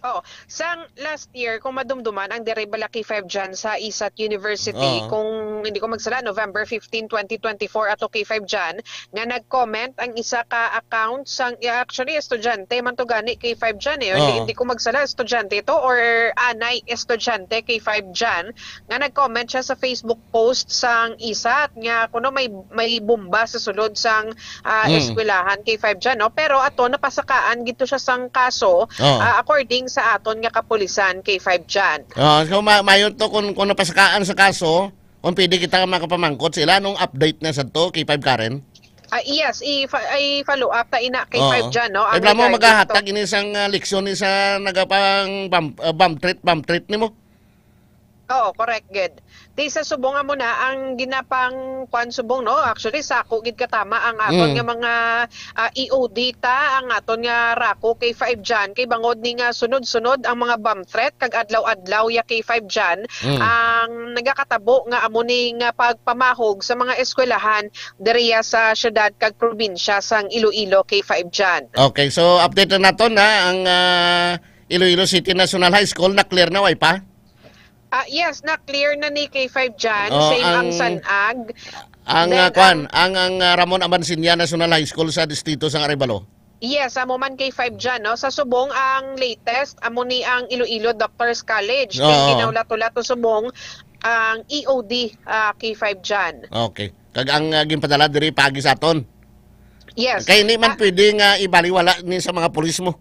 Oo. Sang last year, kung madumduman, ang diri bala K five John sa ISAT University, Oo. kung hindi ko magsala, November fifteen, twenty twenty-four ato, K five John, nga nag-comment ang isa ka account sang, yeah, actually, estudyante man to gani, K five John, eh. Hindi, Oo. hindi ko magsala, estudyante to or anay estudyante, K five John, nga nag-comment siya sa Facebook post sang ISAT nga kuno may, may bomba sa sulod sang, ah, Mm. eskwelahan, K five John, no? Pero ato, napasakaan gid to siya sang kaso, Oo. ah, according sa aton nga kapulisan, K five John. Ah, so, ma-, mayon to kung, kung napasakaan sa kaso, kung pwede kita makapamangkot sila, anong update na sa to, K five Karen? Ah, yes, i-fa-, i-follow up ta ina, K five Oo. John, no? Ay, Ang bala mo, regarding to. maghahatag ini sang, ah, leksyon ni sa nagapang bam-, ah, bam threat, bam threat nimo? Oo, correct gid. Di sa subong amo na ang ginapang kwan subong, no? Actually, sako gid katama ang aton Mm. nga mga, ah, E O D ta, ang aton nga RACU K five John, kay bangod ni nga sunod-sunod ang mga bomb threat kag adlaw-adlaw ya K five John, Mm. ang nagakatabo nga amo ni nga pagpamahog sa mga eskwelahan diriya sa siyudad kag probinsya sang Iloilo, K five John. Okay, so update na naton na ang, ah, Iloilo City National High School na-clear na, way pa? Ah, yes, na-clear na ni K five John. Oh, Same ang ang, San-ag. ang, Then, ah, kwan, ang, ang, ah, Ramon Abansinya National High School sa distrito sang Arevalo. Yes, amo man, K five John, no? Sa subong, ang latest, amo ni ang Iloilo Doctors College. Kay Oo. ginaulat-ulat to subong ang E O D, ah, K five John. Okay. Kag ang, ah, ginpadala diri paagi sa aton. Yes. Kay hindi man Ah. pwede nga ibaliwala ni sa mga pulis mo.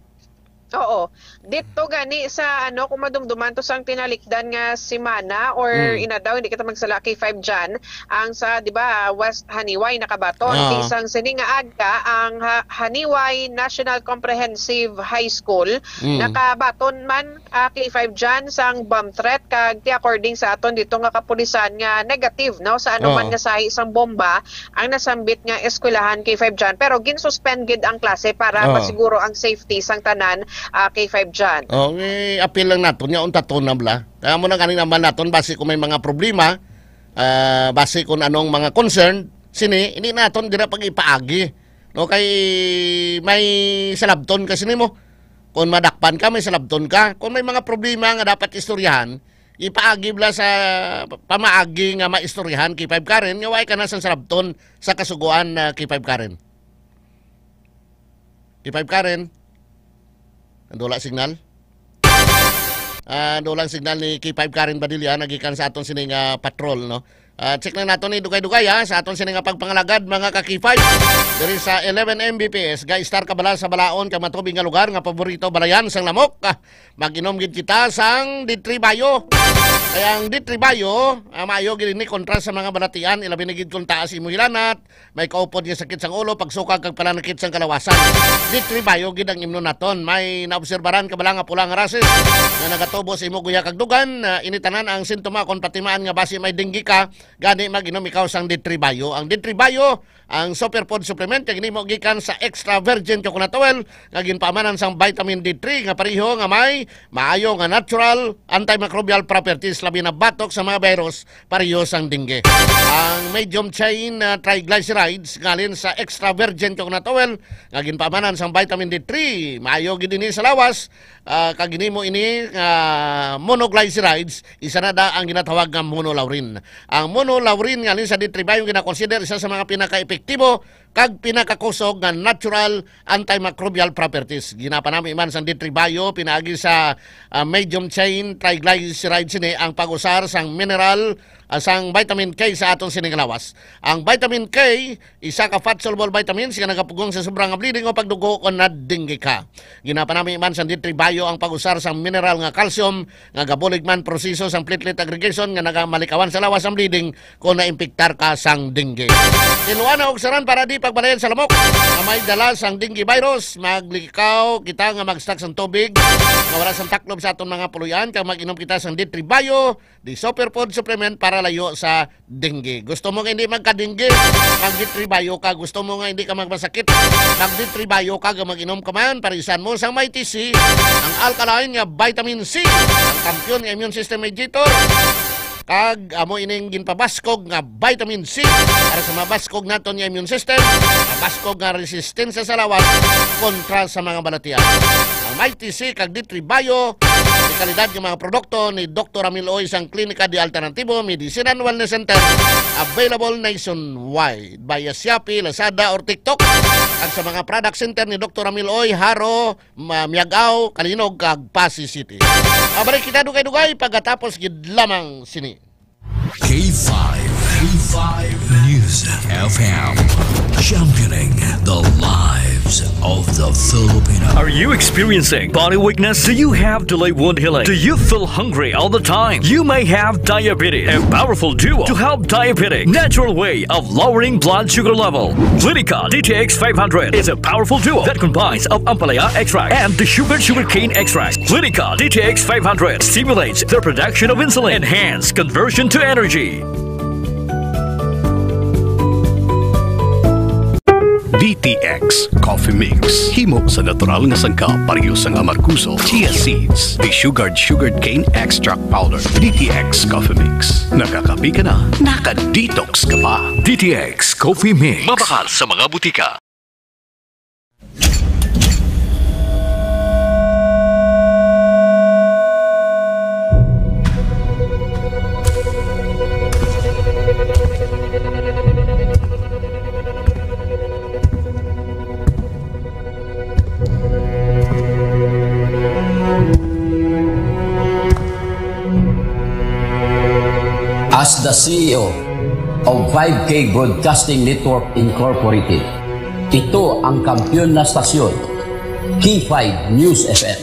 Oo. Dito gani sa, ano, kung madumduman to sang tinalikdan nga semana or Mm. inadlaw, hindi kita magsala, K five John, ang sa, di ba, West Janiuay nakabaton. Ah. Ti sang sini nga aga, ang Ha-, Janiuay National Comprehensive High School, Mm. nakabaton man, ah, K five John, sang bomb threat, kag ti according sa aton dito nga kapulisan nga negative, no, sa anuman Oo. nga sahi sang bomba, ang nasambit nga eskwelahan, K five John, pero ginsuspend gid ang klase para Oo. masiguro ang safety sang tanan, ah, K five John. Oh, eh, apil lang naton nga unta to na bala. Kaya mo na ganing naman naton, basi kung may mga problema, ah, basi kung anong mga concern, sini, ini naton dira pag ipaagi. No, kay may salabton ka sini mo. Kung madakpan ka, may salabton ka. Kung may mga problema nga dapat istoryahan, ipaagi bala sa pamaagi nga maistoryahan, K five Karen, nga way ka na sang sarabton sa kasugoan, ah, K five Karen. K five Karen, nadula signal? Ah, nadula ang signal ni K five Karen Badilla, nagikan sa aton sining, ah, patrol, no? Ah, check lang nato ni dugay-dugay, ha, sa aton sini nga pagpangalagad, mga ka-K five. Diri sa eleven M B P S, ga-star ka bala sa balaod kag matubig nga lugar nga paborito balayan sang lamok. Ah, mag-inom gid kita sang D three Bio. Kay ang D three Bio, ah, maayo gid ini kontra sa mga balatian, ilabi na gid kung taas imo hilanat, may kaupod nga sakit sang ulo, pagsukag kag pananakit sang kalawasan. D three Bio gid ang imnon naton. May naobserbaran ka bala nga pula nga rashes nga nagatubo sa imo guya kag dugan? Ah, ini tanan ang sintoma kon patimaan nga basi may dengue ka. Gani, mag-inom ikaw sang D three Bio. Ang D three Bio, ang superfood supplement, kay ginhimo gikan sa extra virgin coconut oil nga ginpaamanan sang vitamin D three nga pareho nga may maayo nga natural antimicrobial properties, labi na batok sa mga virus, pareho sang dengue. Ang medium chain, ah, triglycerides ngalin sa extra virgin coconut oil nga ginpaamanan sang vitamin D three, maayo gid ini sa lawas, ah, kag ginhimo ini nga monoglycerides, isa na da ang ginatawag nga monolaurin. Ang monolaurin nga sa D three Bio ginakonsider isa sa mga pinakaepektibo kag pinakakusog nga natural antimicrobial properties. Ginapanami man sang D three Bio pinaagi sa, ah, medium chain triglycerides sini ang pag-usar sang mineral, ah, sang vitamin K sa aton sining lawas. Ang vitamin K, isa ka fat-soluble vitamins nga nagapugong sa sobra nga bleeding o pagdugo kon nadinggi ka. Ginapanami man sang D three Bio ang pag-usar sang mineral nga calcium nga gabulig man proseso sang platelet aggregation nga nagamalikawan sa lawas sang bleeding kon naimpiktar ka sang dengue. Tiluana og saran para di pagbalayan sa lamok nga may dala sang dengue virus. Maglikaw kita nga mag-stock sang tubig nga wala sang taklob sa aton mga puloy-an kag mag-inom kita sang D three Bio, the superfood supplement para layo sa dengue. Gusto mo nga hindi magka-dengue? Mag-D three Bio ka. Gusto mo nga hindi ka magmasakit? Mag-D three Bio ka, nga mag-inom ka man, parisan mo sang Mighty C, ang alkaline nga vitamin C, ang kampiyon nga immune system mediator. Kag amo ining ginpabaskog nga vitamin C para sa mabaskog naton nga immune system, mabaskog nga resistensya sa lawas kontra sa mga balatian. Ang Mighty C kag D three Bio, may kalidad nga mga produkto ni Doktor Ramil Oy sang Klinika de Alternativo Medicine and Wellness Center, available nationwide via Shopee, Lazada, or TikTok. Kag sa mga product center ni Doktor Ramil Oy, Jaro, Ma-, Miag-ao, Calinog, kag Passi City. Mabalik kita dugay-dugay pagkatapos gid lamang sini. K five, K five News F M, championing the lives of the Filipino. Are you experiencing body weakness? Do you have delayed wound healing? Do you feel hungry all the time? You may have diabetes. A powerful duo to help diabetic. Natural way of lowering blood sugar level. Clinica D T X five hundred is a powerful duo that combines of ampalaya extract and the sugar sugarcane extract. Clinica D T X five hundred stimulates the production of insulin, enhance conversion to energy. D T X Coffee Mix. Himo sa natural nga sangkap, pareho sang amargoso, chia seeds, desugared sugarcane extract powder. D T X Coffee Mix. Nakakape ka na, naka-detox ka pa. D T X Coffee Mix. Mabakal sa mga butika. As the C E O of five K Broadcasting Network Incorporated, ito ang kampiyon na stasyon, K five News F M.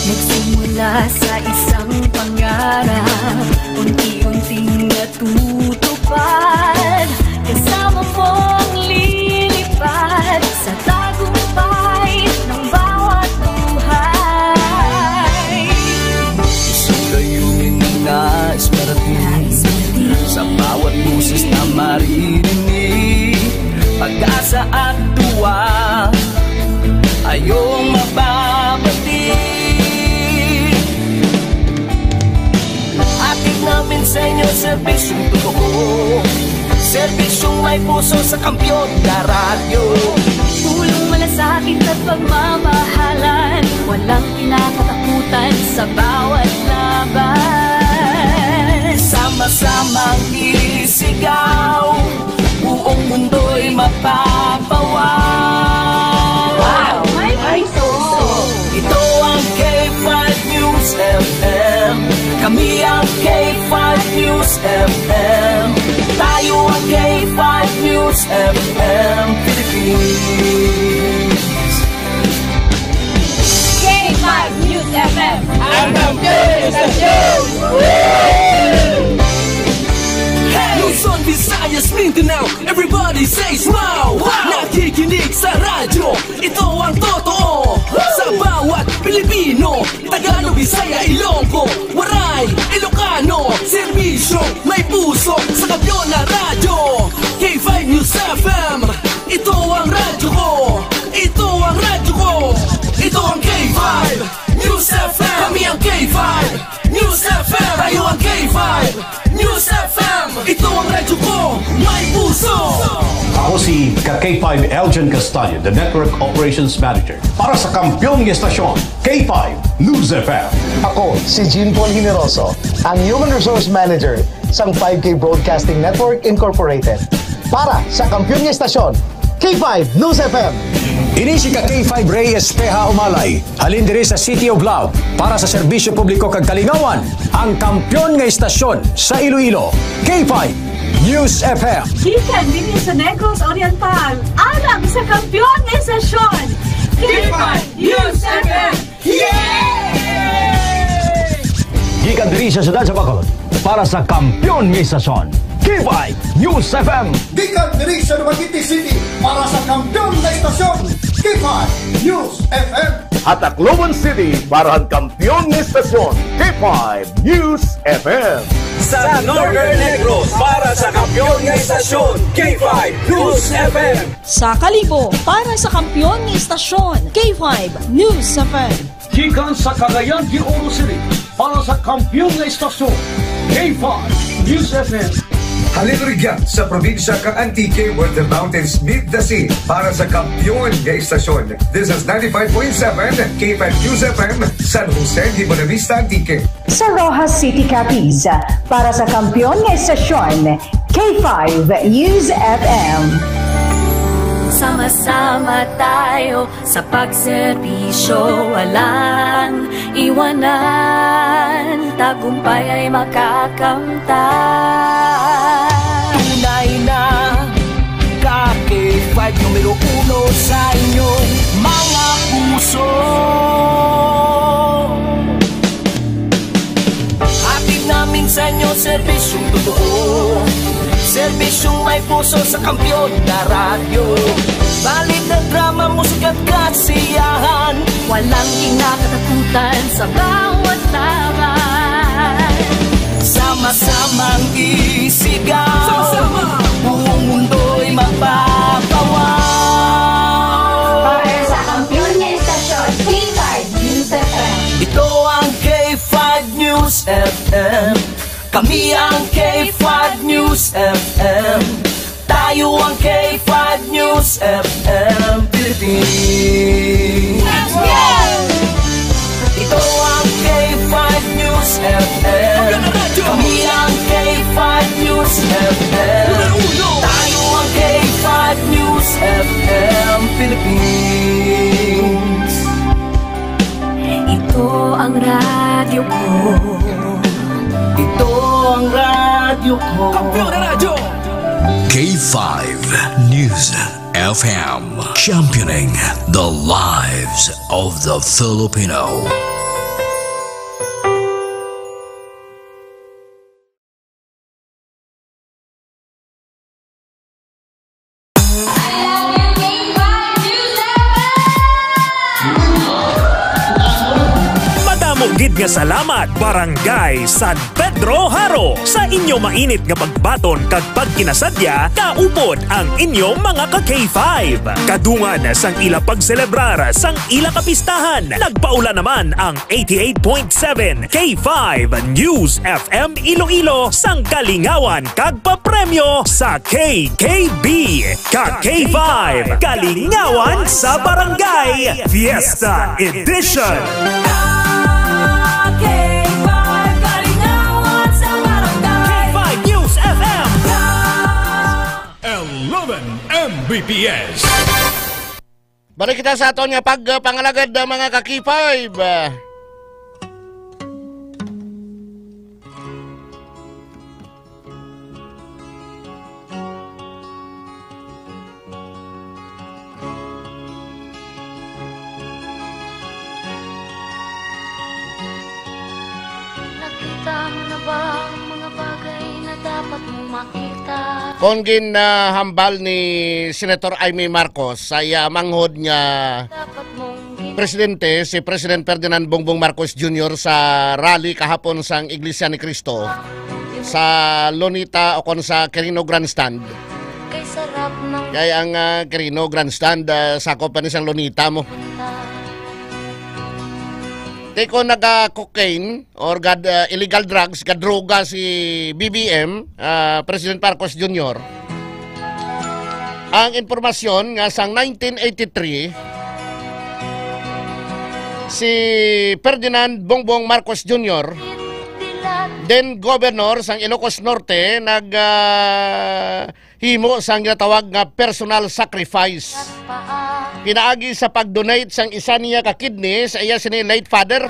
Nagsimula sa isang pangarap, unti-unting natutupad. Kasama mong lilipad sa tagumpay ng bawat buhay. Isang layunin na nais marating, nais marating, sa bawat boses na maririnig. Pag-asa at tuwa ay iyong mababati. Hatid namin sa inyo serbisyong totoo, serbisyong may puso sa Kampiyon na Radyo. Pulong, malasakit at pagmamahalan, walang kinakatakutan sa bawat laban. Sama-samang isigaw, buong mundo'y mapapawaw. Wow! May puso! Ito ang K five News F M. Kami ang K five News F M. Tayo ang K five News F M Philippines. K five News F M. Ang kampiyon sa show! Hey! Luzon, Visayas, Mindanao, everybody says wow! Wow! Nakikinig sa radyo, ito ang totoo. Sa bawat Pilipino, Tagalog, Bisaya, Ilonggo, Waray, Ilocano, serbisyo, may puso, sa kampiyon na radyo. K five News F M, ito ang radyo ko. Ito ang radyo ko. Ito ang K five News F M. Kami ang K five News F M. Tayo ang K five News F M. Ito ang radyo ko. May puso. Ako si ka K five Elgin Castaño, the Network Operations Manager. Para sa kampiyon nga estasyon, K five News F M. Ako si Jean Paul Generoso, ang Human Resource Manager sang five K Broadcasting Network Incorporated. Para sa kampiyon nga estasyon, K five News F M. Ini si ka K five Rey Espeja Umalay, halin diri sa City of Love, para sa serbisyo publiko kag kalingawan, ang kampiyon nga estasyon sa Iloilo, K five News F M. Gikan dinhi sa Negros Oriental, alang sa kampiyon nga estasyon, K five News F M. Yay! Gikan diri sa siyudad sa Bacolod, para sa kampiyon nga istasyon, K five News F M. Gikan diri sa Dumaguete City, para sa kampiyon nga istasyon, K five News F M. Sa Tacloban City, para sa kampiyon nga istasyon, K five News F M. Sa Northern Negros, para sa kampiyon nga istasyon, K five News F M. Sa Kalibo, para sa kampiyon nga istasyon, K five News F M. Gikan sa Cagayan de Oro City, para sa kampiyon nga istasyon, K five News F M. Halin rugya sa probinsya kang Antique, where the mountains meet the sea, para sa kampiyon nga istasyon. This is ninety-five point seven K five News F M, San Jose de Buenavista, Antique. Sa Roxas City, Capiz, para sa kampiyon nga istasyon, K five News F M. Sama-sama tayo sa pagserbisyo, walang iwanan, tagumpay ay makakamtan. Tunay na ka K five numero uno sa inyong mga puso. Hatid namin sa inyo serbisyong totoo, serbisyong may puso sa kampiyon na radyo. Balita, drama, musika at kasiyahan. Walang kinakatakutan sa bawat laban. Sama-samang isigaw. Sama-sama. Buong mundo'y mapapawaw. Para sa kampiyon nga istasyon, K five News F M. Ito ang K five News F M. Kami ang K five News F M. Tayo ang K five News F M Philippines. Ito ang K five News F M. Kami ang K five News F M. Tayo ang K five News F M Philippines. Ito ang radyo ko. Ito ang radyo ko. Kampiyon na radyo! K five News F M, championing the lives of the Filipino. Madamo gid nga salamat, Barangay San Pedro Jaro, sa inyo mainit nga pagbaton kag pagkinasadya kaupod ang inyo mga ka K five. Kadungan sang ila pagselebrar sang ila kapistahan, nagpaula naman ang eighty-eight point seven K five News F M Iloilo sang kalingawan kag papremyo sa K K B. Ka K five, Kalingawan sa Barangay, Fiesta Edition. Ka K five, Kalingawan sa Barangay. K five News F M. Eleven M B P S. Balik kita sa aton nga pagpangalagad, ah, mga ka K five. Ah. Nakita mo na ba ang mga bagay na dapat mong makita? Kon ginhambal ni Senator Imee Marcos sa iya manghod nga presidente, si President Ferdinand Bongbong Marcos Junior, sa rally kahapon sang Iglesia ni Cristo sa Luneta o kon sa Quirino Grandstand. Kay ang, ah, Quirino Grandstand, ah, sakop pa ni sang Luneta mo. Ti kon naga-cocaine or gad-, ah, illegal drugs, gadroga si B B M, ah, President Marcos Junior, ang impormasyon nga sang nineteen eighty-three, si Ferdinand Bongbong Marcos Junior, then governor sang Ilocos Norte, nag, ah, himo sang ginatawag nga personal sacrifice pinaagi sa pag-donate sang isa niya ka kidney sa iya sini late father,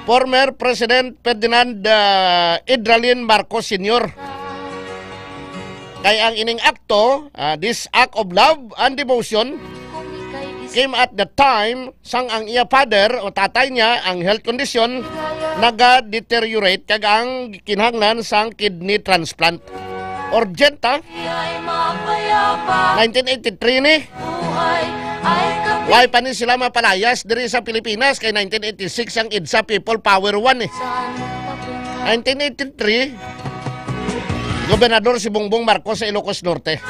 former President Ferdinand, ah, Idralin Marcos Senior. Kay ang ining akto, ah, this act of love and devotion, came at the time sang ang iya father o tatay niya ang health condition naga-deteriorate kag ang kinahanglan sang kidney transplant. Urgent, ha? Nineteen eighty-three ni. Why pa ni sila mapalayas diri sa Pilipinas? Kay nineteen eighty-six ang EDSA People Power One, eh. Nineteen eighty-three, gobernador si Bongbong Marcos sa Ilocos Norte.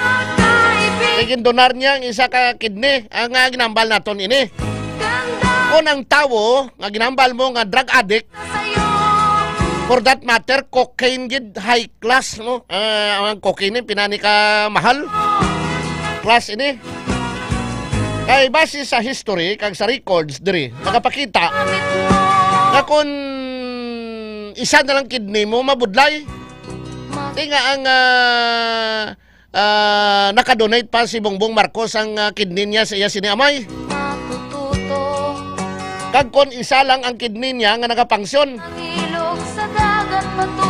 Kay gindonar niya ang isa ka kidney, ang, ah, ginambal naton ini. Kung ang tawo nga ginambal mo nga drug addict, for that matter, cocaine gid, high class, no? Ah, ang cocaine ni, pinani ka mahal. Class ini. Kay base sa history kag sa records diri, nakapakita na kung isa na lang kidney mo mabudlay, di nga ang, ah, ah, nakadonate pa si Bongbong Marcos ang, ah, kidney niya sa iya sini amay. Kag kon isa lang ang kidney niya nga nagapangsyon,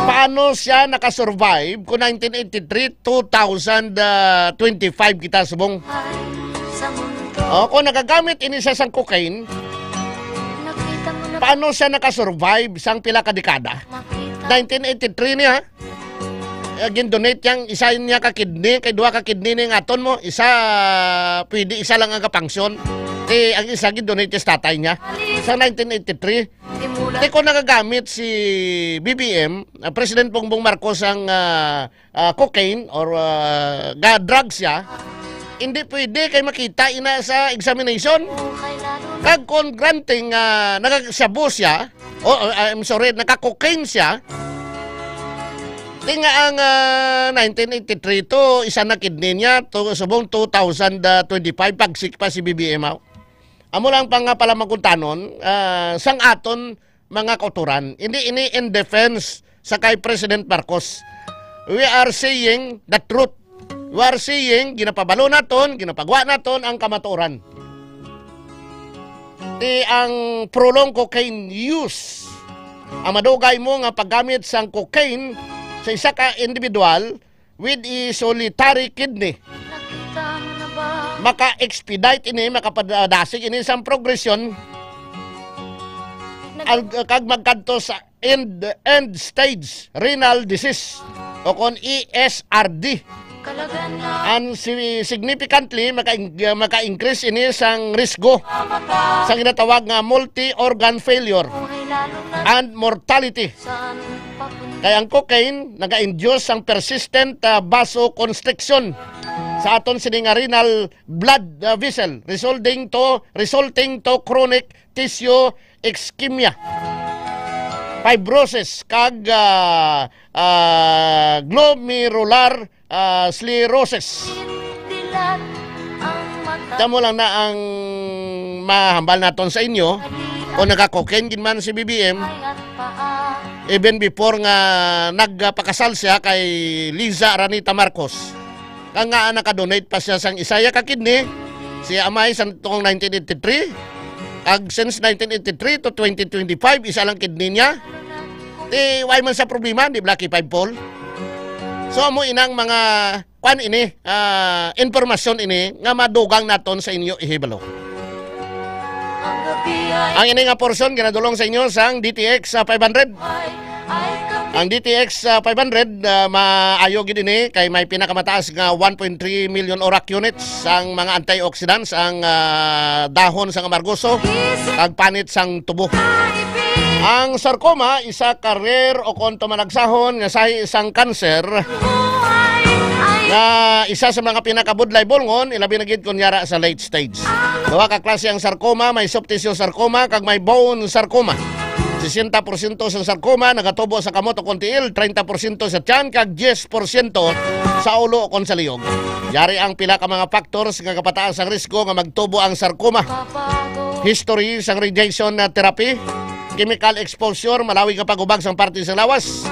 paano siya nakasurvive kung nineteen eighty-three, two thousand twenty-five kita subong? O, kung nagagamit ini siya sang cocaine, paano siya nakasurvive sang pila ka dekada? Nineteen eighty-three niya, eh, gindonate yang isa niya ka kidney, kay duha ka kidney ni ang aton mo, isa, pwede isa lang ang kapangsyon. Eh, ang isa gindonate niya sa tatay niya sa nineteen eighty-three. Di ko nagagamit si B B M, ah, President Bongbong Marcos ang, ah, ah, cocaine or, ah, ga-, drugs siya, hindi pwede kay makita ina sa examination. Kag kon granting, ah, nagag-shabu siya, o, o, I'm sorry, naka-cocaine siya, di nga ang, ah, nineteen eighty-three to, isa na kidney niya, to, subong two thousand twenty-five, pagsik pa si B B M, ah. Amo lang pang, ah, pala maguntanon, ah, sang aton mga kautoran. Hindi ini in defense sa kay President Marcos. We are saying the truth. We are saying, ginapabalo naton, ginapagwa naton ang kamatuoran. Ti ang prolonged cocaine use, ang madugay mo nga paggamit sang cocaine sa isa ka individual with a solitary kidney, maka-expedite ini, makapadasig ini sang progresyon, ang, kag magkadto sa end, end stage renal disease, o kon E S R D. And si-, significantly, maka-, maka-increase ini sang risgo sa ginatawag nga multi-organ failure and mortality. Kay ang cocaine naga-induce sang persistent, ah, vasoconstriction sa aton sini nga renal blood, ah, vessel, resulting to, resulting to chronic tissue ischemia, fibrosis, kag, ah, ah, glomerular, ah, sclerosis. Kamo lang na ang mahambal naton sa inyo, o naka-cocaine gid man si B B M, even before nga nagpakasal siya kay Liza Araneta Marcos. Kag nga naka-donate pa siya sang isa ya ka kidney, si amay sa tuong nineteen eighty-three. Kag since nineteen eighty-three to twenty twenty-five, isa lang kidney niya. Ti, why man sa problema, di ba, Lucky Five Paul? So, amo inang mga, kwan ini, ah, impormasyon ini nga madugang naton sa inyo ihibalo. Ang ini nga porsyon ginadulong sa inyo sang D T X, ah, five hundred. Ang D T X, ah, five hundred, ah, maayo gid ini kay may pinakamataas nga one point three million ORAC units. Sang mga antioxidants ang, ah, dahon sang amargoso kag panit sang tubo. Ang sarcoma, isa ka rare o kon tumalagsahon nga sahi sang kanser nga isa sa mga pinakabudlay bulngon, ilabi na gid kon yara sa late stage. Duha ka klase ang sarcoma, may soft tissue sarcoma kag may bone sarcoma. Sesenta porsyento sa sarcoma nagatubo sa kamot o kon tiil, treinta porsyento sa tiyan, kag diyes porsyento sa ulo o kon sa liog. Yari ang pila ka mga factors nga kapataas ang risgo nga magtubo ang sarcoma. History sang radiation na therapy, chemical exposure, malawi nga pag-ubag sang parte sa lawas,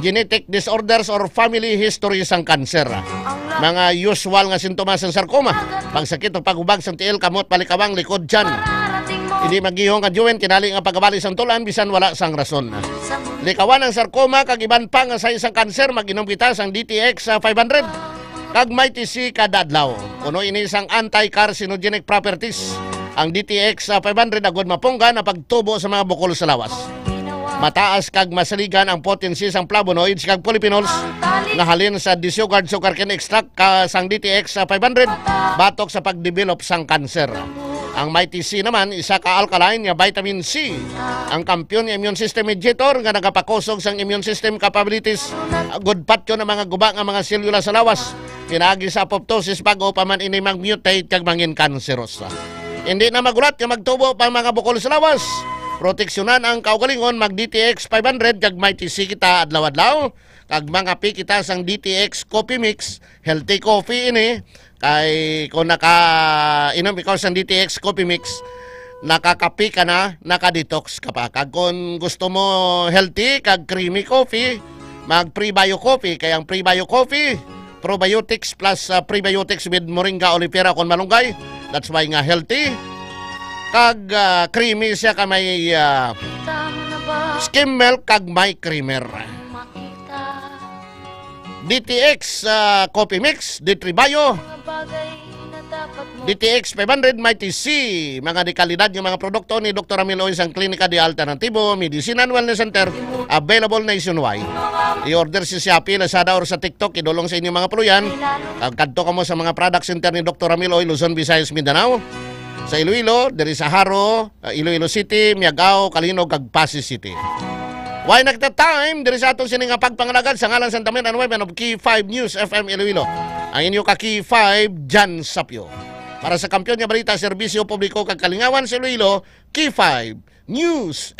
genetic disorders or family history sang kanser. Mga usual nga sintomas sang sarcoma, pagsakit o pag-ubag sang tiil, kamot, palikawang, likod, tiyan. Hindi magihong nga joint, kinali nga pagabali sang tulan bisan wala sang rason. Likawan ang sarcoma kag iban pa nga sa isang kanser, mag-inom kita sang D T X sa five hundred kag may T C kada adlaw. Puno ini sang anti-carcinogenic properties ang D T X sa five hundred, agud mapunggan ang pagtubo sa mga bukol sa lawas. Mataas kag masaligan ang potency sang flavonoids kag polyphenols nga halin sa Disiugard sugarcane extract ka sang D T X five hundred batok sa pagdevelop sang kanser. Ang Mighty C naman, isa ka alkaline nga vitamin C, ang kampiyon nga immune system mediator nga nagapakusog sang immune system capabilities. Good patyon ang mga guba nga mga selula sa lawas pinaagi sa apoptosis, bago pa man ini mag-mutate kag mangin kanserosa. Hindi na magulat nga magtubo pa ang mga bukol sa lawas. Proteksyonan ang kaugalingon, mag D T X five hundred kag Mighty C kita adlaw-adlaw. Kag mangape kita sang D T X Coffee Mix, healthy coffee ini. Kay kung naka-inom ikaw sang D T X Coffee Mix, nakakape ka na, naka-detox ka pa. Kag kung gusto mo healthy kag creamy coffee, mag Prebio Coffee. Kay ang Prebio Coffee, probiotics plus, ah, prebiotics with moringa oleifera kon malunggay. That's why nga healthy. Kag, ah, creamy siya, ka may, ah, skim milk kag may creamer. D T X, ah, Coffee Mix, D three Bio, D T X five hundred, Mighty C, mga dekalidad nga mga produkto ni Doktor Ramil Oy sang Klinika de Alternativo Medicine and Wellness Center, available nationwide. I-order sa Shopee, Lazada, or sa TikTok, idulong sa inyong mga puloy-an. Kag kadto kamo sa mga product center ni Doktor Ramil Oy, Luzon, Visayas, Mindanao, sa Iloilo, diri sa Jaro, ah, Iloilo City, Miagao, Calinog, kag Passi City. Why not the time? Diri sa aton sini nga pagpangalagad sa ngalan sa Damen and Women of Key five News F M Iloilo. Ang inyo ka Key five, Jan Sapio. Para sa Kampiyon nga Balita, Serbisyo Publiko kag Kalingawan sa Iloilo, Key five News